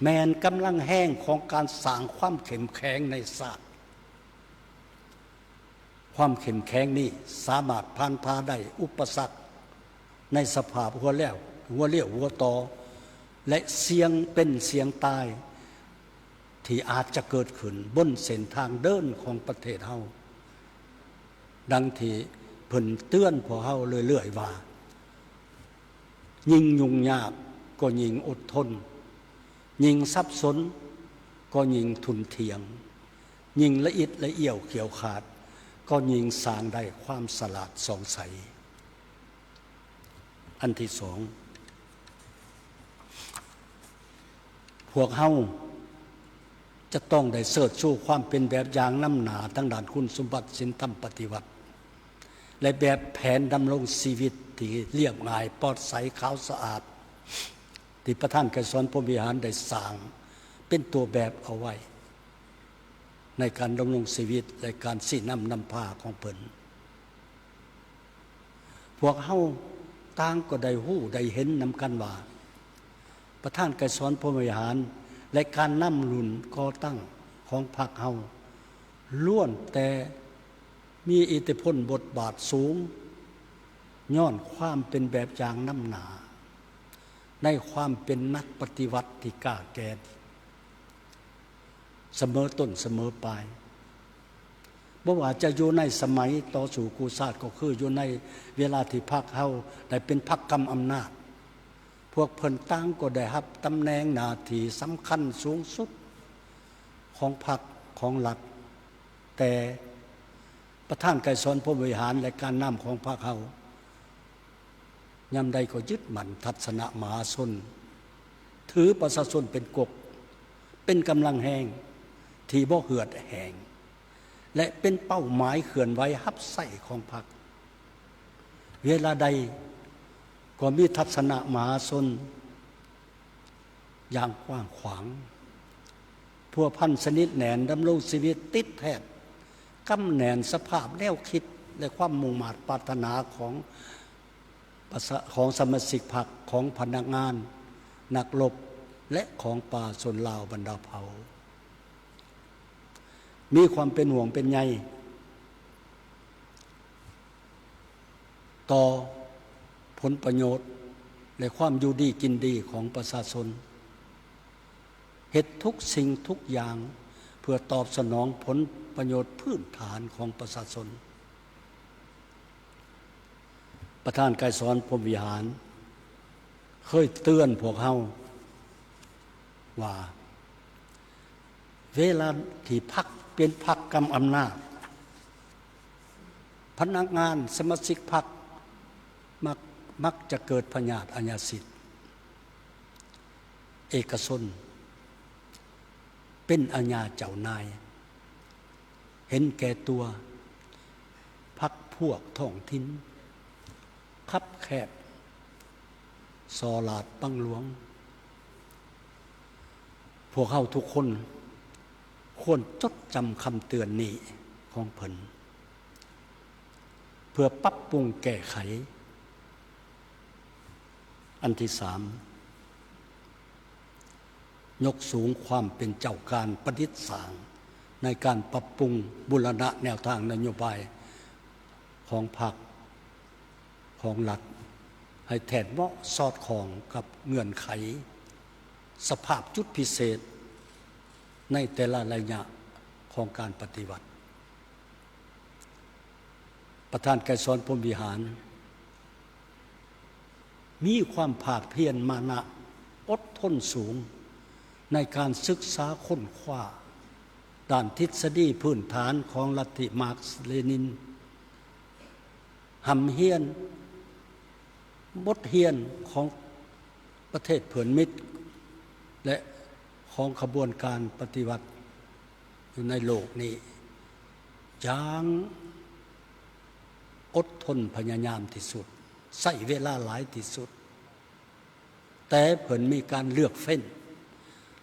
ແມ່ນກຳລັງແຮງຂອງການສ້າງຄວາມເຂັ້ມແຂງໃນຊາດ. ຄວາມເຂັ້ມແຂງນີ້ສາມາດຜ່ານຜ່າໄດ້ອຸປະສັກໃນສະພາບຫົວແລ້ວ ຫົວລ້ຽວຫົວຕໍ່ ແລະ ສ່ຽງເປັນສ່ຽງຕາຍ ທີ່ອາດຈະເກີດຂຶ້ນບົນເສັ້ນທາງເດີນຂອງປະເທດເຮົາ, ດັ່ງທີ່ເພິ່ນເຕືອນພວກເຮົາເລື້ອຍໆວ່າ, ຍິ່ງຫຍຸ້ງຍາກກໍຍິ່ງອົດທົນ, ຍິ່ງສັບສົນກໍຍິ່ງທຸ່ນທ່ຽງ, ຍິ່ງລະອິດລະອ້ຽວຂ້ຽວຂາດກໍຍິ່ງສ້າງໄດ້ຄວາມສະຫຼາດສ່ອງໃສ. ອັນທີສອງ, ພວກເຮົາຈະຕ້ອງໄດ້ເຊີດຊູຄວາມເປັນແບບຢ່າງນຳໜ້າທາງດ້ານຄຸນສົມບັດສິນທຳປະຕິວັດ ແລະ ແບບແຜນດຳລົງຊີວິດທີ່ລຽບງ່າຍ, ປອດໃສ, ຂາວສະອາດ ທີ່ປະທານໄກສອນ ພົມວິຫານ ໄດ້ສ້າງເປັນຕົວແບບເອົາໄວ້ ໃນການດຳລົງຊີວິດ ແລະ ການຊີ້ນຳນຳພາຂອງເພິ່ນ. ພວກເຮົາຕ່າງກໍໄດ້ຮູ້ໄດ້ເຫັນນຳກັນວ່າ ປະທານໄກສອນ ພົມວິຫານ ແລະ ການນຳລຸ້ນກໍ່ຕັ້ງຂອງພັກເຮົາ ລ້ວນແຕ່ມີອິດທິພົນບົດບາດສູງ ຍ້ອນຄວາມເປັນແບບຢ່າງນຳໜ້າ ໃນຄວາມເປັນນັກປະຕິວັດທີ່ກ້າແກ່ນ ສະເໝີຕົ້ນສະເໝີປາຍ. ບໍ່ວ່າຈະຢູ່ໃນສະໄໝຕໍ່ສູ້ກູ້ຊາດ ກໍຄືຢູ່ໃນເວລາທີ່ພັກເຮົາໄດ້ເປັນພັກກຳອຳນາດ, ພວກເພິ່ນຕ່າງກໍໄດ້ຮັບຕຳແໜ່ງໜ້າທີ່ສຳຄັນສູງສຸດຂອງພັກຂອງລັດ, ແຕ່ປະທານໄກສອນ ພົມວິຫານ ແລະ ການນຳຂອງພັກເຮົາ ຍາມໃດກໍຍຶດໝັ້ນທັດສະນະມະຫາຊົນ, ຖືປະຊາຊົນເປັນກົກ, ເປັນກຳລັງແຮງທີ່ບໍ່ເຫືອດແຫ້ງ ແລະ ເປັນເປົ້າໝາຍເຄື່ອນໄຫວຮັບໃຊ້ຂອງພັກ. ເວລາໃດກໍມີທັດສະນະມະຫາຊົນ ຢ່າງກວ້າງຂວາງ, ພົວພັນສະໜິດແໜ້ນ, ດຳລົງຊີວິດຕິດແທດ, ກຳແໜ້ນສະພາບແນວຄິດ ແລະ ຄວາມມຸ່ງມາດປາດຖະໜາຂອງປະຊາ, ຂອງສະມາຊິກພັກ, ຂອງພະນັກງານ, ນັກລົບ ແລະ ຂອງປະຊາຊົນລາວບັນດາເຜົ່າ. ມີຄວາມເປັນຫ່ວງເປັນໃຍ ຕໍ່ຜົນປະໂຫຍດ ແລະ ຄວາມຢູ່ດີກິນດີຂອງປະຊາຊົນ, ເຮັດທຸກສິ່ງທຸກຢ່າງເພື່ອຕອບສະໜອງຜົນປະໂຫຍດພື້ນຖານຂອງປະຊາຊົນ. ປະທານໄກສອນ ພົມວິຫານ ເຄີຍເຕືອນພວກເຮົາວ່າ ເວລາທີ່ພັກເປັນພັກກຳອຳນາດ, ພະນັກງານ, ສະມາຊິກພັກ ມັກ, ມັກຈະເກີດພະຍາດອາຍາສິດ, ເອກະຊົນເປັນອາຍາເຈົ້ານາຍ, ເຫັນແກ່ຕົວ, ພັກພວກທ້ອງຖິ່ນ, ຄັບແຄບ, ສໍ້ລາດບັງຫຼວງ. ພວກເຮົາທຸກຄົນຄວນຈົດຈຳຄຳເຕືອນນີ້ຂອງເພິ່ນ ເພື່ອປັບປຸງແກ້ໄຂ. ອັນທີສາມ, ຍົກສູງຄວາມເປັນເຈົ້າການປະດິດສ້າງໃນການປັບປຸງບູລະນະແນວທາງນະໂຍບາຍຂອງພັກ, ຂອງລັດ ໃຫ້ແທດເໝາະສອດຄ່ອງກັບເງື່ອນໄຂສະພາບຈຸດພິເສດໃນແຕ່ລະໄລຍະຂອງການປະຕິວັດ. ປະທານໄກສອນ ພົມວິຫານ ມີຄວາມພາກພຽນມານະ ອົດທົນສູງໃນການສຶກສາຄົ້ນຄວ້າດ້ານທິດສະດີພື້ນຖານຂອງລັດທິມາກສ-ເລນິນ, ຮ່ຳຮຽນບົດຮຽນຂອງປະເທດເພື່ອນມິດ ແລະ ຂອງຂະບວນການປະຕິວັດ ຢູ່ໃນໂລກນີ້ຢ່າງອົດທົນພະຍາຍາມທີ່ສຸດ, ໃຊ້ເວລາຫຼາຍທີ່ສຸດ, ແຕ່ເພິ່ນມີການເລືອກເຟ້ນ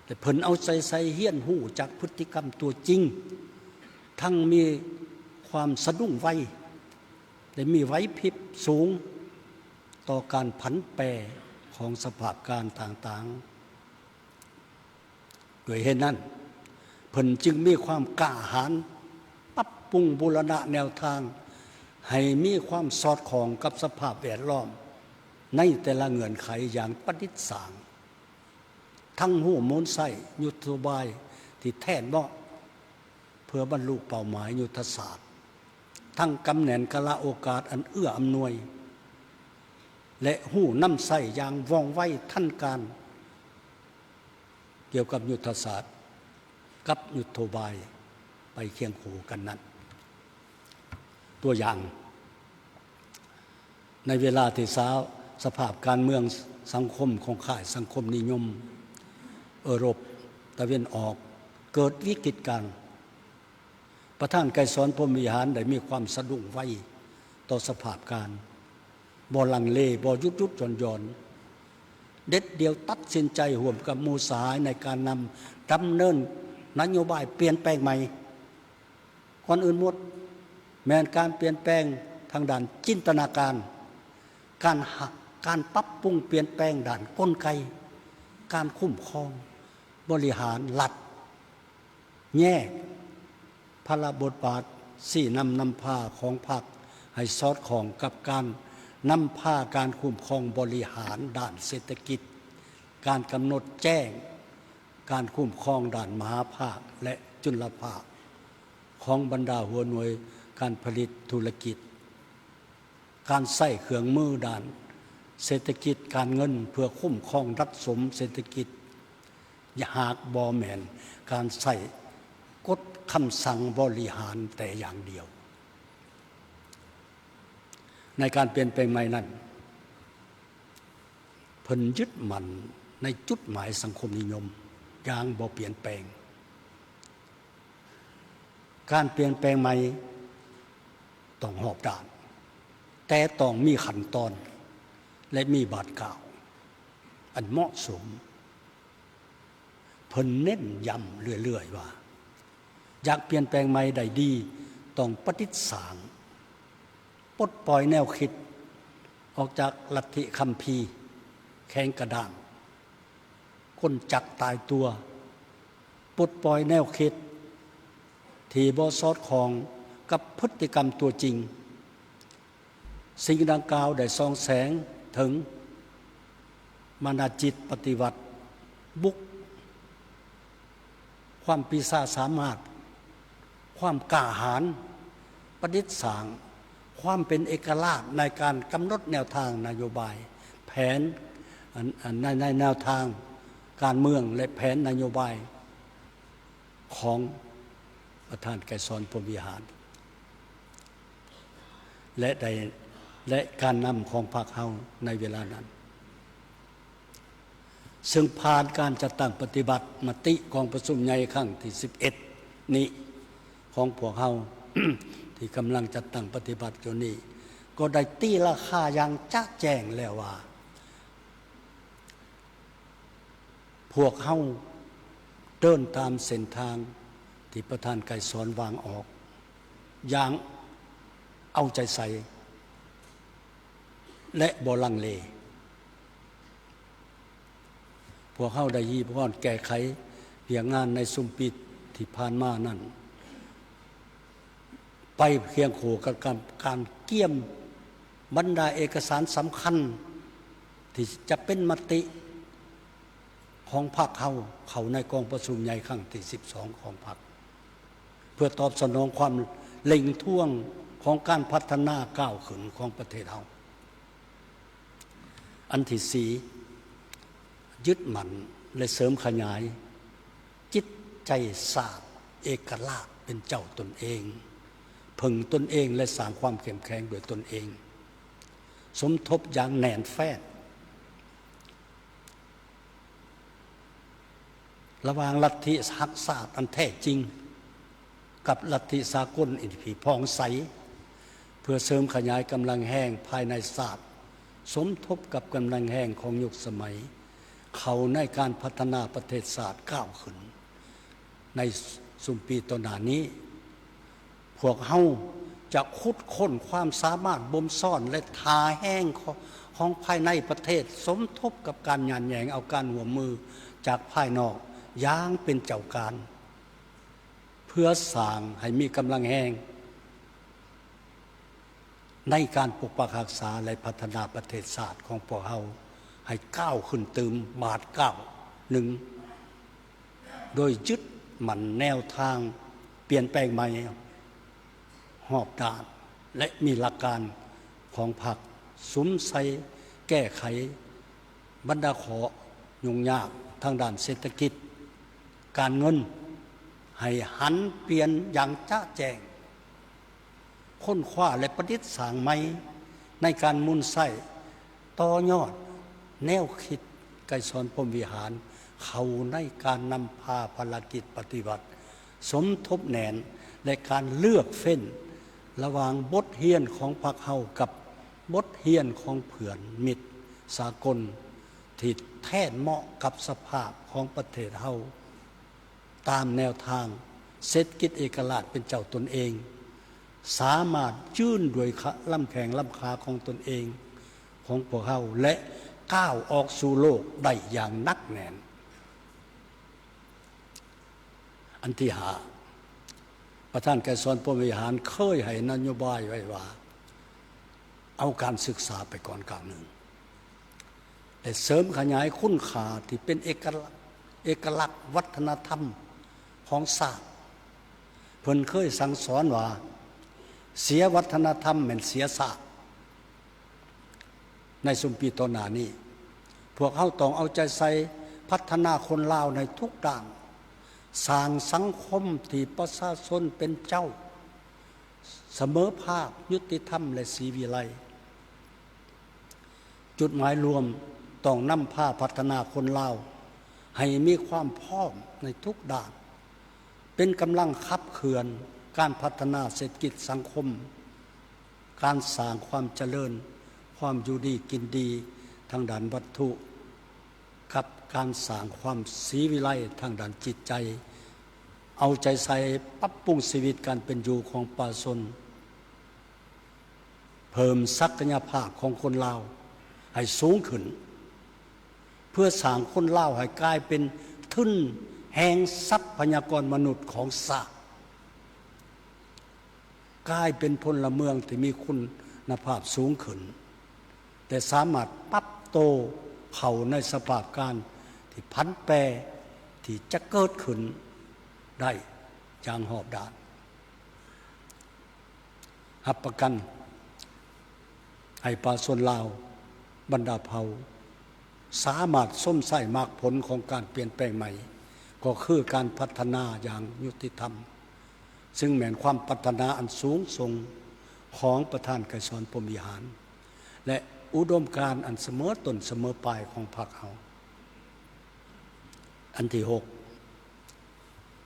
ແລະ ເພິ່ນເອົາໃຈໃສ່ຮຽນຮູ້ຈາກພຶດຕິກຳຕົວຈິງ, ທັງມີຄວາມສະດຸ້ງໄວ ແລະ ມີໄຫວພິບສູງ ຕໍ່ການຜັນແປຂອງສະພາບການຕ່າງໆ. ດ້ວຍເຫດນັ້ນ, ເພິ່ນຈຶ່ງມີຄວາມກ້າຫານປັບປຸງບູລະນະແນວທາງໃຫ້ມີຄວາມສອດຄ່ອງກັບສະພາບແວດລ້ອມໃນແຕ່ລະເງື່ອນໄຂຢ່າງປະດິດສ້າງ, ທັງຮູ້ມູນໃຊ້ຍຸດໂທບາຍທີ່ແທດເໝາະ ເພື່ອບັນລຸເປົ້າໝາຍຍຸດທະສາດ, ທັງກຳແໜ້ນກາລະໂອກາດອັນເອື້ອອຳນວຍ ແລະ ຮູ້ນຳໃຊ້ຢ່າງວ່ອງໄວທັນການ ກ່ຽວກັບຍຸດທະສາດກັບຍຸດໂທບາຍໄປຄຽງຄູ່ກັນນັ້ນ. ຕົວຢ່າງ, ໃນເວລາທີ່ສາ ສະພາບການເມືອງສັງຄົມຂອງຄ້າຍສັງຄົມນິຍົມເອີຣົບຕາເວັນອອກເກີດວິກິດການ, ປະທານໄກສອນ ພົມວິຫານ ໄດ້ມີຄວາມສະດຸ້ງໄວຕໍ່ສະພາບການ, ບໍ່ລັງເລ, ບໍ່ຢຸດໆຢ່ອນໆ, ເດັດດ່ຽວຕັດສິນໃຈຮ່ວມກັບໝູ່ສະຫາຍໃນການນຳດຳເນີນນະໂຍບາຍປ່ຽນແປງໃໝ່. ກ່ອນອື່ນໝົດ ແມ່ນການປ່ຽນແປງທາງດ້ານຈິນຕະນາການ, ການຫາ ການປັບປຸງປ່ຽນແປງດ້ານກົນໄກການຄຸ້ມຄອງບໍລິຫານລັດ, ແຍກພາລະບົດບາດຊີ້ນຳນຳພາຂອງພັກໃຫ້ສອດຄ່ອງກັບການນຳພາການຄຸ້ມຄອງບໍລິຫານດ້ານເສດຖະກິດ, ການກຳນົດແຈ້ງການຄຸ້ມຄອງດ້ານມະຫາພາກ ແລະ ຈຸນລະພາກ ຂອງບັນດາຫົວໜ່ວຍການຜະລິດທຸລະກິດ, ການໃຊ້ເຄື່ອງມືດ້ານເສດຖະກິດການເງິນເພື່ອຄຸ້ມຄອງດັດສົມເສດຖະກິດ, ຫາກບໍ່ແມ່ນການໃຊ້ກົດຄຳສັ່ງບໍລິຫານແຕ່ຢ່າງດຽວ. ໃນການປ່ຽນແປງໃໝ່ນັ້ນ, ເພິ່ນຍຶດໝັ້ນໃນຈຸດໝາຍສັງຄົມນິຍົມຢ່າງບໍ່ປ່ຽນແປງ. ການປ່ຽນແປງໃໝ່ຕ້ອງຮອບດ້ານ, ແຕ່ຕ້ອງມີຂັ້ນຕອນ ແລະ ມີບາດກ້າວອັນເໝາະສົມ. ເພິ່ນເນັ້ນຢ້ຳເລື້ອຍໆວ່າ ຢາກປ່ຽນແປງໃໝ່ໄດ້ດີ, ຕ້ອງປະດິດສ້າງ, ປົດປ່ອຍແນວຄິດອອກຈາກລັດທິຄຳພີແຂງກະດ້າງ, ກົນຈັກຕາຍຕົວ, ປົດປ່ອຍແນວຄິດທີ່ບໍ່ສອດຄ່ອງກັບພຶດຕິກຳຕົວຈິງ. ສິ່ງດັ່ງກ່າວໄດ້ສ່ອງແສງເຖິງມານະຈິດປະຕິວັດ, ບຸກ ຄວາມປີຊາສາມາດ, ຄວາມກ້າຫານ, ປະດິດສ້າງ, ຄວາມເປັນເອກະລາດໃນການກຳນົດແນວທາງນະໂຍບາຍ, ແຜນ ອັນ ອັນ ໃນ ໃນແນວທາງການເມືອງ ແລະ ແຜນນະໂຍບາຍຂອງປະທານໄກສອນ ພົມວິຫານ ແລະ ໄດ້ ແລະ ການນຳຂອງພັກເຮົາໃນເວລານັ້ນ. ເຊິ່ງຜ່ານການຈັດຕັ້ງປະຕິບັດມະຕິກອງປະຊຸມໃຫຍ່ຄັ້ງທີສິບເອັດນີ້ຂອງພວກເຮົາ ທີ່ກຳລັງຈັດຕັ້ງປະຕິບັດຢູ່ນີ້ ກໍໄດ້ຕີລາຄາຢ່າງຈະແຈ້ງແລ້ວວ່າ ພວກເຮົາເດີນຕາມເສັ້ນທາງທີ່ປະທານໄກສອນວາງອອກຢ່າງເອົາໃຈໃສ່ ແລະ ບໍ່ລັງເລ. ພວກເຮົາໄດ້ຮີບຮ້ອນແກ້ໄຂວຽກງານໃນຊຸມປີທີ່ຜ່ານມານັ້ນ ໄປຄຽງຄູ່ກັບການກຽມບັນດາເອກະສານສຳຄັນທີ່ຈະເປັນມະຕິຂອງພັກເຮົາເຂົ້າໃນກອງປະຊຸມໃຫຍ່ຄັ້ງທີສິບສອງຂອງພັກ ເພື່ອຕອບສະໜອງຄວາມເລັ່ງທວງຂອງການພັດທະນາກ້າວຂຶ້ນຂອງປະເທດເຮົາ. ອັນທີສີ່, ຍຶດໝັ້ນ ແລະ ເສີມຂະຫຍາຍຈິດໃຈຊາດເອກະລາດເປັນເຈົ້າຕົນເອງ, ເພິ່ງຕົນເອງ ແລະ ສ້າງຄວາມເຂັ້ມແຂງດ້ວຍຕົນເອງ, ສົມທົບຢ່າງແໜ້ນແຟ້ນ ລະຫວ່າງລັດທິຮັກຊາດອັນແທ້ຈິງ ກັບລັດທິສາກົນທີ່ຜ່ອງໃສ ເພື່ອເສີມຂະຫຍາຍກຳລັງແຮງພາຍໃນຊາດ ສົມທົບກັບກຳລັງແຮງຂອງຍຸກສະໄໝ ເຂົ້າໃນການພັດທະນາປະເທດຊາດກ້າວຂຶ້ນໃນຊຸມປີຕໍ່ໜ້ານີ້. ພວກເຮົາ ຈະຂຸດຄົ້ນຄວາມສາມາດບົ່ມຊ້ອນ ແລະ ທ່າແຮງຂອງ ຂອງພາຍໃນປະເທດ ສົມທົບກັບການຍາດແຍ່ງເອົາການຮ່ວມມືຈາກພາຍນອກຢ່າງເປັນເຈົ້າການ ເພື່ອສ້າງໃຫ້ມີກຳລັງແຮງ ໃນການປົກປັກຮັກສາ ແລະ ພັດທະນາປະເທດຊາດຂອງພວກເຮົາໃຫ້ກ້າວຂຶ້ນຕື່ມບາດກ້າວໜຶ່ງ ໂດຍຍຶດໝັ້ນແນວທາງປ່ຽນແປງໃໝ່ຮອບດ້ານ ແລະ ມີຫຼັກການຂອງພັກສຸມໃສ່ແກ້ໄຂບັນດາຂໍ້ຫຍຸ້ງຍາກທາງດ້ານເສດຖະກິດ ການເງິນ ໃຫ້ຫັນປ່ຽນຢ່າງຈະແຈ້ງ. ຄົ້ນຄວ້າ ແລະ ປະດິດສ້າງໃໝ່ໃນການໝູນໃຊ້ຕໍ່ຍອດແນວຄິດໄກສອນພົມວິຫານເຂົ້າໃນການນຳພາພາລະກິດປະຕິວັດ ສົມທົບແໜ້ນ ແລະ ການເລືອກເຟ້ນລະຫວ່າງບົດຮຽນຂອງພັກເຮົາກັບບົດຮຽນຂອງເພື່ອນມິດສາກົນ ທີ່ແທດເໝາະກັບສະພາບຂອງປະເທດເຮົາ. ຕາມແນວທາງເສດຖະກິດເອກະລາດເປັນເຈົ້າຕົນເອງ, ສາມາດຢືນດ້ວຍຂະ ລຳແຂ້ງລຳຂາຂອງຕົນເອງ, ຂອງພວກເຮົາ ແລະ ກ້າວອອກສູ່ໂລກໄດ້ຢ່າງໜັກແໜ້ນ. ອັນທີຫ້າ, ປະທານໄກສອນ ພົມວິຫານ ເຄີຍໃຫ້ນະໂຍບາຍໄວ້ວ່າ ເອົາການສຶກສາໄປກ່ອນກ້າວໜຶ່ງ ແລະ ເສີມຂະຫຍາຍຄຸນຄ່າທີ່ເປັນເອກະລັກ ເອກະລັກວັດທະນະທຳຂອງຊາດ. ເພິ່ນເຄີຍສັ່ງສອນວ່າ ເສຍວັດທະນະທຳແມ່ນເສຍຊາດ. ໃນຊຸມປີຕໍ່ໜ້ານີ້, ພວກເຮົາຕ້ອງເອົາໃຈໃສ່ພັດທະນາຄົນລາວໃນທຸກດ້ານ, ສ້າງສັງຄົມທີ່ປະຊາຊົນເປັນເຈົ້າ, ສະເໝີພາບ, ຍຸຕິທຳ ແລະ ສີວິໄລ. ຈຸດໝາຍລວມຕ້ອງນຳພາພັດທະນາຄົນລາວໃຫ້ມີຄວາມພ້ອມໃນທຸກດ້ານ, ເປັນກຳລັງຂັບເຄື່ອນການພັດທະນາເສດຖະກິດສັງຄົມ, ການສ້າງຄວາມຈະເລີນ, ຄວາມຢູ່ດີກິນດີທາງດ້ານວັດຖຸ ກັບການສ້າງຄວາມສີວິໄລທາງດ້ານຈິດໃຈ, ເອົາໃຈໃສ່ປັບປຸງຊີວິດການເປັນຢູ່ຂອງປະຊາຊົນ, ເພີ່ມສັກກະຍະພາບຂອງຄົນລາວໃຫ້ສູງຂຶ້ນ, ເພື່ອສ້າງຄົນລາວໃຫ້ກາຍເປັນທຶນແຫ່ງຊັບພະຍາກອນມະນຸດຂອງຊາດ. ກາຍເປັນພົນລະເມືອງທີ່ມີຄຸນນະພາບສູງຂຶ້ນ ແລະ ສາມາດປັບໂຕເຂົ້າໃນສະພາບການທີ່ຜັນແປທີ່ຈະເກີດຂຶ້ນໄດ້ຢ່າງຮອບດ້ານ. ຮັບປະກັນໃຫ້ປະຊາຊົນລາວບັນດາເຜົ່າ ສາມາດຊົມໃຊ້ໝາກຜົນຂອງການປ່ຽນແປງໃໝ່, ກໍຄືການພັດທະນາຢ່າງຍຸຕິທຳ, ຊຶ່ງແມ່ນຄວາມປາດຖະໜາອັນສູງສົ່ງຂອງປະທານໄກສອນ ພົມວິຫານ ແລະ ອຸດົມການອັນສະເໝີຕົ້ນສະເໝີປາຍຂອງພັກເຮົາ. ອັນທີຫົກ,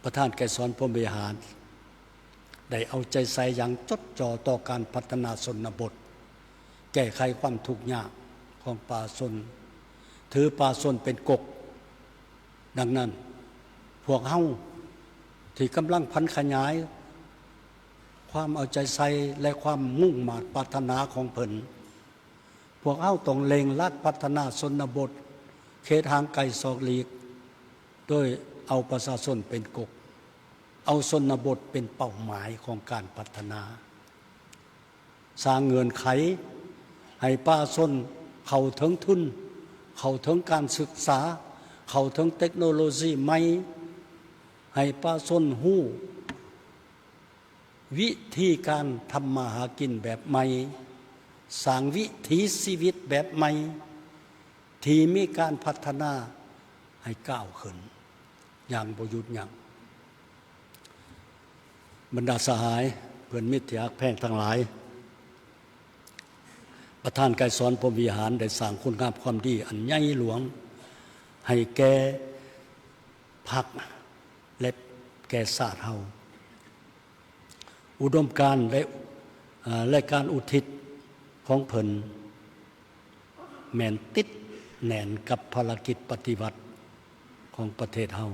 ປະທານໄກສອນ ພົມວິຫານ ໄດ້ເອົາໃຈໃສ່ຢ່າງຈົດຈ່ອຕໍ່ການພັດທະນາຊົນນະບົດ, ແກ້ໄຂຄວາມທຸກຍາກຂອງປະຊາຊົນ, ຖືປະຊາຊົນເປັນກົກ. ດັ່ງນັ້ນ, ພວກເຮົາທີ່ກຳລັງຜັນຂະຫຍາຍຄວາມເອົາໃຈໃສ່ ແລະ ຄວາມມຸ່ງມາດປາດຖະໜາຂອງເພິ່ນ, ພວກເຮົາຕ້ອງເລັ່ງລັດພັດທະນາຊົນນະບົດເຂດຫ່າງໄກສອກຫຼີກ ໂດຍເອົາປະຊາຊົນເປັນກົກ, ເອົາຊົນນະບົດເປັນເປົ້າໝາຍຂອງການພັດທະນາ, ສ້າງເງື່ອນໄຂໃຫ້ປະຊາຊົນເຂົ້າເຖິງທຶນ, ເຂົ້າເຖິງການສຶກສາ, ເຂົ້າເຖິງເຕັກໂນໂລຊີໃໝ່, ໃຫ້ປະຊາຊົນຮູ້ ວິທີການທຳມາຫາກິນແບບໃໝ່, ສ້າງວິຖີຊີວິດແບບໃໝ່ທີ່ມີການພັດທະນາໃຫ້ກ້າວຂຶ້ນຢ່າງບໍ່ຢຸດຢັ້ງ. ບັນດາສະຫາຍ, ເພື່ອນມິດທີ່ຮັກແພງທັງຫຼາຍ, ປະທານໄກສອນ ພົມວິຫານ ໄດ້ສ້າງຄຸນງາມຄວາມດີອັນໃຫຍ່ຫຼວງໃຫ້ແກ່ພັກ ແລະ ແກ່ຊາດເຮົາ. ອຸດົມການ ແລະ ເອີ ແລະ ການອຸທິດຂອງເພິ່ນແມ່ນຕິດແໜ້ນກັບພາລະກິດປະຕິວັດຂອງປະເທດເຮົາ.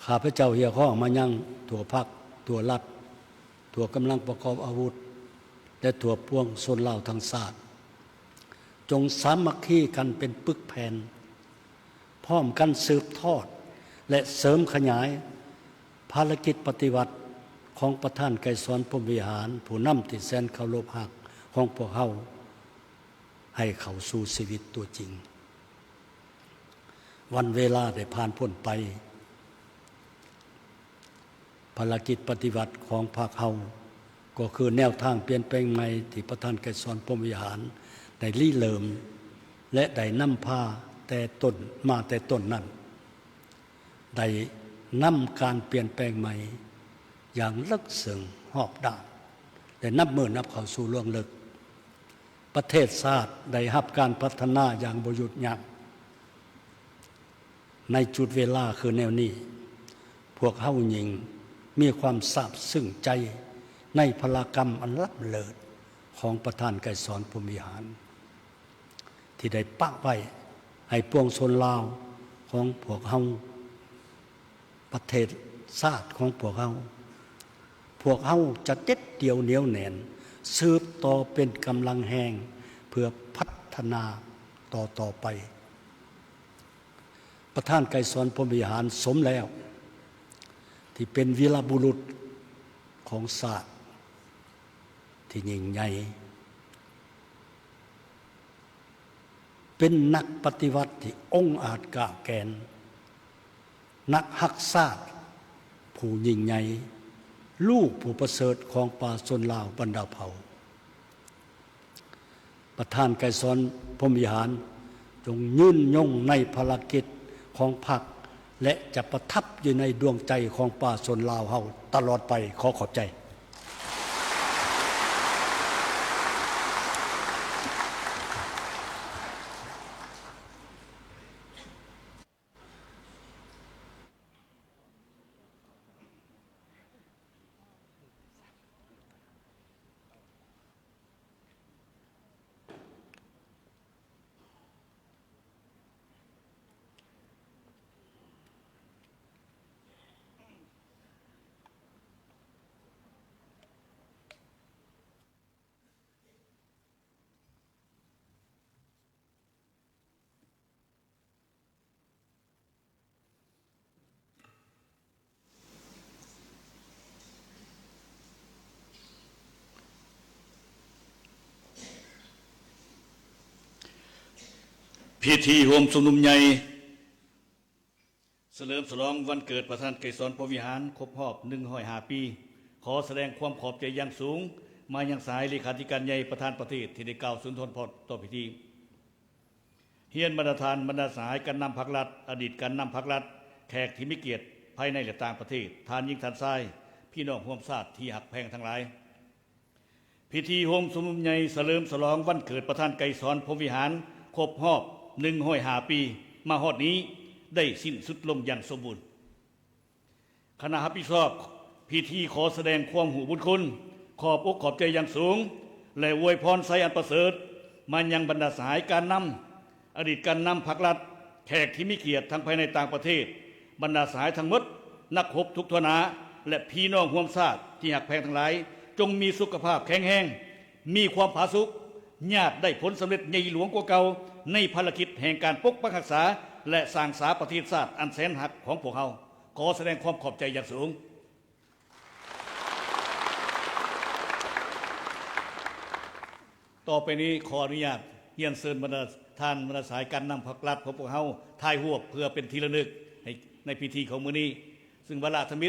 ຂ້າພະເຈົ້າຮຽກຮ້ອງມາຍັງທົ່ວພັກ, ທົ່ວລັດ, ທົ່ວກຳລັງປະກອບອາວຸດ ແລະ ທົ່ວປວງຊົນລາວທັງຊາດ ຈົ່ງສາມັກຄີກັນເປັນປຶກແຜ່ນ, ພ້ອມກັນສືບທອດ ແລະ ເສີມຂະຫຍາຍພາລະກິດປະຕິວັດຂອງປະທານໄກສອນ ພົມວິຫານ, ຜູ້ນຳທີ່ແສນເຄົາລົບຮັກຂອງພວກເຮົາ ໃຫ້ເຂົ້າສູ່ຊີວິດຕົວຈິງ. ວັນເວລາໄດ້ຜ່ານພົ້ນໄປ, ພາລະກິດປະຕິວັດຂອງພັກເຮົາ ກໍຄືແນວທາງປ່ຽນແປງໃໝ່ທີ່ປະທານໄກສອນ ພົມວິຫານ ໄດ້ລິເລີ່ມ ແລະ ໄດ້ນຳພາແຕ່ຕົ້ນ ມາແຕ່ຕົ້ນນັ້ນ ໄດ້ນຳການປ່ຽນແປງໃໝ່ຢ່າງເລິກເຊິ່ງຮອບດ້ານ ແລະ ນັບມື້ນັບເຂົ້າສູ່ລວງເລິກ. ປະເທດຊາດໄດ້ຮັບການພັດທະນາຢ່າງບໍ່ຢຸດຢັ້ງ. ໃນຈຸດເວລາຄືແນວນີ້, ພວກເຮົາຍິ່ງມີຄວາມຊາບຊຶ້ງໃຈໃນພະລາກຳອັນລ້ຳເລີດຂອງປະທານໄກສອນ ພົມວິຫານ ທີ່ໄດ້ປະໄວ້ໃຫ້ປວງຊົນລາວຂອງພວກເຮົາ, ປະເທດຊາດຂອງພວກເຮົາ. ພວກເຮົາຈະເດັດດ່ຽວໜຽວແໜ້ນ, ສືບຕໍ່ເປັນກຳລັງແຮງເພື່ອພັດທະນາຕໍ່ໆໄປ. ປະທານໄກສອນ ພົມວິຫານ ສົມແລ້ວທີ່ເປັນວີລະບຸລຸດຂອງຊາດທີ່ຍິ່ງໃຫຍ່, ເປັນນັກປະຕິວັດທີ່ອົງອາດກ້າວແກ່ນ, ນັກຮັກຊາດຜູ້ຍິ່ງໃຫຍ່, ລູກຜູ້ປະເສີດຂອງປະຊາຊົນລາວບັນດາເຜົ່າ. ປະທານໄກສອນ ພົມວິຫານ ຈົ່ງຍືນຍົງໃນພາລະກິດຂອງພັກ ແລະ ຈະປະທັບຢູ່ໃນດວງໃຈຂອງປະຊາຊົນລາວເຮົາຕະຫຼອດໄປ. ຂໍຂອບໃຈ. ພິທີໂຮມຊຸມນຸມໃຫຍ່ ສະເຫຼີມສະຫຼອງວັນເກີດປະທານໄກສອນ ພົມວິຫານ ຄົບຮອບໜຶ່ງຮ້ອຍຫ້າປີ. ຂໍສະແດງຄວາມຂອບໃຈຢ່າງສູງມາຍັງສະຫາຍເລຂາທິການໃຫຍ່ ປະທານປະເທດ ທີ່ໄດ້ກ່າວສຸນທອນພອນຕໍ່ພິທີ. ຮຽນບັນດາທ່ານ, ບັນດາສະຫາຍການນຳພັກລັດ, ອະດີດການນຳພັກລັດ, ແຂກທີ່ມີກຽດພາຍໃນ ແລະ ຕ່າງປະເທດ, ທ່ານຍິງ, ທ່ານຊາຍ, ພີ່ນ້ອງຮ່ວມຊາດທີ່ຮັກແພງທັງຫຼາຍ. ພິທີໂຮມຊຸມນຸມໃຫຍ່ສະເຫຼີມສະຫຼອງວັນເກີດປະທານໄກສອນ ພົມວິຫານ ຄົບຮອບໜຶ່ງຮ້ອຍຫ້າປີມາຮອດນີ້ ໄດ້ສິ້ນສຸດລົງຢ່າງສົມບູນ. ຄະນະຮັບຜິດຊອບພິທີຂໍສະແດງຄວາມຮູ້ບຸນຄຸນ, ຂອບອົກຂອບໃຈຢ່າງສູງ ແລະ ອວຍພອນໄຊອັນປະເສີດມາຍັງບັນດາສະຫາຍການນຳ, ອະດີດການນຳພັກລັດ, ແຂກທີ່ມີກຽດທັງພາຍໃນຕ່າງປະເທດ, ບັນດາສະຫາຍທັງໝົດ, ນັກຮົບທຸກທົ່ວໜ້າ ແລະ ພີ່ນ້ອງຮ່ວມຊາດທີ່ຮັກແພງທັງຫຼາຍ, ຈົ່ງມີສຸຂະພາບແຂງແຮງ, ມີຄວາມຜາສຸກ, ຍາດໄດ້ຜົນສຳເລັດໃຫຍ່ຫຼວງກວ່າເກົ່າ ໃນພາລະກິດແຫ່ງການປົກປັກຮັກສາ ແລະ ສ້າງສາປະເທດຊາດອັນແສນຮັກຂອງພວກເຮົາ. ຂໍສະແດງຄວາມຂອບໃຈຢ່າງສູງ. ຕໍ່ໄປນີ້ ຂໍອະນຸຍາດຮຽນເຊີນບັນດາທ່ານ ບັນດາສາຍການນຳພັກລັດຂອງພວກເຮົາ ຖ່າຍຮູບເພື່ອເປັນທີ່ລະນຶກໃນ ໃນພິທີຂອງມື້ນີ້. ຊຶ່ງວາລະທຳອິດ